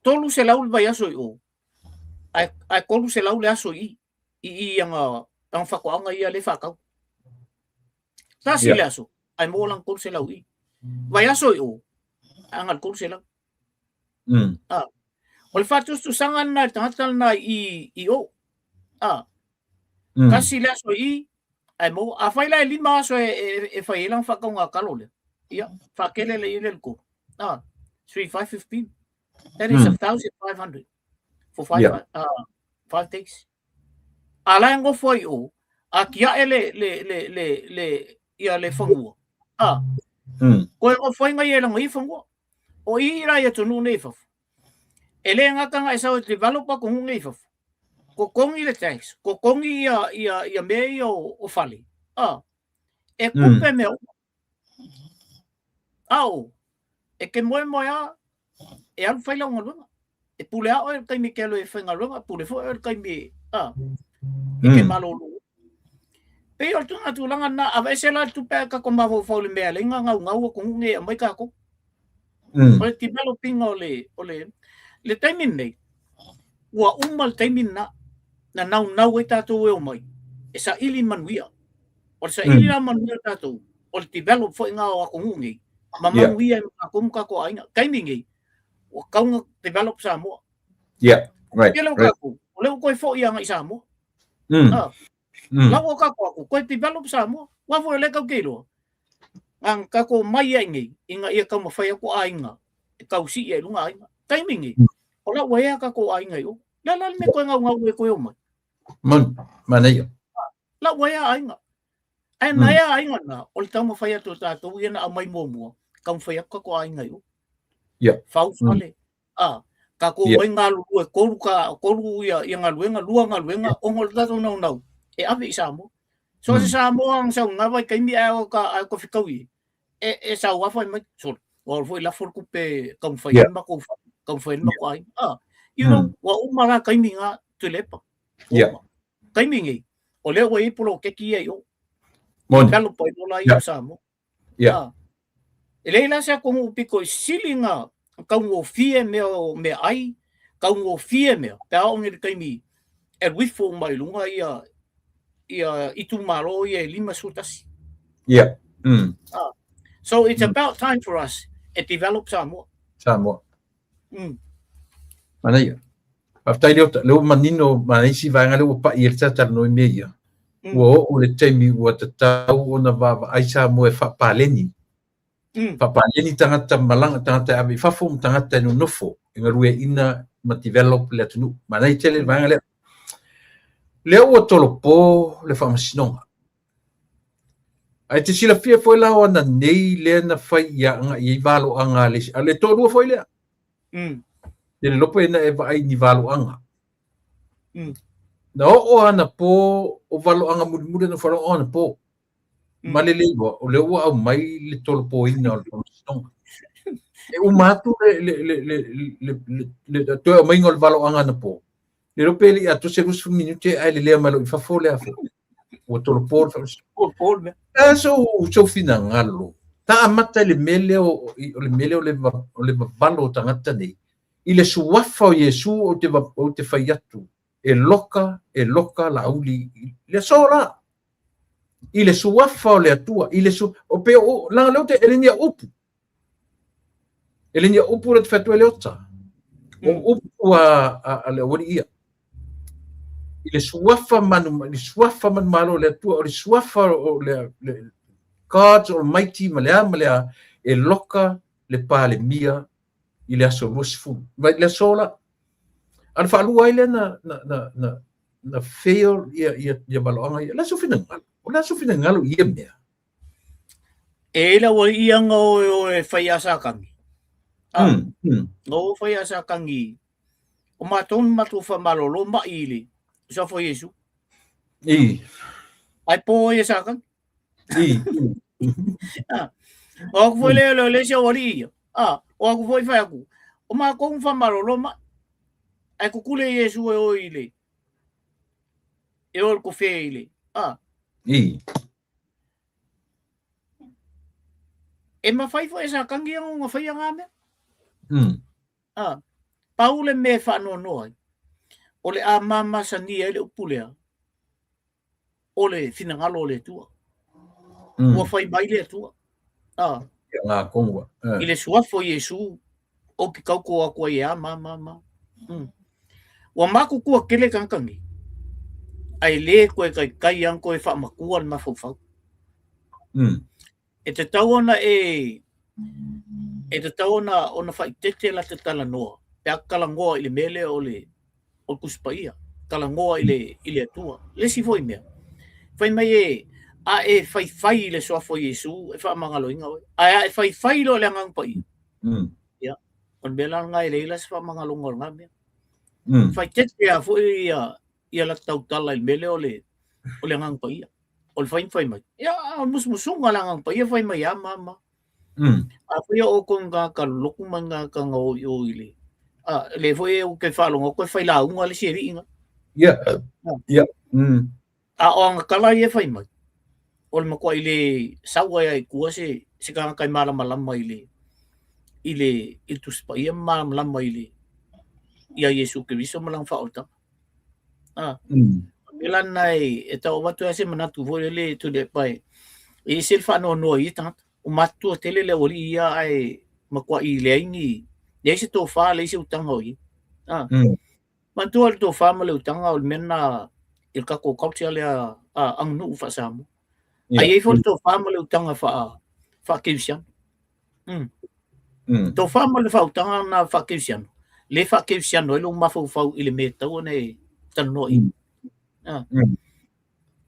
300 le vaiaso i o, ae, ae 300 le aso i i, i i ana, ana faatoaga ia lea e faatau. Tasi le aso, ae maua lana 300 i. Vaiaso i o, ae na o le 300. Ah. O le faatusatusaga lena i le tagata lena i, i o. Ah. Tasi le aso i, ae maua. Afai la e 5 aso e, e, e fai ai lana faatauga talo lea. Ia, faatele le i le 3. Ah, 3, 5, 15. That is 1,500 for 5, 5 days. A la e nofo ai i o, a tiae le, le, le, le, le, ia le fanua. A, koe nofo ai ngai e lana ia fanua. O i la i atunuu nei i fafo. E le gata na e sau e develop atunuu nei i fafo. Totogi le tax, totogi ia, ia, ia mea ia o, o fale. A, e kupe mea uma. A o, e te moemoeā, e alu fai lau galuega. E pule lava oe i le taimi e te alu ai e faigaluega, pule foi oe i le taimi a, e te malolo. Pei o le tulaga tulaga lena, aveese la le tupe ae tatou mafaufau i le mea e ala ai ona naunau atunuu nei e aumai tatou. O le developing o le, o le, le taimi lenei, ua uma le taimi lena, na naunau ai tatou e omai, e saili manuia. O le saili la manuia o tatou, o le develop foi lena o atunuu nei, ma manuia ai ma tatou ma tatou aiga. Taimi nei, ua tatau ona develop Samoa. Yeah, right. Tele o tatou, o lea ua toe foi agai i Samoa. La ua tatou atu, toe develop Samoa. Aua foi o lea tatou te iloa, na ona tatou omai ai nei, ina ia taumafai atu aiga, e tausii ai i luga aiga. Taimi nei, o la ua ea tatou aiga i o. Le a la le mea toe naunau ai toe omai? Moni, manaia. La ua ea aiga. Ae na ea aiga na, o le taumafai atu o tatou ia na aumai muamua, taumafai atu tatou aiga i o. Fau fale. A, tatou omai galulue tolu, ka, tolu ia, ia galuega, lua galuega, ona o le tatou naunau, e ave i Samoa. So se Samoa ang sau ngā vaitaimi ae o ka, ae o ka fetau i, e, e sau a fai mai, sorry, ua alu foi lafo le tupe taumafai ai le matou fale, taumafai ai le matou aiga. Ah, you know, ua uma la taimi ngā Tuilaepa. Ua uma. Taimi nei, o lea ua i ai poloketi ia i o. Moni. Develop ai loa la ia o Samoa. Ah. E leai la se atunuu pito i sili na taugofie mea o meaai, taugofie mea, pe a oo nei i le taimi e alu ifo uma i luga ia ia itumalo ia e 51. Yeah. Ah. So it's about time for us e develop Samoa. Samoa. Manaia. Faafetai Leota, lea ua manino ma isi vaega lea ua pa'i ai le talatalanoa i mea ia. Ua oo le taimi ua tatau ona vaavaai Samoa e faapaleni. Faapaleni tagata malaga, tagata e ave i fafo ma tagata e nonofo e galueaiina ma develop le atunuu. Manaia tele le vaega lea. Lea ua tolopo le faamasinoga. Ae te silafia foi la o ananei lea na fai ia agai i ai valoaga a le isi, a le toalua foi lea. Te le lopo ina e vaai ni valoaga. Na oo anapo o valoaga mulimuli na whalo anapo. Ma le le iloa, o lea ua aumai le tolopoina o le faamasinoga. E uma atu le, le, le, le, le, le, le toe aumaiga o le valoaga anapo. Le iloa pe le i atoa se 20 minute ae lelea mai loa i fafo le afo. Ua tolopo le faamasinoga. Tolopo le mea. E sou, sou finagalo. Ta amata i le mea lea o, o le mea lea o le, o le vavalo o tagata nei. I le suafa o Iesu ou te, ou te fai atu, e loka, e loka Laauli i le aso la. I le suafa o le Atua, i le su, o pe o, leaga lea ou te, e le ni au upu. E le ni au upu lea te fai atu ai Leota. O upu a, a, a le aualii ia. I le suafa manu, i le suafa manumalo o le Atua, o le suafa o le, le God Almighty ma le a ma le a, e loka le Palemia i le aso 20. Mai le aso la. A le faalua ai lea na, na, na, na, na fail ia ia ia valoaga ia. O le a sou finagalo? O le a sou finagalo i ia mea? E ila ua i anga o e o e whai a sākangi. Ah, o whai a sākangi. O mātou na mātou whamalolo mai i le suafa o Iesu. I. Ai pō e sākangi. I. Ah. O aku foi le le le se o ali ia. Ah, o aku foi whai aku. O mātou whamalolo mai. Ai kukule Iesu e o i le. E o ko whē i le. Ah. I. E mawhai foi e sa kangi ang nga whai ang mea. Ah, pau le mea e faanoanoa ai, o le a mamasani ai le upu lea, o le finagalo o le Atua. Ua whai mai le Atua. Ah. Ia ngā kongua. I le suafa o Iesu, o ki kauko aku ai e a ma ma ma. Ua makukua kele kankangi, ai le koe kai kai ang koe whaamakua le mafaufau. E tatau ona e e tatau ona ona faaeteete la te talanoa pe a talanoa i le mea lea o le o le Tusi Paia, talanoa i le i le Atua. Le isi foi mea, fai mai e a e faifai i le suafa o Iesu e faamagaloina oe, ae a e faifai loa i le Agaga Paia, ia, o le mea la lena e leai la se faamagaloga o lena mea. Faaeteete lava foi ia ia la tautala i le mea lea o le o le Agaga Paia. O le fai fai mai. Ia, o le musumusuga o le Agaga Paia fai mai a ma ma. A fai o outou ni tagata lolotu ma ni tagata na o i o i le a le foi e ou te faalogo atu e fai lauga le isi alii na. Ia. A o ana tala ia e fai mai, o le matuai le sau ai lava i tua se se tagata e malamalama i le i le i le Tusi Paia ma malamalama i le ia Iesu Keriso ma lana faaolataga. Ah. O la lena e tau avatu ai se manatu foi lele Tuilaepa e ese le faanoanoa i ia tagata. O matutua tele le aualii ia ae matuai leai ni leai se tofa, leai se utaga o i ai. Ah. Manatua le tofa ma le utaga o le mea lena i le tatou culture lea aganuu faa-Samoa. Ae i ai foi le tofa ma le utaga faa-kerisiano. Tofa ma le faautaga na faakerisiano, le faakerisiano ai lou mafaufau i le mea e tatau ona e talanoa i ai.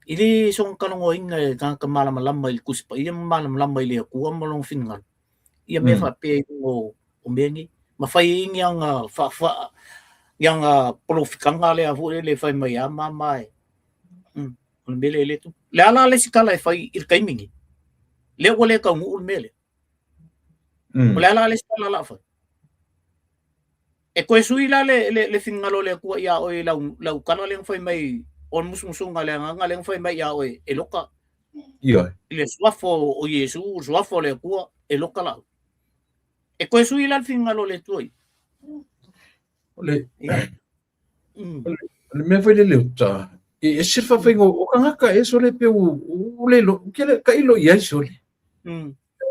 I le soona talanoaina e tagata malamalama i le Tusi Paia ma malamalama i le Atua ma lona finagalo, ia mea faapea i luga o mea nei. Ma fai ai ni aga faafaa, ni aga polofikaga lea foi lele e fai mai a ma ma e. O le mea lea e le tupu. Le a la le isi tala e fai i le taimi nei? Lea ua le taunuu le mea lea. O le a la le isi tala o le a fai? E toe sui la le, le, le finagalo o le Atua iā oe i lau, lau tala lea na fai mai, o le musumusuga a le Agaga lea na fai mai iā oe e loka. Ioe. I le suafa o Iesu, o le suafa o le Atua, e loka laau. E toe sui la le finagalo o le Atua ia. O le, O le mea foi lele uta, e ese le faafaiga o tagata e sole pe ua le lo, ke le tailo i ai sole.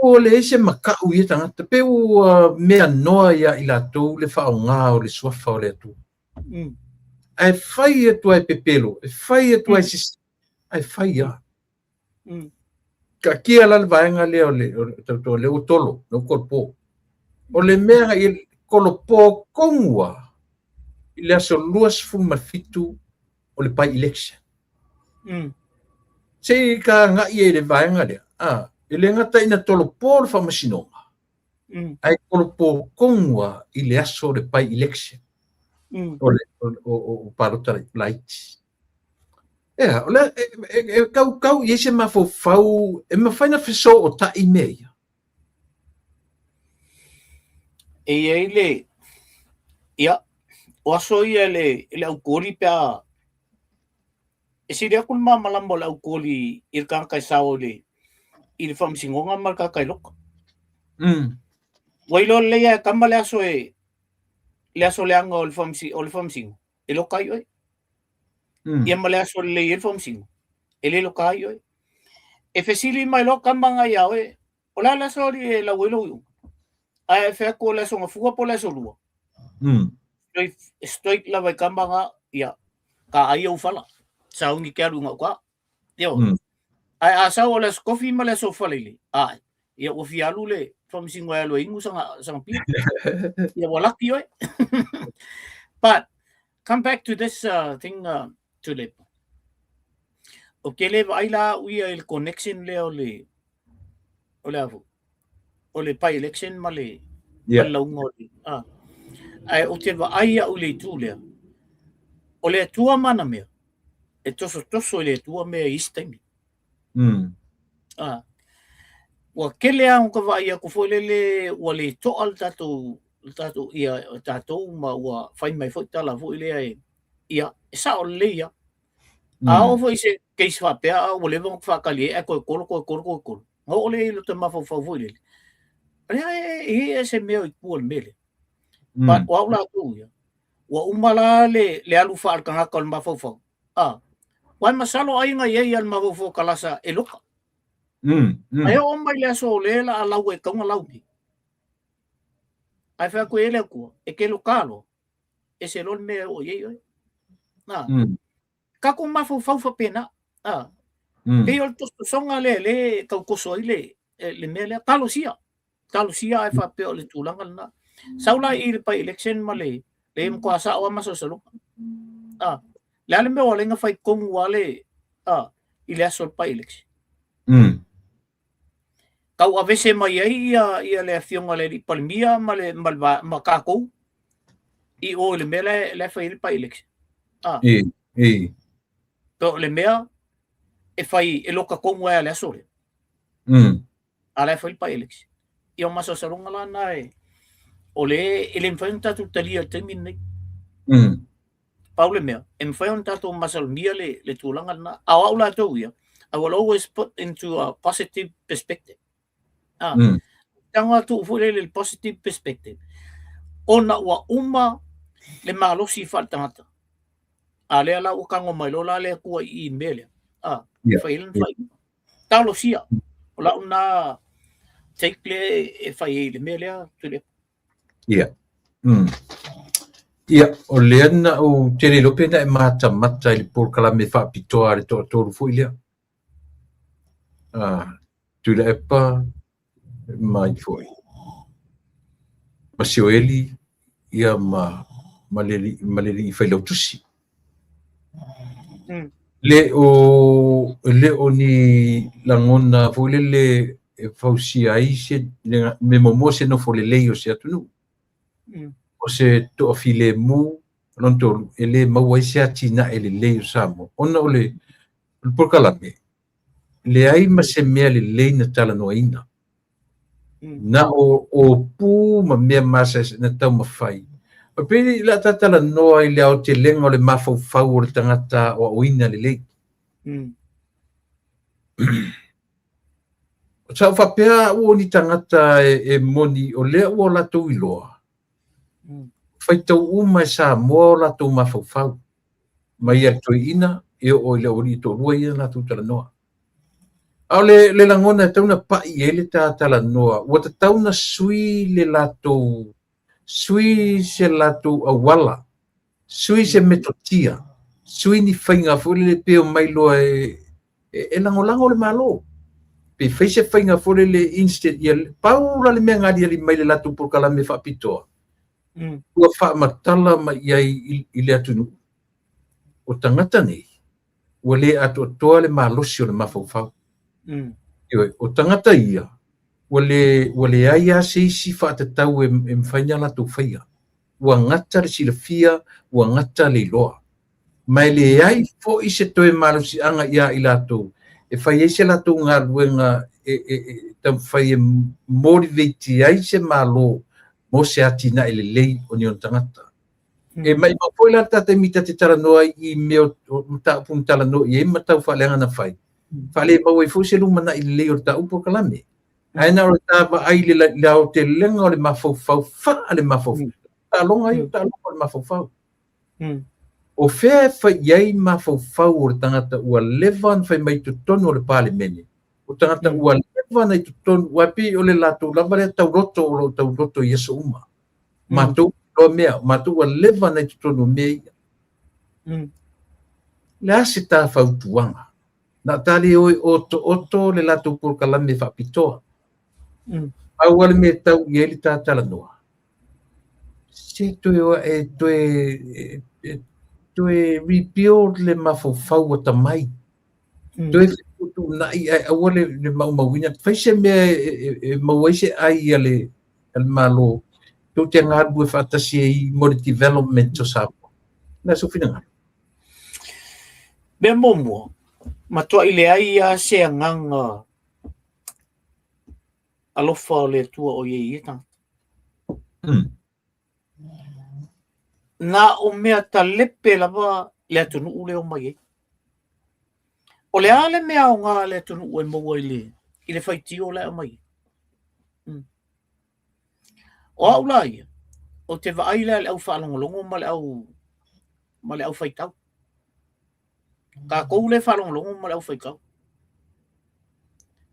Ua leai se maka'u i ia tagata, pe ua mea noa iā i latou le faaaoga o le suafa o le Atua. Ae fai atu lava e pepelo, e fai atu lava e sese, ae fai lava. Taatia la le vaega lea o le o lea ua tolo, lea ua tolopo. O le mea i tolopo tonu lava i le aso 27 o le by-election. Se i ka agai ai i le vaega lea, a, e le gata ina tolopo le faamasinoga, ae tolopo tonu lava i le aso o le by-election o le o palota laiti. Ea, o le, e, e, e kaukau i ai se mafaufau e mafai ona fesootai mea ia. E i ai le, ia, o aso ia i le, i le aukoli pe a, e sili atu le malamalama o le aukoli i le tagata e sao i le, i le faamasinoga ma le tagata e loka. Ua iloa lelei lava e tama le aso e, le aso leaga o le o le faamasino, e loka ai oe. Ia ma le aso lelei ai le faamasino, e le loka ai oe. E fesili mai loa tama na iā oe, o le a le aso alii e lau ai lou iuga? Ae e fai atu o le aso Gafua po o le aso Lua. Straight, straight lava i tama na, ia, ka ai ou fala. Sauni ke alu i gauta. Ioe. Ae a sau o le aso Tofi ma le aso Faleilei, ae, ia ua fia alu le faamasino e alu e inu sana, sana pia. Ia ua laki oe. But, come back to this thing, Tuilaepa. Ou te le vaai la au ia i le connection lea o le o le a foi, o le by election ma le ma le lauga o le a. Ae ou te vaai au i le itu lea, o le Atua ma ana mea, e tosotoso i le Atua mea i isi taimi. A. Ua tele lava ona ta vaai atu foi lele ua le to'a le tatou le tatou ia tatou ma ua fai mai foi tala foi lea e ia e sao lelei lava. A oo foi i se case faapea a ua leva ona faatali ai ae toe tolo toe tolo toe tolo, ona oo lea i lota mafaufau foi lele, o le a e i ai se mea i tua o le mea lea. But o au latou ia, ua uma la le alu faaletagata o le mafaufau. A, aua e masalo ai na i ai lava le mafaufau o Kalasa e loka. Ae oo mai le aso o lea la a lau e tatau ona lau nei. Ae fai atu i ai le Atua, e te loka loa, ese loa le mea e oo i ai oe. A, tatou mafaufau faapena. A, pei o le tosotosoga lea lea e tau toso ai le, le mea lea. Talosia. Talosia ae faapea o le tulaga lena. Sau la i le by election ma le le matua sao lava masalosaloga. A, le a le mea ua ala ai ona fai tonu lava le a, i le aso o le by election. Tau avese mai ai ia ia le afioga i le alii Palemia ma le ma le ma tatou i o i le mea la e fai ai le by election. A. E, e. O le mea e fai e loka tonu ai le aso lea. A la e fai le by election. Ia o masalosaloga la na e o le e le mafai ona tatou talia i le taimi lenei. Pau le mea, e mafai ona tatou masalomia le, le tulaga lena. A o au latou ia, I will always put into a positive perspective. Ah, tago atu foi lele le positive perspective. Ona ua uma le malosi faaletagata. A lea la ua tago mai loa la le Atua i i mea lea. Ah, fai ai lana faaiuga. Talosia, o lau na take lea e fai ai le mea lea, Tuilaepa. Ia. Ia, o lea na ou te le iloa pe na e matamata i le polokalame faapitoa a le toatolu foi lea. Ah, Tuilaepa mai foi. Ma Sioeli ia ma ma le ma le alii failautusi. Le o le o ni lagona foi lele e fausia ai se me muamua se nofo lelei o se atunuu. O se toafilemu lona tolu e le maua ai se atinae lelei o Samoa ona o le o le polokalame leai ma se mea lelei na talanoaina. Na o ōpū ma mea maseasea na taumafai. E pei o le a ta talanoa i le aotelega o le mafaufau o le tagata aoaoina lelei. Sa ou faapea au o ni tagata e moni o lea ua latou iloa, faitau uma e Samoa o latou mafaufau, mai ia le toeaina e oo i le aualii e toalua ia na latou talanoa. A o le, le lagona e tatau ona pai i ai le ta talanoa, ua tatau ona sui le latou, sui se latou auala, sui se metotia, sui ni faiga foi lele pe omai loa e, e, e lagolago le Malo. Pe fai se faiga foi lele instead, ia, pau la le mea na aliali mai le latou polokalame faapitoa, ua faamatala mai i ai i, i le atunuu, o tagata nei, ua le atoatoa le malosi o le mafaufau. Ioe, o tagata ia, ua le, ua leai lava se isi faatatau e, e mafai ona latou faia. Ua gata le silafia, ua gata le iloa. Ma e leai foi se toe malosiaga ia i latou e fai ai se latou galuega e, e, e taumafai e motivate ai se Malo mo se atinae lelei o ni ona tagata. E maimau foi la le ta taimi ta te talanoa ai i mea o mataupu na talanoa i ai ma tau faaleaga na fai. Faalemau ai foi se lumanai lelei o le ta upu polokalame. Ae na o le ta vaai i le aotelega o le mafaufau, faa le mafaufau. Taaloga ia o taaloga o le mafaufau. O fea e fai i ai mafaufau o le tagata ua leva ona fai mai i totonu o le Palemene, o tagata ua leva ona i totonu, aua e pei o le latou lava lea tauloto o lo o tauloto i aso uma. Matou iloa mea, matou ua leva ona i totonu o mea ia. O le a se ta fautuaga? Na ta le o e otooto le latou polokalame faapitoa. Pau lava le mea e tau i ai le ta talanoa, se toe o ae toe, toe rebuild le mafaufau atamai. Toe fetuutuunai ae aua le maumauina. Fai se mea e maua ai se ai a le Malo, tou te galulue faatasi ai mo le development o Samoa. O le a sou finagalo? Mea muamua, matuai leai lava se agaga alofa o le Atua o i ai i ia tagata. Na o mea talepe lava le atunuu lea o mai ai. O le a le mea aoga a le atunuu e maua i le faitio la e aumai ai? O au la ia, ou te vaai la i le au faalogologo ma le au ma le au faitau. Tatou lea e faalogologo ma le au faitau.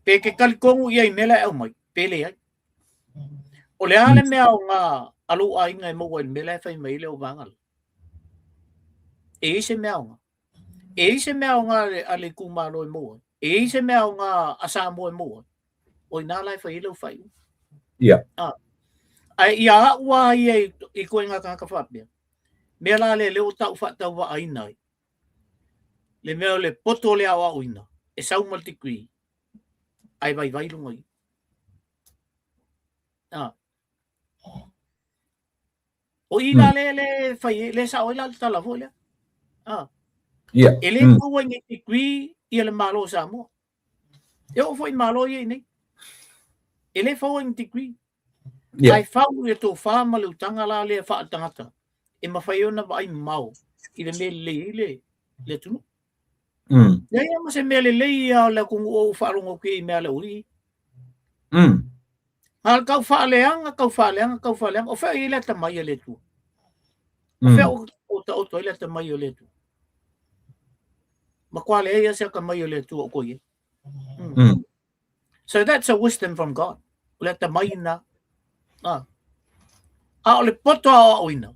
Pe te talitonu i ai i mea la e aumai, pe leai. O le a le mea aoga a lou aiga e maua i le mea la e fai mai ai le vaega lea? E i ai se mea aoga? E i ai se mea aoga a le itumalo e maua ai? E i ai se mea aoga a Samoa e maua ai? O i ina la e fai ai lau faaiuga. Ia. Ae ia au lava ia i ituaiga tagata faapea, mea la lea lea ua tau faatauvaaina ai, le mea o le poto o le aoaoina, e sau ma le degree, ae vaivai luga i. O i la lea le fai le sao ai la le tala foi lea. Yeah. E le maua i ni degree ia le Malo o Samoa. E oo foi i Malo ia i nei. E le faua i ni degree. Yeah. Ae fau i le tofa ma le utaga la lea faaletagata e mafai ai ona vaai mamao i le mea e lelei ai le atunuu. Leai lava ma se mea lelei ia o le atunuu o ou faalogo atu i mea a le aualii. A o le tau faaleaga, tau faaleaga, tau faaleaga. O fea o i ai le atamai a le Atua? O fea o taoto ai le atamai o le Atua? Matua leai lava se atamai o le Atua o toe i ai. So that's a wisdom from God. O le atamai lena. Ah. A o le poto aoaoina,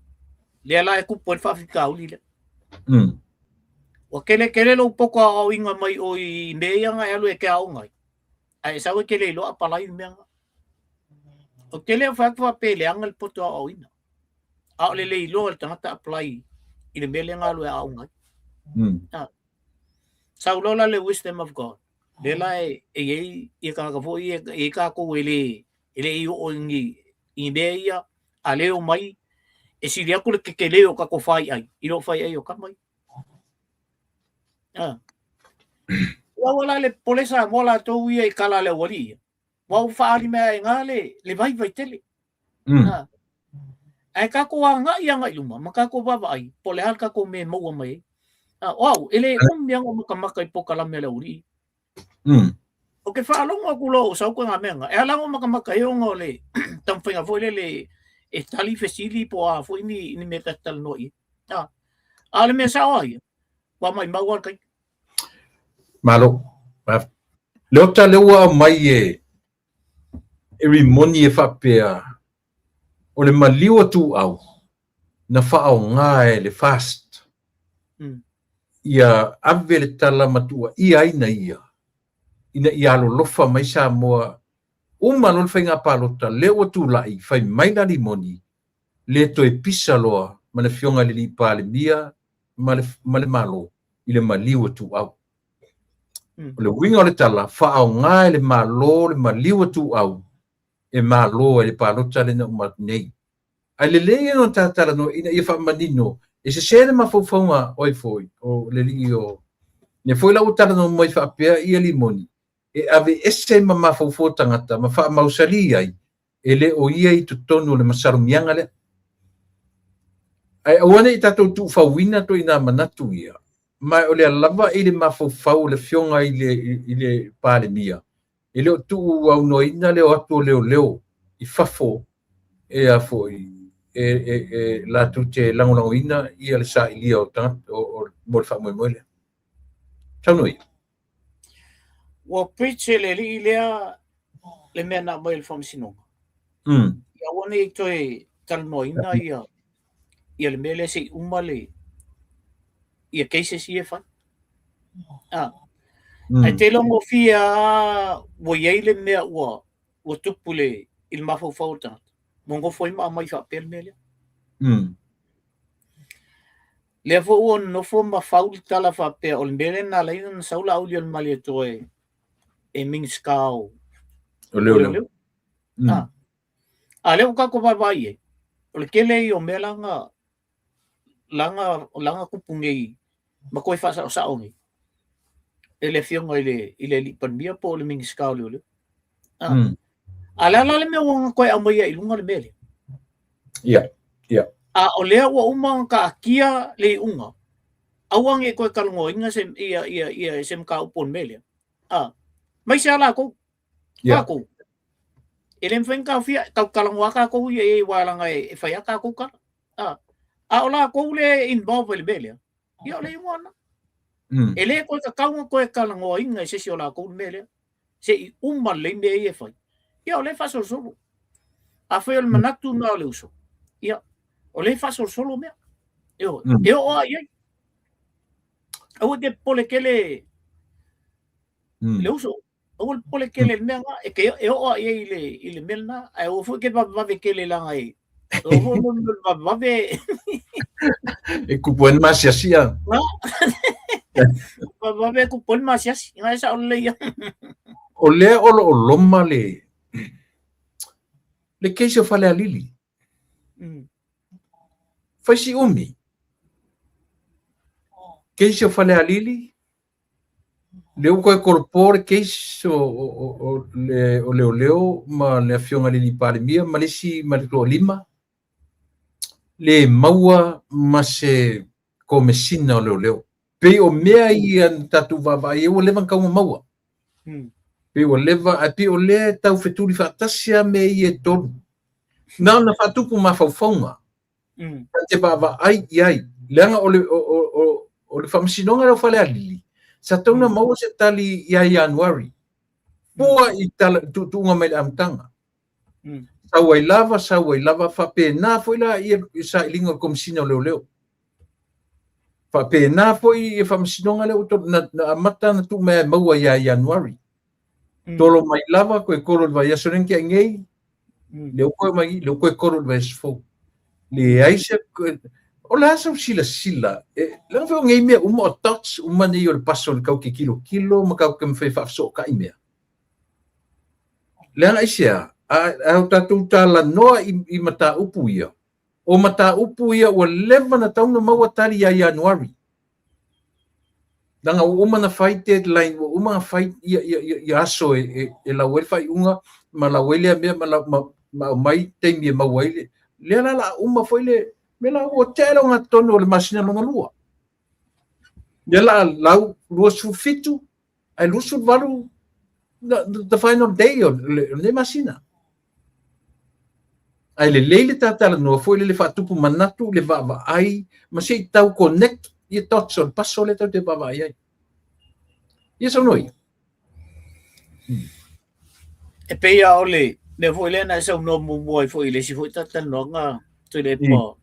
lea la e tupu ai le faafitauli lea. Ua tele tele lou poto aoaoina mai o i mea ia na e alu e te aoga ai. Ae e sau e te le iloa apalai le mea lena. Ou te le o fai atu faapea e leaga le poto aoaoina. A o le le iloa o le tagata apply i le mea lea na alu e aoga ai. Ah. Sau loa la le wisdom of God. Lea la e i ai ia tagata foi ia, e i ai tatou e le e le i oo i ni, i mea ia, a lea omai, e sili atu le tetele o tatou faiai i lo faiai o tama ia. Ah. Ua la le popole Samoa latou ia i tala a le aualii ia. Ua ua faaali mai lava i ina le vaivai tele. Ah. Ae tatou agai agai i luma ma tatou vaavaai po o le a le tatou mea e maua mai ai. Ah, o au, e le umi lava ona matamata i polokalame a le aualii. Ou te faalogo atu loa ua sau ituaiga mea na, e ala ona matamata ai ona o le taumafaiga foi lele e tali fesili po o a foi ni mea ta te talanoa i ai. Ah. A o le mea sao lava ia, ua maumau lava le taimi. Malo. Leota lea ua aumai e Rimoni e faapea, o le maliu a Tuuau na faaaoga e le FAST ia ave le tala ma tuuaia ai na ia ina ia alolofa mai Samoa uma loa le faiga palota lea ua tulai fai mai la Rimoni le toe pisa loa ma le Afioga i le Alii Palemia ma le Malo i le maliu a Tuuau. O le uiga o le tala, faaaoga e le Malo le maliu a Tuuau e malo ai le palota lea na uma atu nei. Ae lelei ia ona ta talanoa ina ia faamanino, e sese le mafaufauga o ai foi, o le alii o... Lea foi la ua talanoa mai faapea ia Limoni, e aveese ma mafaufau o tagata ma faamausali ai, e le o ia i totonu o le masalomiaga lea. Ae aua ne i tatou tuufauina ituaiga manatu ia, ma o lea lava i le mafaufau o le Afioga i le Palemia, e le o tuuaunoaina le o atu o leoleo i fafo e a foi e latou te lagolagoina ia le sailia o tagata mo le faamoemoe lea. Saunoa ia. Ua preach e le alii lea le mea na aumai e le faamasinoga. Ia aua ne i toe talanoaina ia le mea lea se i uma le ia cases ia e fai. Ah. Ae te iloa gofie lava ua i ai le mea ua tupu i le mafaufau o le tagata. Ua nofo ai ma aumai faapea le mea lea. Lea foi ua nonofo ma fau le tala faapea o le mea lea na ala ai ona sau Laaulialemalietoa e Minisita o Leoleo. A lea ua tatou vaavaai i ai, o le tele ia o mea la na tupu nei ma toe faasaosao nei e le afioga i le alii Palemia po o le Minisita o Leoleo. A le a la le mea ua toe aumaia i luga le mea lea? Ia. A o lea ua uma ona taatia le iuga, aua ne i toe talanoaina se ia ia ia se mataupu o le mea lea. Mai se ala latou. Tatou. E le mafai ona taofia, tau talanoa tatou ia i aua leaga e fai lava tatou tala. A o latou le involve i le mea lea, ia o le iuga lena. E le toe tatau ona toe talanoaina e se isi o latou le mea lea. Se i uma lelei mea ia e fai. Ia o lea e faasolosolo. Afai o le manatu na o le uso, ia o lea e faasolosolo mea. E oo lava i ai. Aua e te popole tele le uso. Aua le popole tele i le mea lena. E te e oo lava i ai i le mea lena. Ae aua foi e te vavevave tele leaga e o foi mo le vavevave. E kupu ai le masiasi ia. Vavevave e kupu ai le masiasi. Ina e sao lelei ia. O lea o lo o loma le case o Falealili. Fai si umi. Case o Falealili, lea ua toe tolopo le case o leoleo ma le afioga i le alii Palemia ma le isi ma le toalima, le maua ma se komesina o leoleo. Pei o mea ia na tatou vaavaai ai ua leva ona tatau ona maua. Pei ua leva, ae pei o lea e tau fetuli faatasi lava mea ia e tolu. Na ona faatupu mafaufauga. Ta te vaavaai i ai, leaga o le, o le faamasinoga lea o Falealili, sa tatau ona maua se tali ia Ianuari, fua i tala, tuutuuga mai le amataga. Sau ai lava, sau ai lava, faapena foi la ia sailiga o le Komesina o Leoleo. Faapena foi ia faamasinoga lea ua na amata ona tuu mai e maua ia Ianuari. Tolo mai lava, toe tolo i le vaiaso lea na tea nei, lea ua toe mai, lea ua toe tolo i le vaiaso fou. Leai se... O le a sau silasila, leaga foi o nei mea uma o dots uma nei o le paso le tau te tilotilo ma tau te mafai e faafesootai mea. Leaga aisea, a o tatou talanoa i mataupu ia, o mataupu ia ua leva ona tatau ona maua tali ia Ianuari. Leaga ua uma ona fai deadline, ua uma ona fai ia aso e lau ai le faaiuga ma lau ai lea mea ma aumai taimi e maua ai le... Lea la o le a uma foi le mea la ua tea le ogatotonu o le masina lona lua. Lea o le a lau 27 ae 28 the final day o lenei masina. Ae lelei le ta talanoa foi lele faatupu manatu le vaavaai ma se i tau connect ia dots o le paso lea tatou te vaavaai ai. Ia saunoa ia. E pei lava o le mea foi lea na e saunoa muamua ai foi i le isi foi talatalanoaga Tuilaepa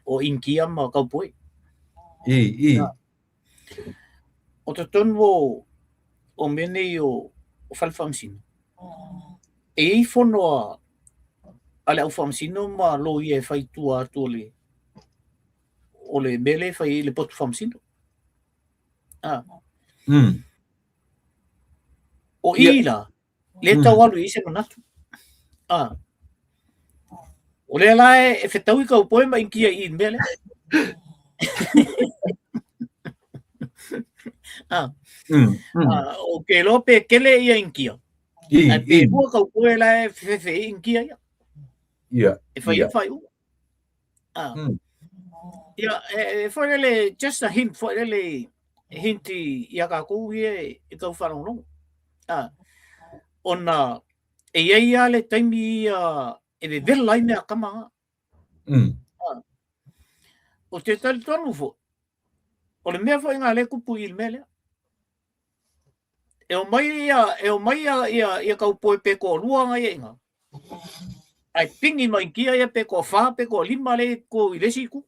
o Inikia ma Kaupoi. I. O totonu o mea nei o fale faamasino, e i ai fono a le au faamasino ma loia e fai i tua atu o le mea lea e fai ai le potu faamasino. O i la, lea tau alu i ai se manatu. O lea la e fetaui Kaupoi ma Inikia i le mea lea. Ou te iloa pe tele ia Inikia. Ae pe lua Kaupoi la e fefefe ai Inikia ia. E fai ai faaiuga. Ia, e foi lele, just a hint foi lele, hint ia tatou ia e tau faalogologo. Ona e i ai lava le taimi ia e vevela ai mea a tama na. Ou te talitonu foi, o le mea foi na lea e tupu i le mea lea. E omai ia, e omai ia, ia, ia Kaupoi pe toalua na ia i ina. Ae pigi ma Inikia ia pe toafa pe toalima lea i i le isi itu.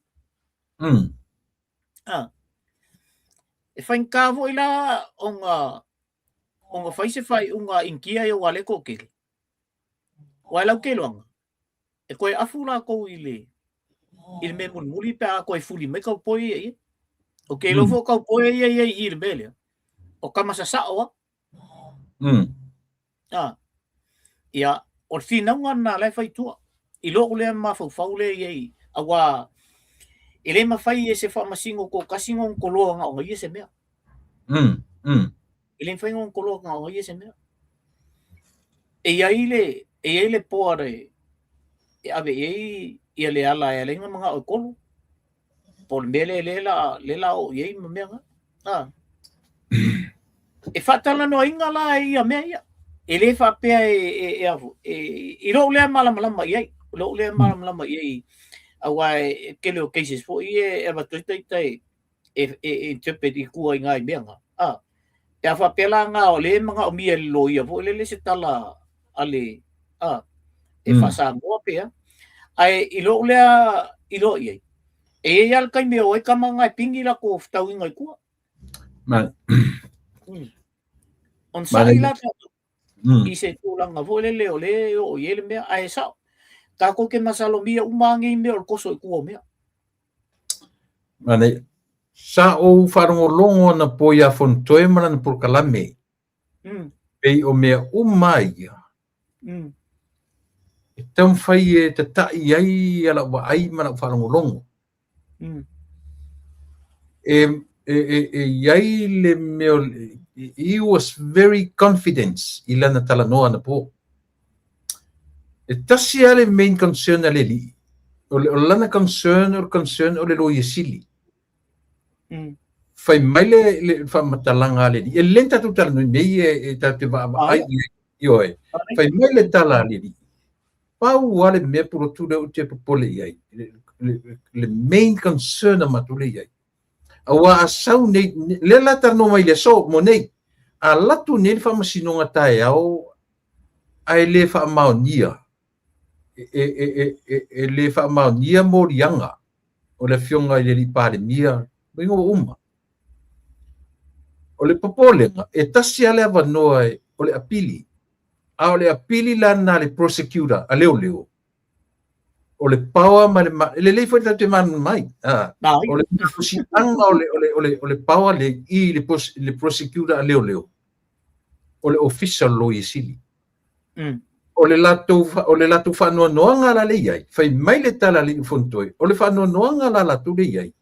E faigata foi la ona fai se faaiuga a Inikia ia aua o lea e toatele. Aua e lau te iloaga, e toe afu latou i le mea mulimuli pe a toe fuli mai Kaupoi ia i ai. Ou te iloa foi o taupoe ia i ai i i le mea lea, o tama sasao lava. Ia, o le finauga lena la e fai i tua, i lou lea mafaufau lea i ai, aua e le mafai e se faamasino toatasi ona toloa na o ia se mea. E le mafai ona toloa na o ia se mea. E i ai le, e i ai le board e ave i ai ia le ala e ala ai ona manao e kolo. Po o le mea lea lea la lea la oo i ai ma mea na. A. E faatalanoaina la ia mea ia. E le faapea e e e a foi, e i lou lea malamalama i ai, lou lea malamalama i ai aua e tele o cases foi ia e avatu ai taita e e interpret i tua i nai mea na. A. Pe a faapea la na o lea e manaomia e le loia foi lele se tala a le a e faa-Samoa pe a. Ae i lou lea iloa i ai, e i ai lava le taimi e o ai tama na e pigi latou fetauiga i tua. Onosai la tatou i se tulaga foi lele o lea e oo i ai le mea, ae sao, tatou te masalomia uma lava nei mea o le toso i tua o mea. Manaia. Sa ou faalogologo anapo ia Fonotoe ma lana polokalame. Pei o mea uma ia e taumafai e tata'i ai lau vaai ma lau faalogologo. E e i ai le mea, he was very confident i lana talanoa anapo. E tasi lava le main concern a le alii, o lana concern o le concern o le Loia Sili. Fai mai le faamatalaga a le alii, e lelei ona tatou talanoa i mea ia e tatou te vaavaai i ai, ioe. Fai mai le tala a le alii, pau lava le mea pulotu lea ou te popole i ai, le main concern a matou lea i ai, aua a sau nei, lea la talanoa mai i le aso mo nei, a alu atu nei le faamasinoga taeao ae le faamaonia, e le faamaonia moliaga o le Afioga i le Alii Palemia ma igoa uma. O le popolega, e tasi lava le avanoa o le apili, a o le apili la lena a le prosecutor, a leoleo, o le power ma le, e lelei foi tatou te malamalama ai, o le malosiaga o le power le i le prosecutor a leoleo, o le ofisa o le Loia Sili. O le latou, o le latou faanoanoaga la lea i ai, fai mai le tala a le Fonotoe, o le faanoanoaga la latou lea i ai,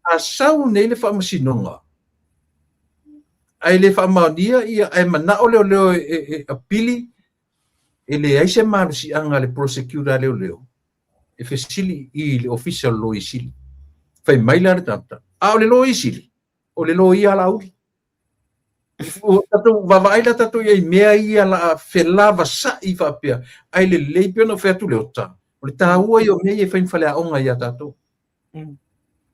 a sau nei le faamasinoga, ae le faamaonia ia, ae manao leoleo e apili, e leai se malosiaga a le prosecutor a leoleo e fesili i le ofisa o le Loia Sili. Fai mai la le tagata, a o le Loia Sili, o le loia a Laauli. Ua tatou vaavaai la tatou i ai i mea ia la a felavasa'i faapea, ae lelei pei ona ou fai atu Leota, o le taua ia o mea ia e fai ma faleaoga ia tatou.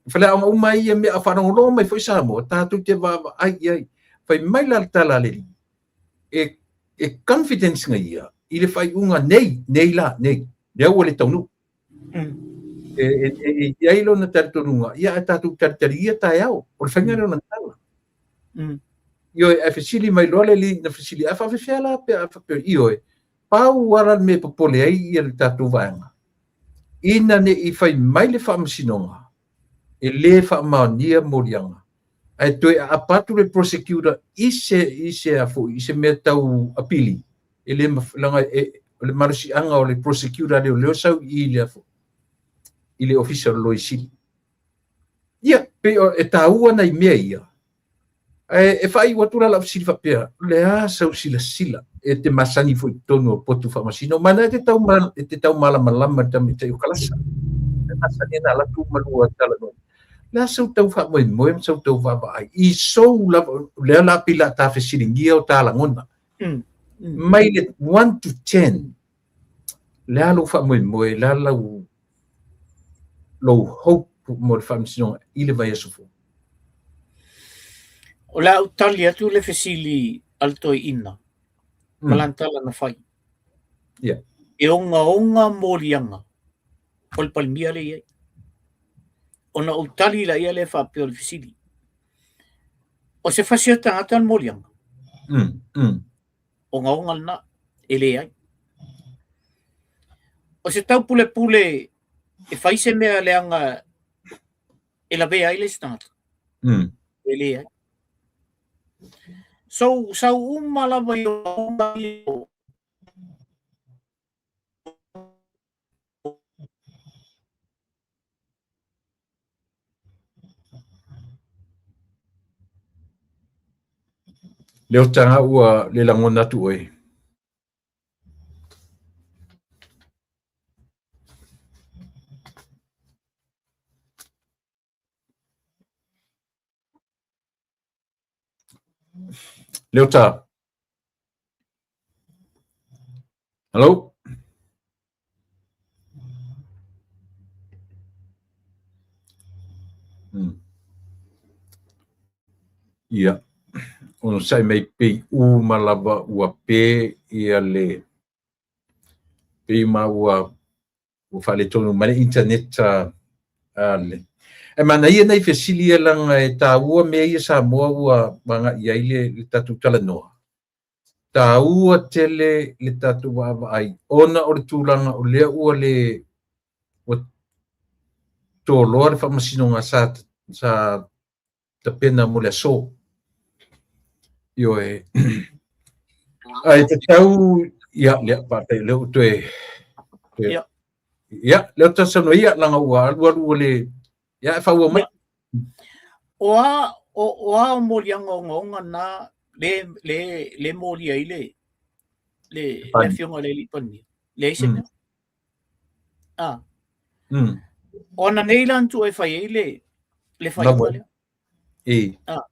Faleaoga uma ia mea a faalogologo mai foi Samoa, tatou te vaavaai i ai. Fai mai la le tala a le Alii, e confidence na ia i le faaiuga nei, nei la, nei, lea ua le taunuu. E i ai lona talitonuga, ia ae tatou talitali ia taeao, o le faiga lea o lana tala. Ioe, ae fesili mai loa le alii na fesili, ae faafefea la pe a faapea, ioe, pau lava la le mea e popole ai ia le tatou vaega, ina ne i fai mai le faamasinoga, e le faamaonia moliaga, ae toe aapa atu le prosecutor i se, i se, a foi, i se mea tau apili, e le leaga e, o le malosiaga o le prosecutor a leoleo sau i le, i le ofisa o le Loia Sili. Ia, pei o, e taua nai mea ia, ae e faaiu atu la lau fesili faapea, o le a sau silasila e te masani foi i totonu o potu faamasino, ma na e te tau, e te tau malamalama i le tamaitai o Kalasa. E masani ana alu atu ma lua talanoa. Le a sau tau faamoemoe ma sau tau vaavaai i sou lava, lea la pei la ta fesiligia o ta lagona. Mai le 1 to 10, le a lou faamoemoe, le a lau lou hope mo le faamasinoga i le vaiaso fou? O le a ou tali atu le fesili a le toeaina ma lana tala na fai. E ogaoga moliaga o le Palemia lea e i ai. Ona ou tali laia lea faapea o le fesili. O se fasi o tagata le moliaga? Ogaoga lena, e leai. O se taupulepule e fai se mea leaga e lavea ai le isi tagata? E leai. So, sau uma lava i o Leotaga ua le lagona atu oe. Leota. Hello? Ia, onosai mai pei uma lava ua pe ia le pei ma ua faaletonu mai le internet a le. Ae manaia nai fesili ia leaga e taua mea ia Samoa ua agai i ai le tatou talanoa. Taua tele le tatou vaavaai ona o le tulaga o lea ua le ua toloa le faamasinoga sa tapena mo le aso. Ioe. Ae tatau ia lea faafetai o lea ua toe Ia. Ia, lea ua saunoa ia leaga ua alualu ua le ia e faaauau mai. O a o a o moliaga ogaoga na le molia ai le afioga i le alii Palemia. Leai se mea. Ah. O ana nei la na tuu e fai ai le faaiuga lea. E. Ah.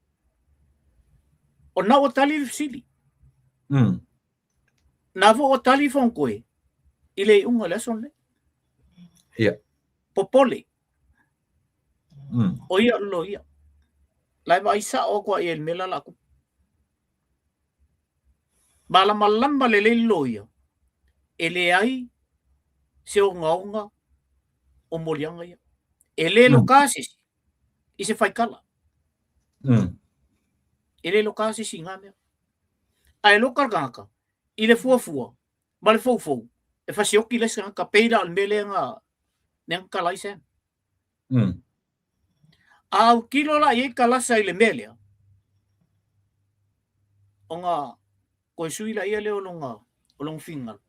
O na ua tali le fesili. Na foi ua tali Fonotoe i le iuga o le aso lenei. Ia. Popole. O ia o le loia. La e vaai sao atu lava i ai i le mea la o le a tupu. Malamalama lelei le loia, e leai se ogaoga o moliaga ia. E le loka se isi i se faikala. E le loka se isi i na mea. Ae loka le tagata i le fuafua ma le foufou e fasioki le isi tagata pei la o le mea lea na tala ai Sam. A autilo la i ai kalasa i le mea lea, ona toe sui laia lea o lona finagalo.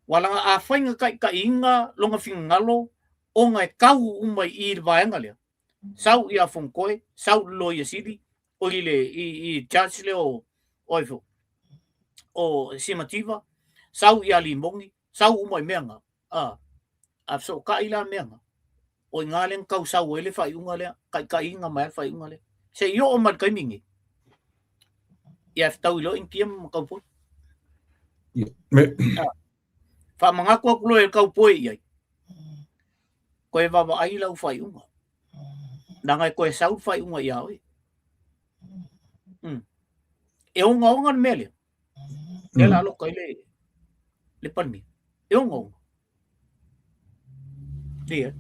Ua leaga afai na taitaiina lona finagalo ona e tau uma i i le vaega lea, sau ia Fonotoe, sau i le Loia Sili, o i le i judge lea o ai foi, o Simativa, sau ia Limoni, sau uma i mea na. A fesootai la mea na, o i ina lea na tau sau ai le faaiuga lea, taitaiina mai lava le faaiuga lea. Se i oo mai le taimi nei, ia e fetaui loa Initia ma Kaupoi. Faamanatu atu loa e Kaupoi i ai, toe vaavaai lau faaiuga. Leaga e toe sau le faaiuga ia oe. E ogaoga le mea lea. Lea la loka ai le Palemia. E ogaoga. Ia.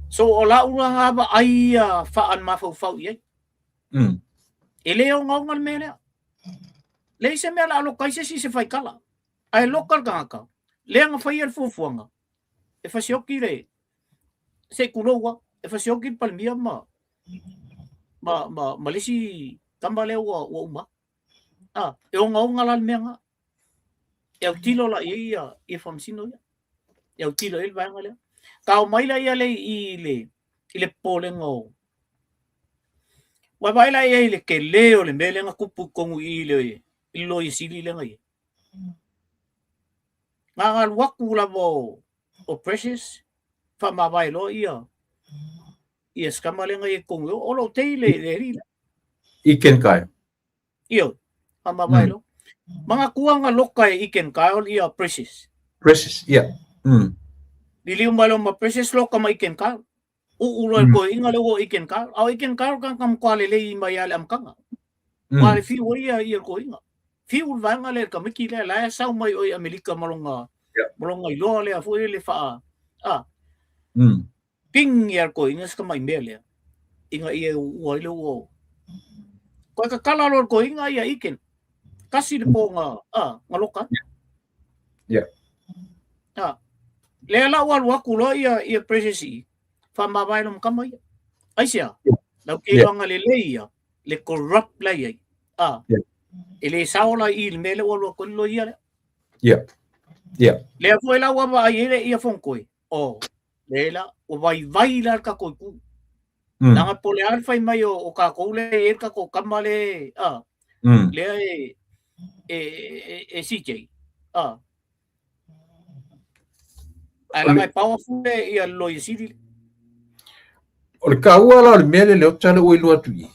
So o lau la vaai ia faamafaufau i ai. E le ogaoga le mea lea. Leai se mea o le a loka ai se isi i se faikala. Ae loka le tagata, lea na faia le fuafuaga, e fasioki le, se i tulou lava, e fasioki le Palemia ma le isi tama lea ua uma. Ah, e ogaoga la le mea lena. E autilo la i ai ia Faamasino ia. E autilo i ai le vaega lea. Tao mai la ia le i le popolega o Ua vaai la i ai i le tele o le mea lea na tupu i totonu i i le Loia Sili lea na i ai. Na ona alu atu lava o Precious faamavae loa ia si tama lea na i ai i totonu i o. O lo o tei le alii lea. Ken Kyle. Ioe, faamavae loa. Manatua na loka e Ken Kyle ia Precious. Precious, yeah. Liliu mai loa ma Precious loka ma Ken Kyle. Uu loa le toeaina lea ua Ken Kyle. A o Ken Kyle tagata matua lelei mai lava i le amataga. Ua le fiu ai ia le toeaina. Fiu le vaega lea i le tamaiti lea, la e sau mai oe i Amerika ma lona, ma lona iloa lea foi le faa, a. Ping ia le toeaina si tamai mea lea, ina ia uua ai le ua o. Koe tatala loa le toeaina ia Ken. Tasi le po na, a, na loka ai. A, lea la ua alu atu loa ia Precious i, faamavae loa ma tama ia. Aisea? Lau ke iloaga lelei ia, le corrupt la i ai. A, e le sao la i le mea lea ua alu atu ai le loia lea. Yeah. Yeah. Lea foi la ua vaai ai le ia Fonotoe. Oh, le la, ua vaivai la le tatou itu. Leaga po o le a le fai mai o tatou lea e i ai le tatou tama le, a, lea e CJ. A. Ae leaga e powerful le ia le Loia Sili le. O le taua la o le mea lea Leota lea ua iloa atu i i.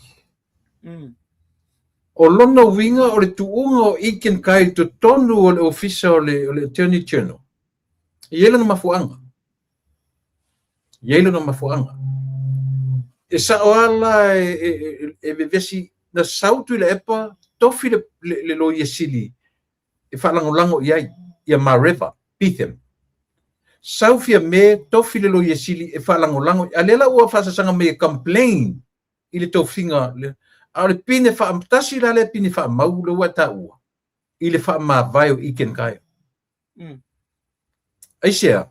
O lona uiga o le tuuga o Eakin Kai i totonu o le Ofisa o le, o le Attorney General. E i ai lona mafuaaga. E i ai lona mafuaaga. E sao lava la e vevesi, na sau Tuilaepa tofi le Loia Sili e faalagolago i ai ia Mareva Betham. Sau Fiame tofi le Loia Sili e faalagolago, a lea la ua faasasaga mai e complain i le tofiga, a o le pine tasi la lea pine faamau lea ua e taua i le faamavae o Eakin Guy. Aisea?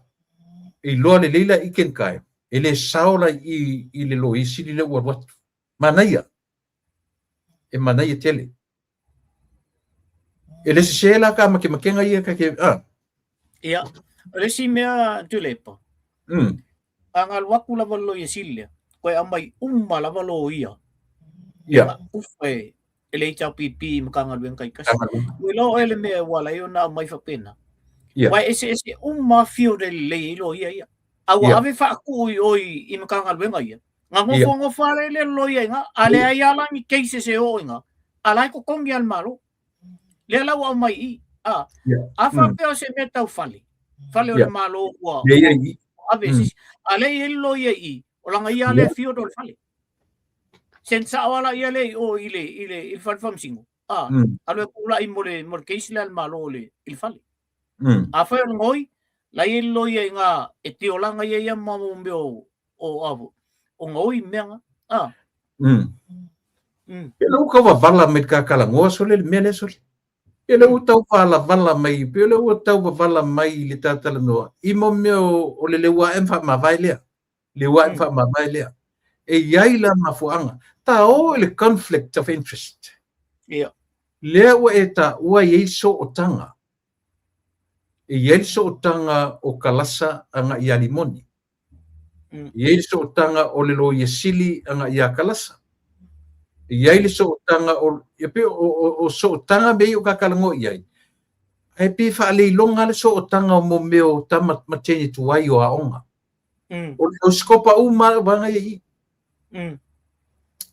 E iloa lelei la Eakin Guy, e le sao la i le Loia Sili lea ua alu atu. Manaia. E manaia tele. E le sese la ka makemakega ia ka ke a. Ia, o le isi mea Tuilaepa, a na alu atu lava le Loia Sili lea, toe aumai uma lava loia. Ia. Ufa e le HRPP i Matagaluega taitasi. Ua iloa oe le mea ua ala ai ona aumai faapena. Ia. Aua e eseese uma field e lelei ai loia ia. A ua ave faatuu i o i Matagaluega ia, Na nofonofo lava le loia i ina, a leai lava la ni cases e oo i ina, a la e totogi lava e le Malo. Lea la ua aumai i i. A, a faapea o se mea tau fale, fale o le Malo ua ave e se isi, a lea e i ai le loia i i, o lana ia lava lea field o le fale. Send sao lava la ia lea i o i le, i le, i le fale faamasino, a, alu e tulai mo le, mo le case lea a le Malo i le fale. Afai o le gaoi, la e i ai le loia i ina e tiolaga ia ia ma mea o o o gaoi mea na. A. Pe le ua tau vavala mai le kakalagoa sole le mea lea sole. Pe le ua tau valavala mai, pe le ua tau vavala mai le tatalanoa i mo mea o le leua ae ma faamavae lea. Leua ae ma faamavae lea. E i ai la mafuaaga. Ta o i le conflict of interest. Ia. Lea ua e taua e i ai sootaga. E i ai le sootaga o Kalasa agai ia Limoni. E i ai le sootaga o le Loia Sili agai ia Kalasa. E i ai le sootaga o, ia pei o sootaga mea ia ua kakalagoa i ai. Ae pei e faaleiloga le sootaga o mo mea o tama ma teine tuai o aoga. O le ausikopa uma vaega ia i i.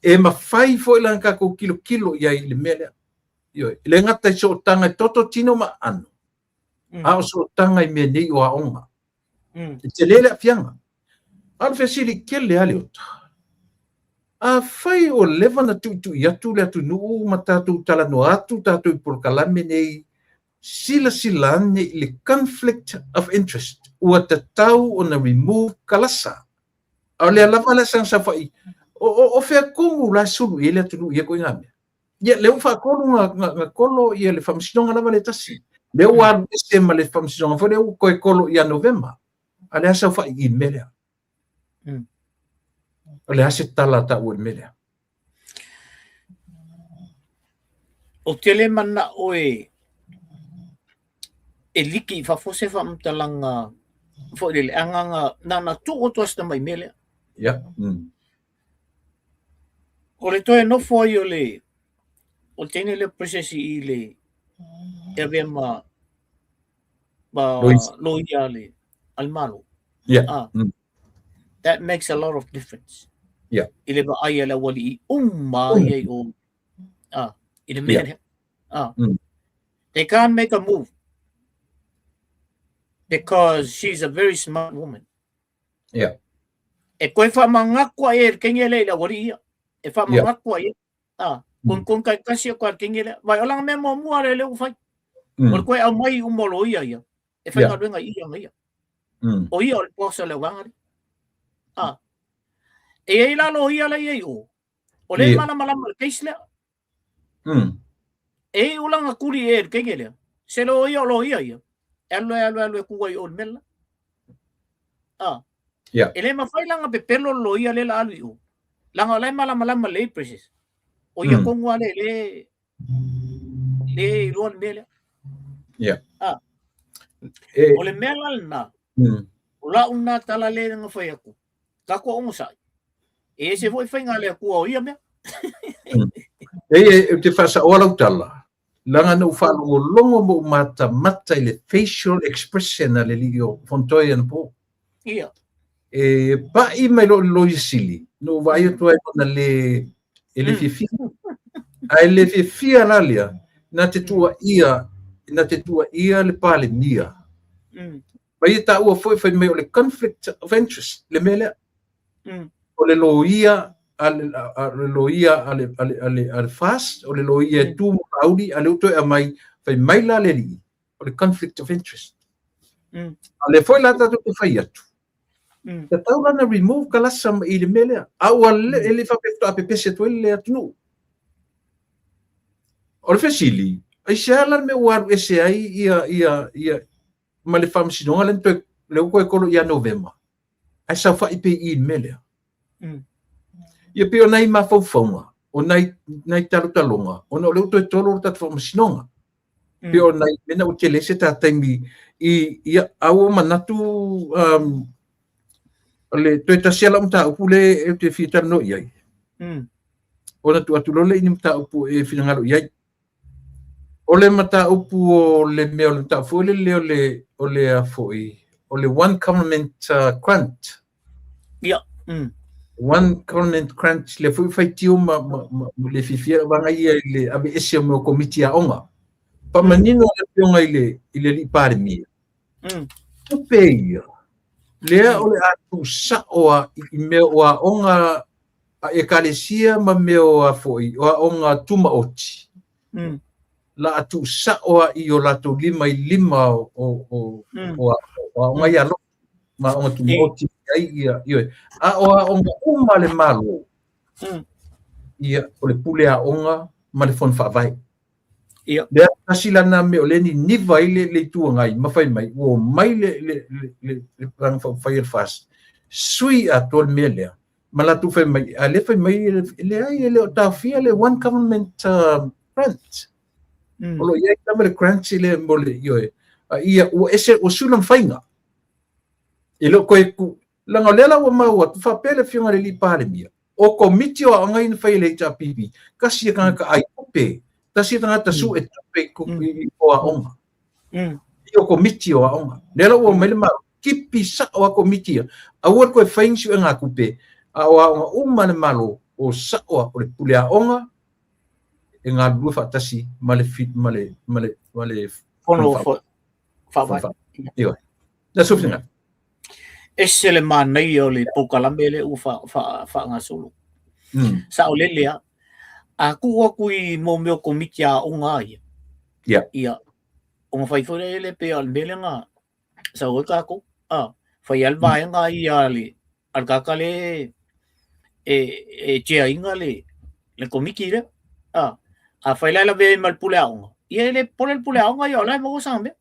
E mafai foi la ona tatou tilotilo i ai i le mea lea. Ioe, e le gata i sootaga i toto, tino ma aano, a o sootaga i mea nei o aoga. E tele le aafiaga. A o le fesili tele lava Leota, afai ua leva ona tuitui atu le atunuu ma tatou talanoa atu tatou i polokalame nei, silasila ane i le conflict of interest, ua tatau ona remove Kalasa. A o lea lava le asaga saofai, o fea tonu la e sulu i ai le atunuu i ia ituaiga mea? Ia, lea ua faatolu na kolo ia le faamasinoga lava lea tasi. Lea ua alu ese ma le faamasinoga foi lea ua toe kolo ia Novema. A le a saofai i le mea lea? O le a se tala a taua i le mea lea? Ou te le manao e liki i fafo se faamatalaga foi lele, agaga na ona tuu atu lava si tamai mea lea. Ia. O le toe nofo ai o le o le teine lea process i le e avea ma ma loia a le a le Malo. Yeah. Ah. That makes a lot of difference. Yeah. I le vaai a le auali'i uma ai i o ah, i le mea lea. Ah. They can't make a move because she's a very smart woman. Yeah. E koe whamangaku ai e kenge le i le auali'i ia. E whamangaku ai e. Ah, kon kon kai kasi o koe kenge le. Vai o langa mea mua mua le le u whai. O le koe au mai u molo ia ia. E whai ngā ia nga ia. O ia o le boss o le wanga le. Ah. E ei lalo ia le ia i o. O le malamalama le case lea. E i ulanga kuli e le kenge lea. Se lo ia o lo ia ia. E alu e alu e alu e kua i o le mela. Ah. Yeah. E le mawhai langa pepelo lo ia le la alu i o. Leaga o la e malamalama lelei Precious. O ia tonu lava lea le le iloa le mea lea. Yeah. Ah. O le mea la lena, o lau lena tala lea na fai atu, tatou onosai. E ese foi faiga a le Atua o ia mea. E, ou te faasaoa lau tala, leaga na ou faalogologo ma ou matamata i le facial expression a le alii o Fonotoe anapo. Ia. E pai mai loa i le Loia Sili, na ou vaai atu ai ona le, e le fiafia. Ae le fiafia la lea, na te tuuaia, na te tuuaia le Palemia. Ma ia taua foi fai mai o le conflict of interest le mea lea. O le loia a le, a le loia a le, a le, a le, a le FAST, o le loia e tu mo Laauli, a lea ua toe aumai, fai mai la le alii, o le conflict of interest. A lea foi la tatou te fai atu, tatau la ona remove Kalasa i le mea lea. A ua le, e le faapea faatoa pepese atu ai le atunuu. O le fesili, aisea la le mea ua alu ese ai ia, ia, ia, ma le faamasinoga lea na toe, lea ua toe kolo ia Novema, ae saofai pea i i le mea lea. Ia pei o nai mafaufauga, o nai, nai talotaloga, ona o lea ua toe tolo le tatou faamasinoga. Pei o nai mea na ua tele ai se ta taimi i, ia, a ua manatu, o le toe tasi lava lau mataupu lea ou te fia talanoa i ai. Ona tuu atu loa lea i ni mataupu e finagalo i ai. O le mataupu o le mea o le mataupu foi lele o le, o le a foi, o le One Government Grant. Ia. One Government Grant, lea foi ua faitio ma, ma, ma, ma le fiafia vaega ia i le aveese o mea o komiti aoga. Faamanino le afioga i le, i le alii Palemia. Tupe ia, lea o le a tuusao a i mea o aoga a ekalesia ma mea o a foi, o aoga tumaoti. La a tuusao a i o latou lima i lima o, o, o, o, o aoga ia lotu ma aoga tumaoti ai ia, ioe. A o aoga uma a le Malo, ia, o le pule aoga ma le fono faavae. Ia. Lea tasi la na mea o lea niniva ai le, le Itu Agai ma fai mai, ua omai le, le, le, le, le Vaega Faaupufai a le FAST, sui atoa le mea lea, ma latou fai mai, a lea fai mai, e leai, e le o taofia le One Government Grant. O lo o i ai lava le grant i le, mo le, ioe, a ia, ua ese, ua sui lona faiga. E le o toe ku, leaga o lea la ua maua atu, faapea le Afioga i le Alii Palemia, o Komiti o Aoga ia na fai e le HRPP, tasi ia tagata ai tupe, tasi ia tagata sue tupe i o aoga. I o Komiti o Aoga. Lea la ua omai le Malo, tipi sao a Komiti ia, aua le toe fai ni suega tupe, a o aoga uma a le Malo, o sao a, o le pule aoga, e galulue faatasi ma le, ma le, ma le, ma le Fono Faavae. Ioe. Na sou finagalo. Ese le manaia o le polokalame lea ua faagasolo. Saolele lava. A tuu atu i mo mea o komiti aoga ia. Ia. Ona fai foi lea e pei o le mea lea na sau ai tatou. Fai lava le vaega ia a le tagata lea e chair ina le komiti lea. Afai la e lavea ai ma le pule aoga, ia e le popole le pule aoga ia o la e maua sana mea.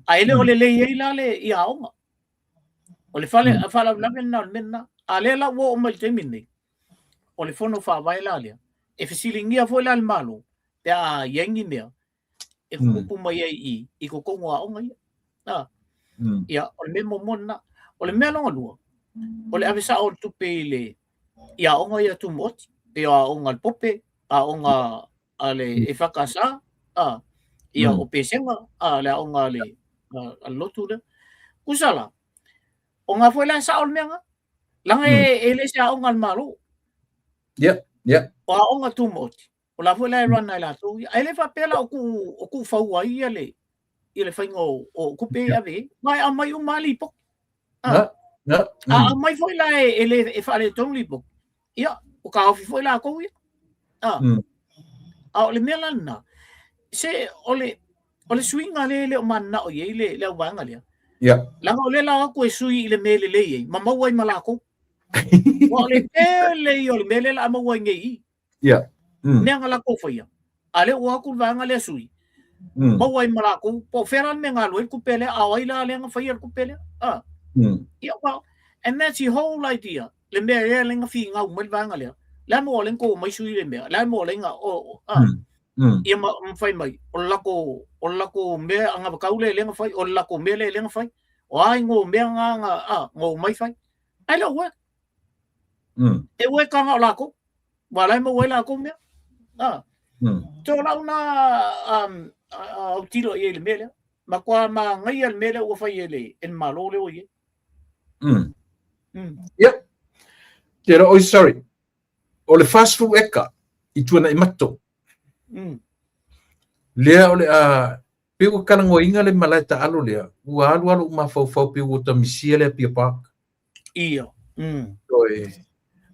A e le o lelei ai la le ia aoga. O le fale faalavelave lena o le mea lena. A lea la ua oo mai i le taimi lenei, o le fono faavae la lea, e fesiligia foi la le Malo pe a i ai ni mea e tutupu mai ai i i totonu o aoga ia. Ia, o le mea muamua lena. O le mea lona lua, o le ave sao o le tupe i le i aoga ia tumaoti, pei o aoga a le Pope, aoga a le EFKS, ia o Pesega, le aoga a le a le lotu lea. Tusa la, o ngā foi la e sao le mea ngā. Leaga e le se aoga a le Malo. Yeah, yeah. O aoga tumaoti. O la foi la e run ai latou ia. Ae le faapea la o tuu, o tuu fau ai ia le, ia le faiga o, o tupe e ave ai. Ma e aumai uma lava lipoti. Na, na. A aumai foi la e, e le e faaletonu lipoti, ia, o taofi foi latou ia. A o le mea la lena, se o le, o le suiga lea e le o mananao i ai le, le auvaega lea. Leaga o lea la o atu e sui i le mea e lelei ai, ma maua ai ma latou. Aua o le tele ia o le mea lea o le a maua ai nei i i. Mea na latou faia. A lea ua o atu le vaega lea sui, maua ai ma latou, po o fea la le mea na alu ai le tupe lea, a o ai la lea na faia le tupe lea. Ia, well, and that's the whole idea. le mea lea le na finau mai le vaega lea. Le a mo le ko mai sui le mea. Le a mo le na o a. Ia ma fai mai o le lako mea anavatau le le na fai o le lako mea le le na fai. O ai ngo mea nga nga a ngo mai fai. Ai le ue. E ue ka nga o lako. Wa lai mo ue lako mea. A. To lau na autilo i le mea lea. Ma kua ma ngai le mea lea ua fai e le e malo le o i. Ia. Te oi, sorry. O le 40 eka i Tuanaimato. Lea o le a pe ua kalagoaina le malae taalo lea, ua alu alu mafaufau pe ua tamisia le Apia Park. Ia. Oi.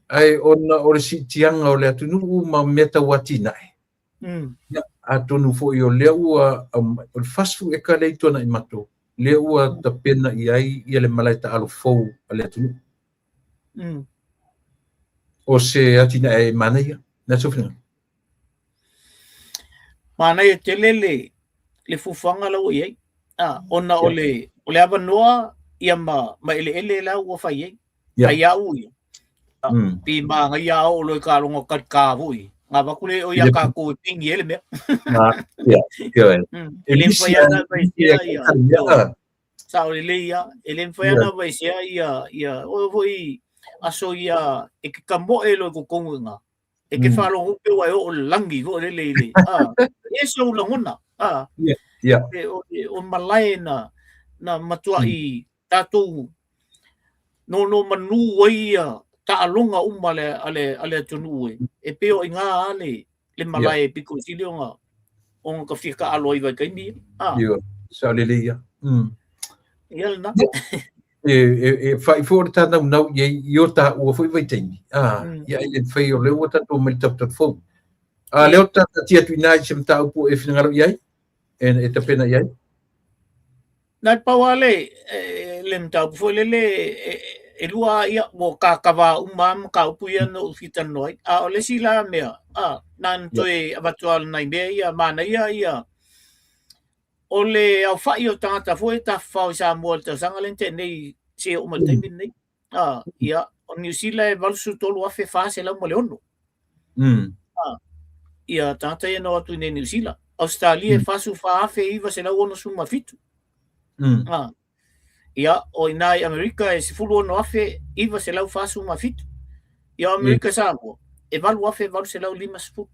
Ai ona o le siitiaga o le atunuu ma mea tau atinae. Ia, atonu foi o lea ua o le 40 eka lea i Tuanaimato, lea ua tapena i ai ia le malae taalo fou a le atunuu. O se atinae manaia. Na sofina. Manaia tele le fuafuaga la ua i ai. Ona o le avanoa ia ma eleele la ua fai ai. Ai au ia. Pi manaia a oo loa i kaloga kalika foi. Ngā vaku le o ia kākou e pingi e le mea. Ia. E le mawhai ana vaesea ia. Sa o le lei ia. E le mawhai ana vaesea ia. Ia o foi aso ia e ke kamoe loa i totonu i ngā. E ke whalogo pe wa e o le langi fo le le le. E se u lagona. Ia. E o malae na matua i tātou no no manu ai ia taaloga uma a le atunuu e. E pei o i ngā a le malae piko i sili o ka fia ka alo ai vai kaimi. Ia. Sa le le ia. Ia le na. E whai fo o le tānau nau i i o tā ua foi vai teimi. Ia e le whai o le ua tātou mai tap tap fou. A leo tā tia tu inā i se mata upu e whingaro i ai, e tapena i ai. Na pau a le le mataupu foi lele e lua ia ua kakava uma ma ka upu ia no fita noi. A o le isi la mea a na toe avatu ala nai mea ia manaia ia o le aofai o tagata foi e tafafao i Samoa i le tausaga lea na tea nei seia oo mai i le taimi lenei. Ia, o Niu Sila e 83,406. Ia tagata ia na o atu i nei Niu Sila. Australia e 44,967. Ia, o ina i Amerika e 16,947. Ia, o Amerika Samoa e 8,850.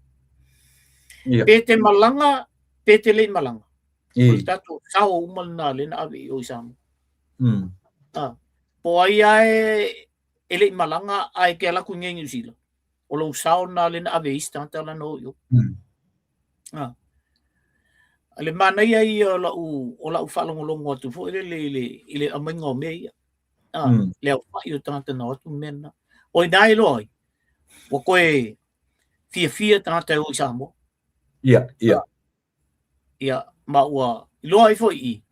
Pe te malaga, pe te lei malaga. O le tātou sao uma lena le na ave i o i Samoa. Po ai ae e lei malaga ae ke ala ku i Niu Sila. O lou sao na le na ave i isi tagata la na o i o. A le manaia ia o lau whaalongolongo atu foi le i le aumaiga o mea ia. Le aofai o tagata na o atu mea na. O ina e loa ai, ua koe fiafia tagata e o i Samoa. Ia. Ia, ma ua iloa ai foi i,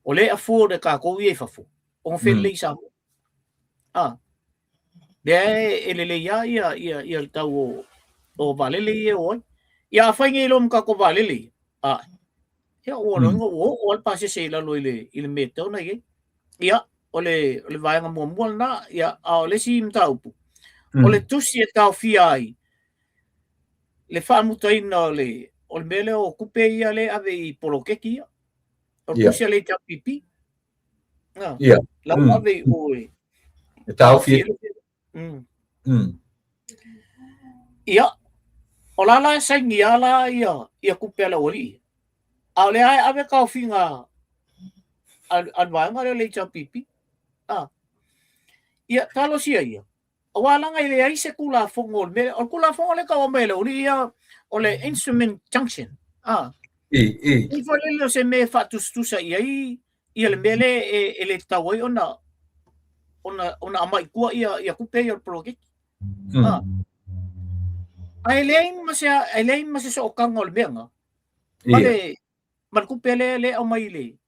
o le afford e kākou ia i fafo, o ngā whenlei i Samoa. Lea e lelei a ia, ia, ia le tau o vaalele ia o ai. Ia, a whai nei loa ma kākou vaalele ia. Ia, ua loinga, ua oo a le pasese i lalo i le mea tau na i ai. Ia, o le vaega muamua lena, ia, a o le isi mataupu, o le tusi e taofia ai, le faamutaina o le mea lea o tupe ia le ave i poloketi ia. O le tusi a le HRPP. La ua ave i o e. E taofi. Ia, o la la e saini a la ia tupe a le aualii. A o le ae ave taofiga a le vaega lea o le HRPP. Ia, talosia ia. Aua laga e leai se Tulafono o le mea. O le Tulafono lea e tau aumai e le aualii ia, o le instrument junction. I. I foi lele o se mea e faatusatusa i ai ia le mea lea e le tatau ai ona aumai i tua ia tupe ia o le poloketi. Ae leai ma se sootaga o le mea na. Ma le ma le tupe lea le aumai i le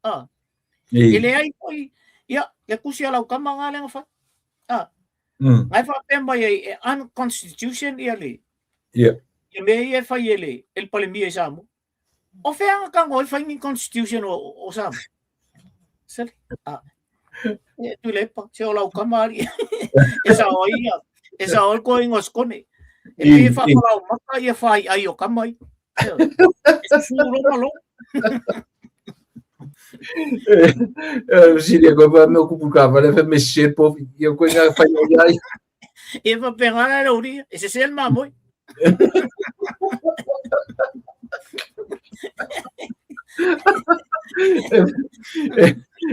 E leai foi ia le tusi a lau tama nga lea na fai. Ngai faapea mai ai e unconstitution ia le ia mea ia e fai e le Palemia i Samoa. O fea nga tago ai fai ni constitution o Samoa? Sali. E Tuilaepa, se o lau kama ali. E sao ai ia, e sao ai koe ingoa skone. E pei e faapalau maka ia fai ai o kama i. E susu loma lo. Siria koe pa me kupu ka vale fe me se po ia koe nga fai o iai. E fa pengana le uri, e se sel mamoi.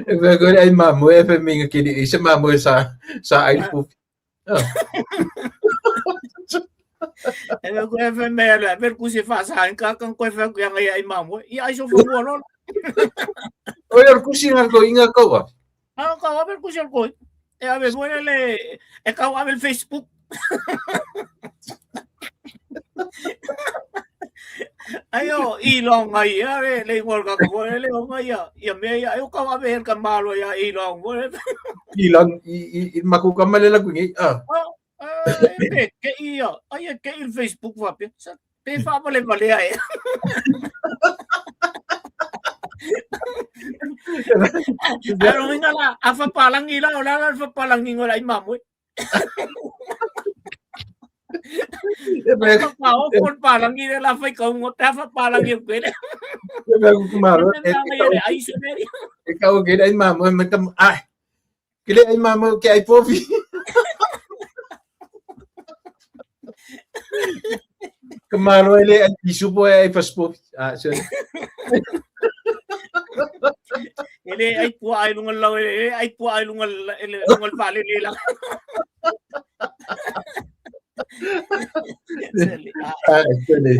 E fe koe ai mamoi e fe minga kiri i se mamoi sa sa ai po. E fe koe fe me ala, fe kusi fa sa ka kan koe fe koe ngai ai mamoi. I ai so fa mua lola. Oi or kusi nga ko inga ko. Ah, ka ave kusi al koi. E ave foi le e kau ave le Facebook. Ai o i long ai ia le le ngol ka ko le o ngai ia ia me ia e kau ave el ka malo ia i long mo I lang i i i maku ka malela ku ngi ah. E pe ke ia ai e ke il Facebook va pe sa pe fa vale vale ai. Aro inga la a fa palangi la o la la fa palangi ngola i mamu. E pe Pa o kon palangi le la fai kau ngo ta fa palangi ko le. e pe ku malo E e le ai se meri. e kau ke ai mamu me kam ai. Ke le ai mamu ke ai pofi. Ka malo e le ai pisu po e ai paspo. Ah, se. E le ai pua ai lunga lau e ai pua ai lunga lunga vale le la. Ah, se le.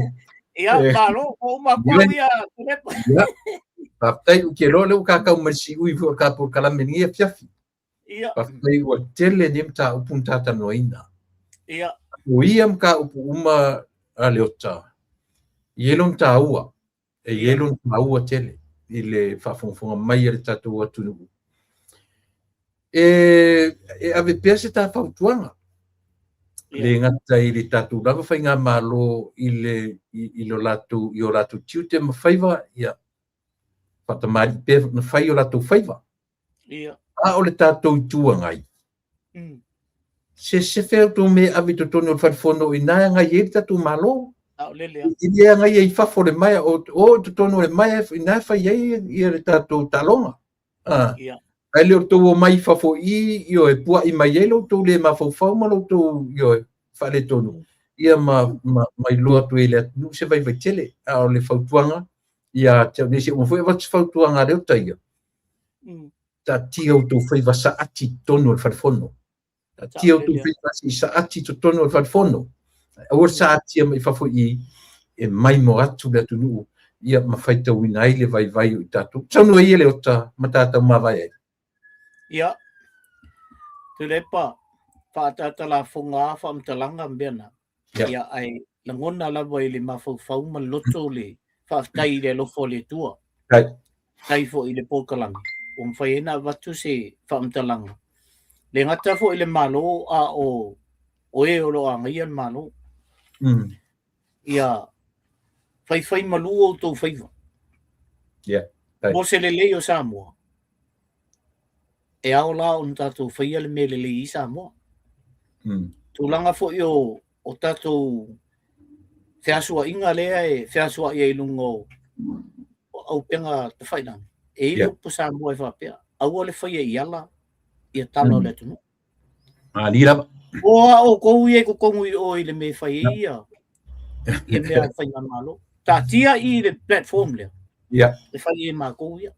Ia malo o ma kwa ia Tulepa. Ia. Faafetai u ke loa le u kakau mai siui foi o le ka polokalame lenei afiafi. Ia. Faafetai ua tele nei mataupu na talanoaina. Ia. O ia mataupu uma a Leota, e i ai lona taua, e i ai lona taua tele i le faafogafoga mai a le tatou atunuu. E, e ave pea se tā fautuaga. Le gata i le tatou lava faigamalo i le i, i lo latou i o latou tiute ma faiva, ia faatamalii pea na fai o latou faiva. Ia. A o le tatou Itu Agai, se sefe outou me ave i totonu o le fale fono i na e agai ai le tatou Malo. Saolele lava. E le agai ai i fafo o le maea, o, o i totonu o le maea i na e fai ai ia le tatou taaloga. Ah. Ia. Ae le o tou omai i fafo i, ioe, pua'i mai ai lo outou le mafaufau ma lo outou, ioe, faaletonu, ia ma, ma, ma iloa atu ai e le atunuu se vaivai tele. A o le fautuaga, ia te au nei, se uma foi avatu se fautuaga a Leota ia, taatia outou faiva saati i totonu o le fale fono. Taatia outou faiva se i saati i totonu o le fale fono. Aua le saatia mai fafo i i, e maimoa atu le atunuu, ia ma faitauina ai le vaivai o i tatou. Saunoa ia Leota ma tatou mavae ai. Ia, Tuilaepa, faaataata lafoga a faamatalaga mea na. Ia, ae lagona lava i le mafaufau ma le loto le faafetai i le alofa o le Atua. Faafetai foi i le polokalame ua mafai ai ona avatu se faamatalaga. Le gata foi i le Malo a o o e o lo o agaia le Malo. Ia faifai malu outou faiva. Yeah. Mo se lelei o Samoa, e ao la ona tatou faia le mea lelei i Samoa. Tulaga foi o, o tatou feasua'iga lea e feasua'i ai i luga o, o auupega tafailagi, e i ai le upu Samoa e faapea, aua le faia i ala ia tala o le atunuu. Malie lava. O a outou ia i totonu i o i le mea e fai ai ia, ia mea a faigamalo. Taatia i le platform lea. E fai e matou ia.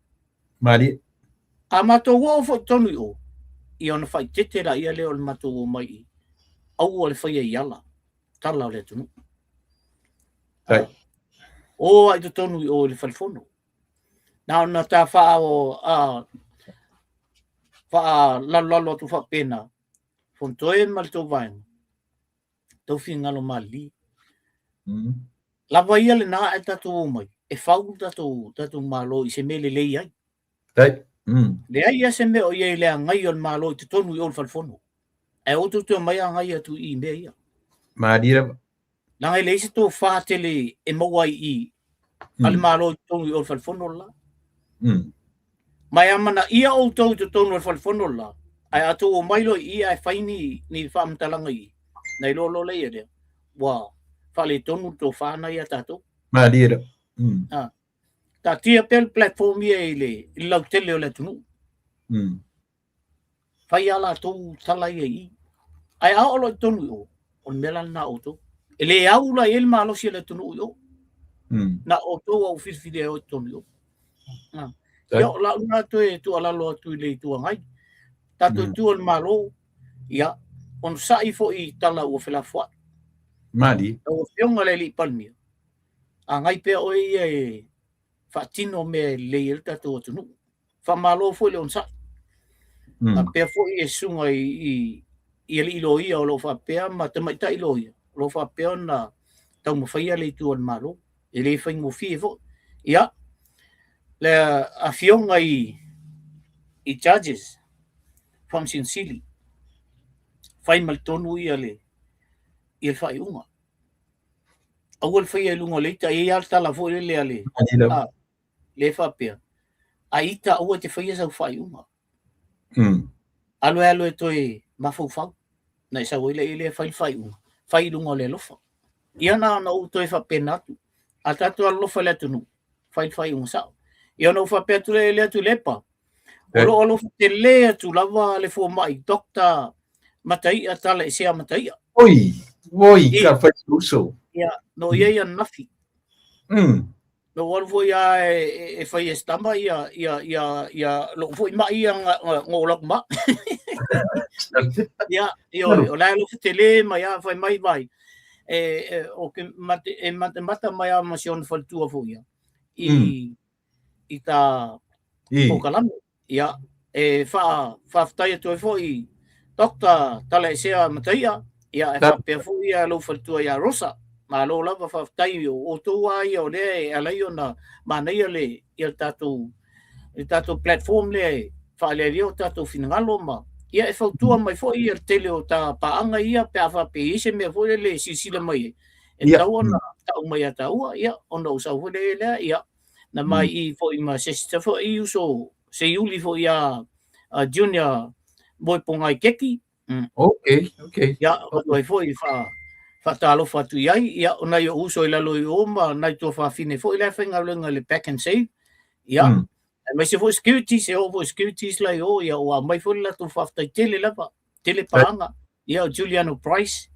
Malie. A matou oo foi i totonu i o, ia ona faaeteete laia lea o le matou omai i aua le faia i ala, tala o le atunuu. Right. O a i totonu i o i le fale fono. Na ona ta whaa o a whaa lalo lalo atu faapena. Fonotoe ma le tou vaega. Tau finagalo malilie. Lava ia lena ae tatou omai e fau le tatou, tatou Malo i se mea lelei ai. Tai. Leai ia se mea o i ai i le agai o le Malo i totonu i o i le fale fono. Ae aua tou te omai agai atu i mea ia. Malie lava. Leaga e leai se tofa tele e maua ai i a le Malo i totonu i o i le fale fono le la. Ma e amanaia outou i totonu o le fale fono le la, ae a outou omai loa i i ae fai ni, ni faamatalaga i i, na iloa loa lea lea, ua faaletonu le tofa na ia tatou. Malie la. Ah, taatia pea le platform ia i le, i le lautele o le atunuu. Fai a latou tala ia i i. Ae a oo loa i totonu i o, o le mea la lena a outou. E le au la i ai le malosi o le atunuu i o. Na outou au filifili ai o i totonu i o. Ah. Ia, o lau lena toe tuualalo atu i le Itu Agai. Tatou itu o le Malo, ia, onosai foi i tala ua felafoai. Malie. Lau Afioga i le Alii Palemia, agai pea oe ia e faatino mea e lelei ai le tatou atunuu. Faamalo foi le onosai. Faapea foi e susuga i, i, i alii loia o lo o faapea ma tamaitai loia o lo o faapea ona taumafaia le itu o le Malo. E le faigofie foi. Ia, le afioga i, i judges, Faamasino Sili, fai ma le tonu ia le, ia le faaiuga. Aua le faia i luga o le ita, e i ai lava le tala foi lele a le, a, le faapea, a ita aua e te faia sau faaiuga. Alu e alu e toe mafaufau, na e sau ai lea lea fai le faaiuga, fai i luga o le alofa. Ia na ona ou toe faapena atu, a tatou alolofa i le atunuu, fai le faaiuga sao. Ia ona ou faapea atu lea lea Tuilaepa, o lo o alofa tele atu lava le fomai Doctor Mataia Talaesea Mataia. Oi, oi, ka fai uso. Ia, no ia ia nafi. No alu foi a e, e fai e stama ia ia ia ia lo foi mai ia ngo la ma. Ia, ia o la lo tele mai a fai mai vai. E, e o ke mate e mate mata mai a ma si ona faletua foi ia. I i tā polokalame. Ia, e faafetai atu ai foi Dr. Talaesea Mataia, ia, e faapea foi ia lou faletua ia Rosa. Malo lava faafetai o outou lava ia o lea e ala ai ona manaia le, ia le tatou, le tatou platform lea e faaalialia o tatou finagalo ma ia e fautua mai foi ia le tele o ta paaga ia pe a faapea e i ai se mea foi lele e silasila mai ai e tatau ona tau mai ia taua, ia ona ou sau foi lea lea, ia na mai i foi ma se isi foi uso se iuli foi ia a Junior Moepogai Keki. Okay, okay. Ia, o ai foi wha whaatalofa atu i ai, ia, o nai o uso i lalo i o ma nai tuafafine foi la e faigaluega i le Pak'nSave, ia, aemaise foi securities, e oo foi securities la i o, ia, ua aumai foi le latou faafetai tele lava, tele paaga, ia, o Juliano Price,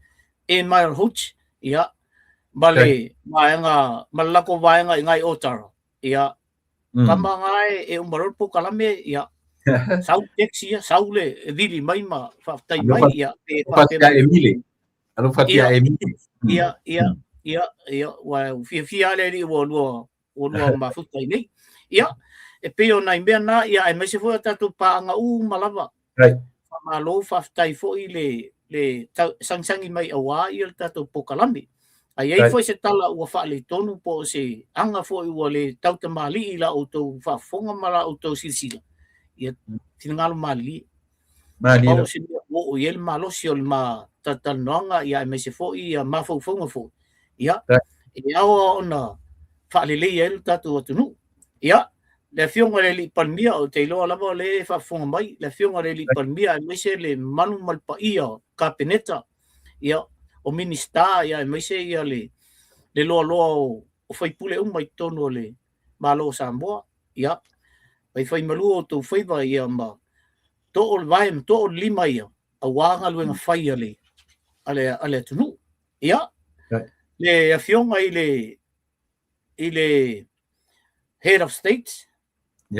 Emile Hutch, ia, ma le vaega, ma le latou vaega i ngai Otara, ia, kama nga e, e uma loa le polokalame, ia, sau taxi ia, sau le vili mai ma faafetai mai, ia, pe faapea mai. Emile. Alofa tia Emile. Ia, ia, ia, ia, ua fiafia lava le alii ua lua ua lua mafuta i nei. Ia, e pei o nai mea na, ia, aemaise foi o tatou paaga uma lava. Right. Faamalo, faafetai foi le, le tau, sagisagi mai aua ia le tatou polokalame. A i ai foi se tala ua faaletonu po o se aga foi ua le tautamalii i la outou faafofoga ma la outou silasila, ia finagalo malilie. Malie. Pau o se mea ua oo i ai le malosi o le ma talatalanoaga, ia aemaise foi ia mafaufauga foi, ia, e ao ona faaleleia ai lo tatou atunuu. Ia, le Afioga i le Alii Palemia, ou te iloa lava o lea e faafofoga mai, le Afioga i le Alii Palemia, aemaise le mamalu ma le paia o Kapeneta, ia, o Minisita, ia, aemaise ia le, le loaloa o, o faipule uma i totonu o le Malo o Samoa, ia, faifaimalu outou faiva, ia, ma too le vae ma too le lima ia, aua galuega fai a le, a le, a le atunuu. Ia, le Afioga i le, i le Head of State,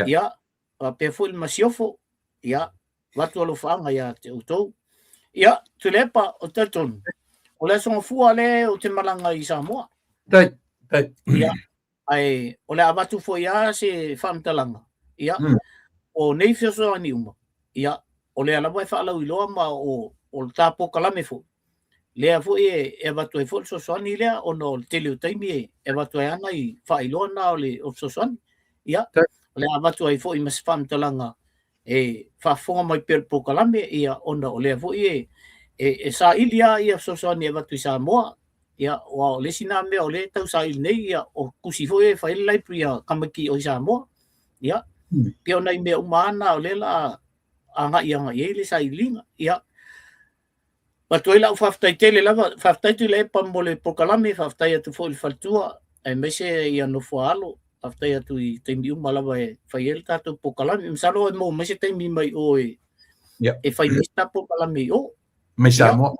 ia, faapea foi le Masiofo, ia, avatu alofaaga ia te outou. Ia, Tuilaepa, ou te talitonu, o le Aso Gafua lea ou te malaga i Samoa. Tai, tai. Ia, ae o le a avatu foi lava se faamatalaga, ia, o nei fesoasoani uma, ia, o lea lava e faalauiloa ma o, o le ta polokalame foi, lea foi e, e avatu ai foi le fesoasoani lea, ona o le tele o taimi e, e avatu ai lava nai faailoa na o le o fesoasoani. Ia, o le a avatu ai foi ma se faamatalaga e faafofoga mai pea i le polokalame, ia, ona o lea foi e, e, e saili lava ia fesoasoani e avatu i Samoa, ia, aua o le isi na mea o lea e tau saili nei, ia, o tusi foi e fai ai le library a tamaiti o i Samoa. Ia, Pei o nai mea uma lava na o lea o le a agai agai i ai le sailiiliga. Ia, avatu ai lau faafetai tele lava, faafetai Tuilaepa mo le polokalame, faafetai atu foi i le faletua aemaise ia Nofoaalo, faafetai atu i taimi uma lava e fai ai le tatou polokalame. Masalo e maua mai se taimi mai o e fai mai se tatou polokalame i o. Mai Samoa.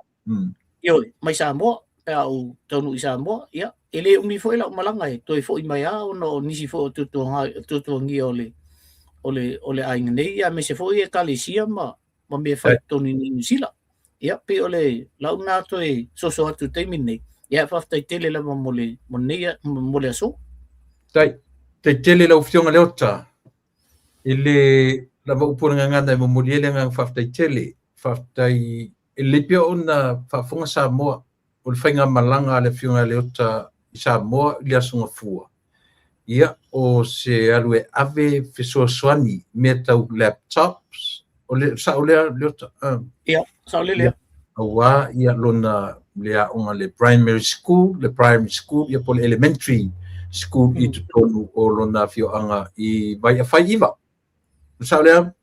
Ioe, mai Samoa, pe a ou taunuu i Samoa, ia, e le umi foi lau malaga e toe foi mai lava ona o nisi foi o tuatuagia o le aiga nei, aemaise foi ekalesia ma mea fai i totonu i Niu Sila. Ia, pei o le lau lena toe soso atu i le taimi lenei. Ia, faafetai tele lava mo le, mo lenei, mo le aso. Tai, tai tele lau Afioga Leota i le lava upu o le gagana e momoli ai le agaga faafetai tele. Faafetai e lelei pea ona faafofoga Samoa o le faigamalaga a le Afioga ia Leota i Samoa i le Aso Gafua. Ia, o se alu e ave fesoasoani mea tau laptops, o le sao lea Leota? Ia, sao lea. Ia, aua ia lona le aoga le primary school, le primary school ia po o le elementary school i totonu o lona afioaga i Vaiafai Iva. O le sao lea?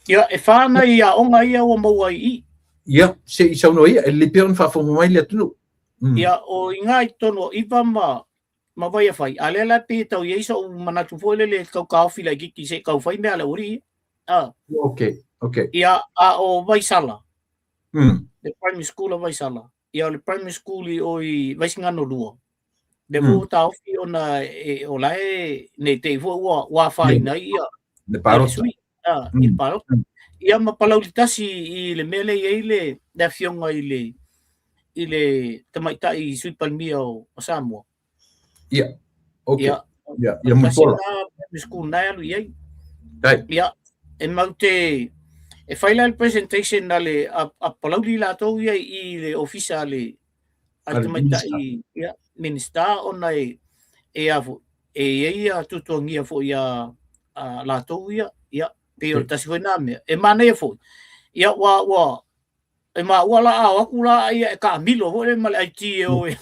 Ia, e fa nai aoga ia ua maua i i. Ia, se i saunoa ia, e lelei pea ona faafofoga mai le atunuu. Ia, o i ina i totonu o Iva ma Vaiafai, a lea la e pei e tau i ai so'u manatu foi lele e tau taofi laitiiti se i tau fai mea a le aualii ia. Ah. Okay, okay. Ia, a o Vaisala, le primary school a Vaisala, ia o le primary school i o i Vaisigano 2, lea foi ua taofi ona e, o la e ne i te i foi ua afaina ai ia le palota. Sui, i le palota. Ia ma Palauli tasi i le mea lea e i ai le afioga i le tamaitai Sui Palemia o Samoa. Ia. Okay. Ia, Ia, ia Mulipola. Primary school na e alu i ai. Tai. Ia, e mau te e fai la le presentation a le a Palauli latou ia i le ofisa a le tamaitai ia Minista ona e a foi e i ai ia tuatuagia foi a latou ia, ia pei o le tasi foi na mea e manaia foi. Ia ua e maua la a o atu la ia e taamilo foi lea ma le IT e o e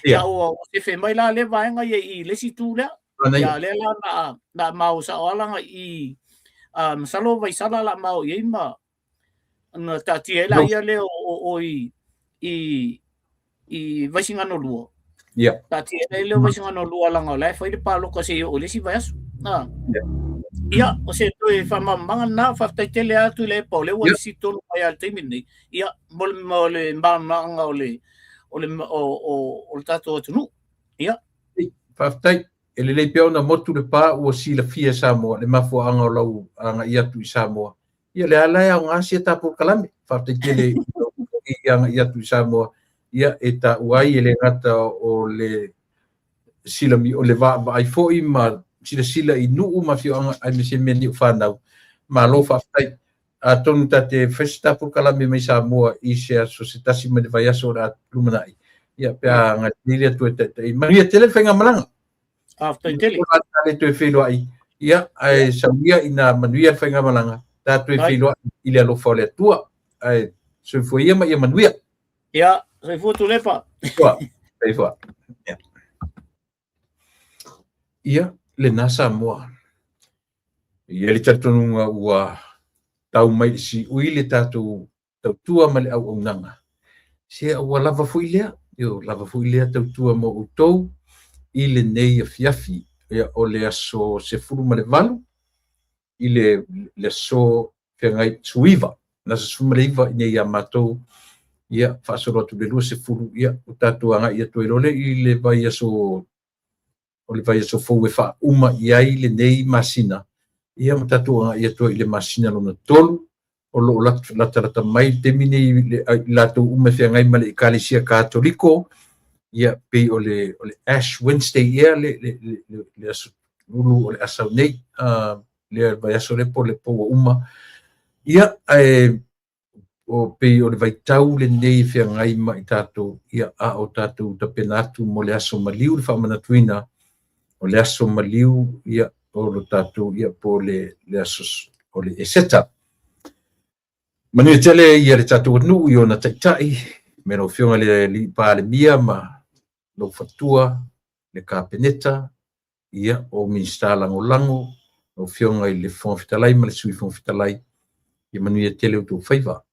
ia ua sefe mai la lea vaega ia i le isi itu lea. Ia lea la na mao sao ala i a masalo Vaisala la mao i ai ma na taatia ai la ia lea o i Vaisigano 2. Ia. Taatia ai lea o Vaisigano 2 leaga o la e fai le paloka seia oo i le isi vaiaso. Ia, o se toe faamalamalamaga lena, faafetai tele atu i Tuilaepa o lea ua isi tonu mai lava i le taimi lenei. Ia, mo le malamalamaaga o le tatou atunuu. Ia. Faafetai. E lelei pea ona motu le pa ua silafia e Samoa le mafuaaga o lau agai atu i Samoa. Ia lea la e aoga sia ta polokalame. Faafetai tele i agai atu i Samoa. Ia e taua ai e le gata o le silami o le vaavaai foi ma silasila i nuu ma afioaga aemaise mea nei o fanau. Malo faafetai. Atonu ta te fai se ta polokalame mai Samoa i se aso se tasi mai le vaiaso o le a lumanai. Ia pe a agalelei le Atua e taitai. Manuia tele le faigamalaga. Faafetai tele. Ta le toe feiloai. Ia, ae saunia ina manuia le faigamalaga. Ta toe feiloai i le alofa o le Atua. Ae soifua ia ma ia manuia. Ia, soifua Tuilaepa. Soifua. Soifua. Ia. Ia, lena Samoa. E i ai le talitonuga ua tau mai i le siui le tatou tautua ma le auaunaga. Se ua lava foi lea, io, lava foi lea tautua mo outou i lenei afiafi. Ia, o le aso 18 i le aso feagai 19, le aso 19 i nei ia matou, ia, faasolo atu i le 20, ia, ua tatou agai atu ai loa lea i le vaiaso o le vaiaso fou e faauma i ai lenei masina, ia ma tatou agai atu ai i le masina lona tolu, o lo o latalata mai le taimi nei i latou uma e feagai ma le Ekalesia Katoliko, ia pei o le Ash Wednesday ea le aso ulu o le asau nei, lea vaiaso lea po o le po ua uma. Ia, ae o pei o le vaitau lenei e feagai ma i tatou, ia, a o tatou tapena atu mo le aso maliu, le faamanatuina o le aso maliu, ia, o lo tatou, ia, po o le aso o le Eseta. Manuia tele ia le tatou atunuu i ona taitai, me lau Afioga i le Alii Palemia ma lou faletua, le Kapeneta, ia, o Minisita Lagolago, Lau Afioga i le Fofoga Fetalai ma le Sui Fofoga Fetalai, ia manuia tele outou faiva.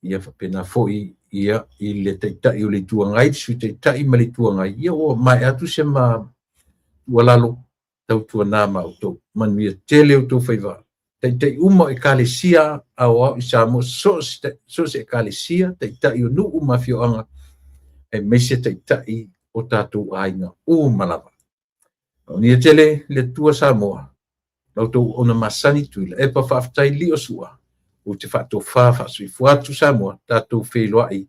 Ia faapena foi ia i le Taitai o le Itu Agai, le Sui Taitai ma le Itu Agai, ia ua maea atu se ma tuualalo, tautuana ma outou. Manuia tele outou faiva. Taitai uma o Ekalesia aoao i Samoa, so o se Ekalesia, taitai o nuu ma afioaga, aemaise taitai o tatou aiga uma lava. Manuia tele le Atua Samoa, la outou auauna masani Tuilaepa, faafetai Liosua, ou te faatofa faasoifua atu Samoa, tatou feiloai.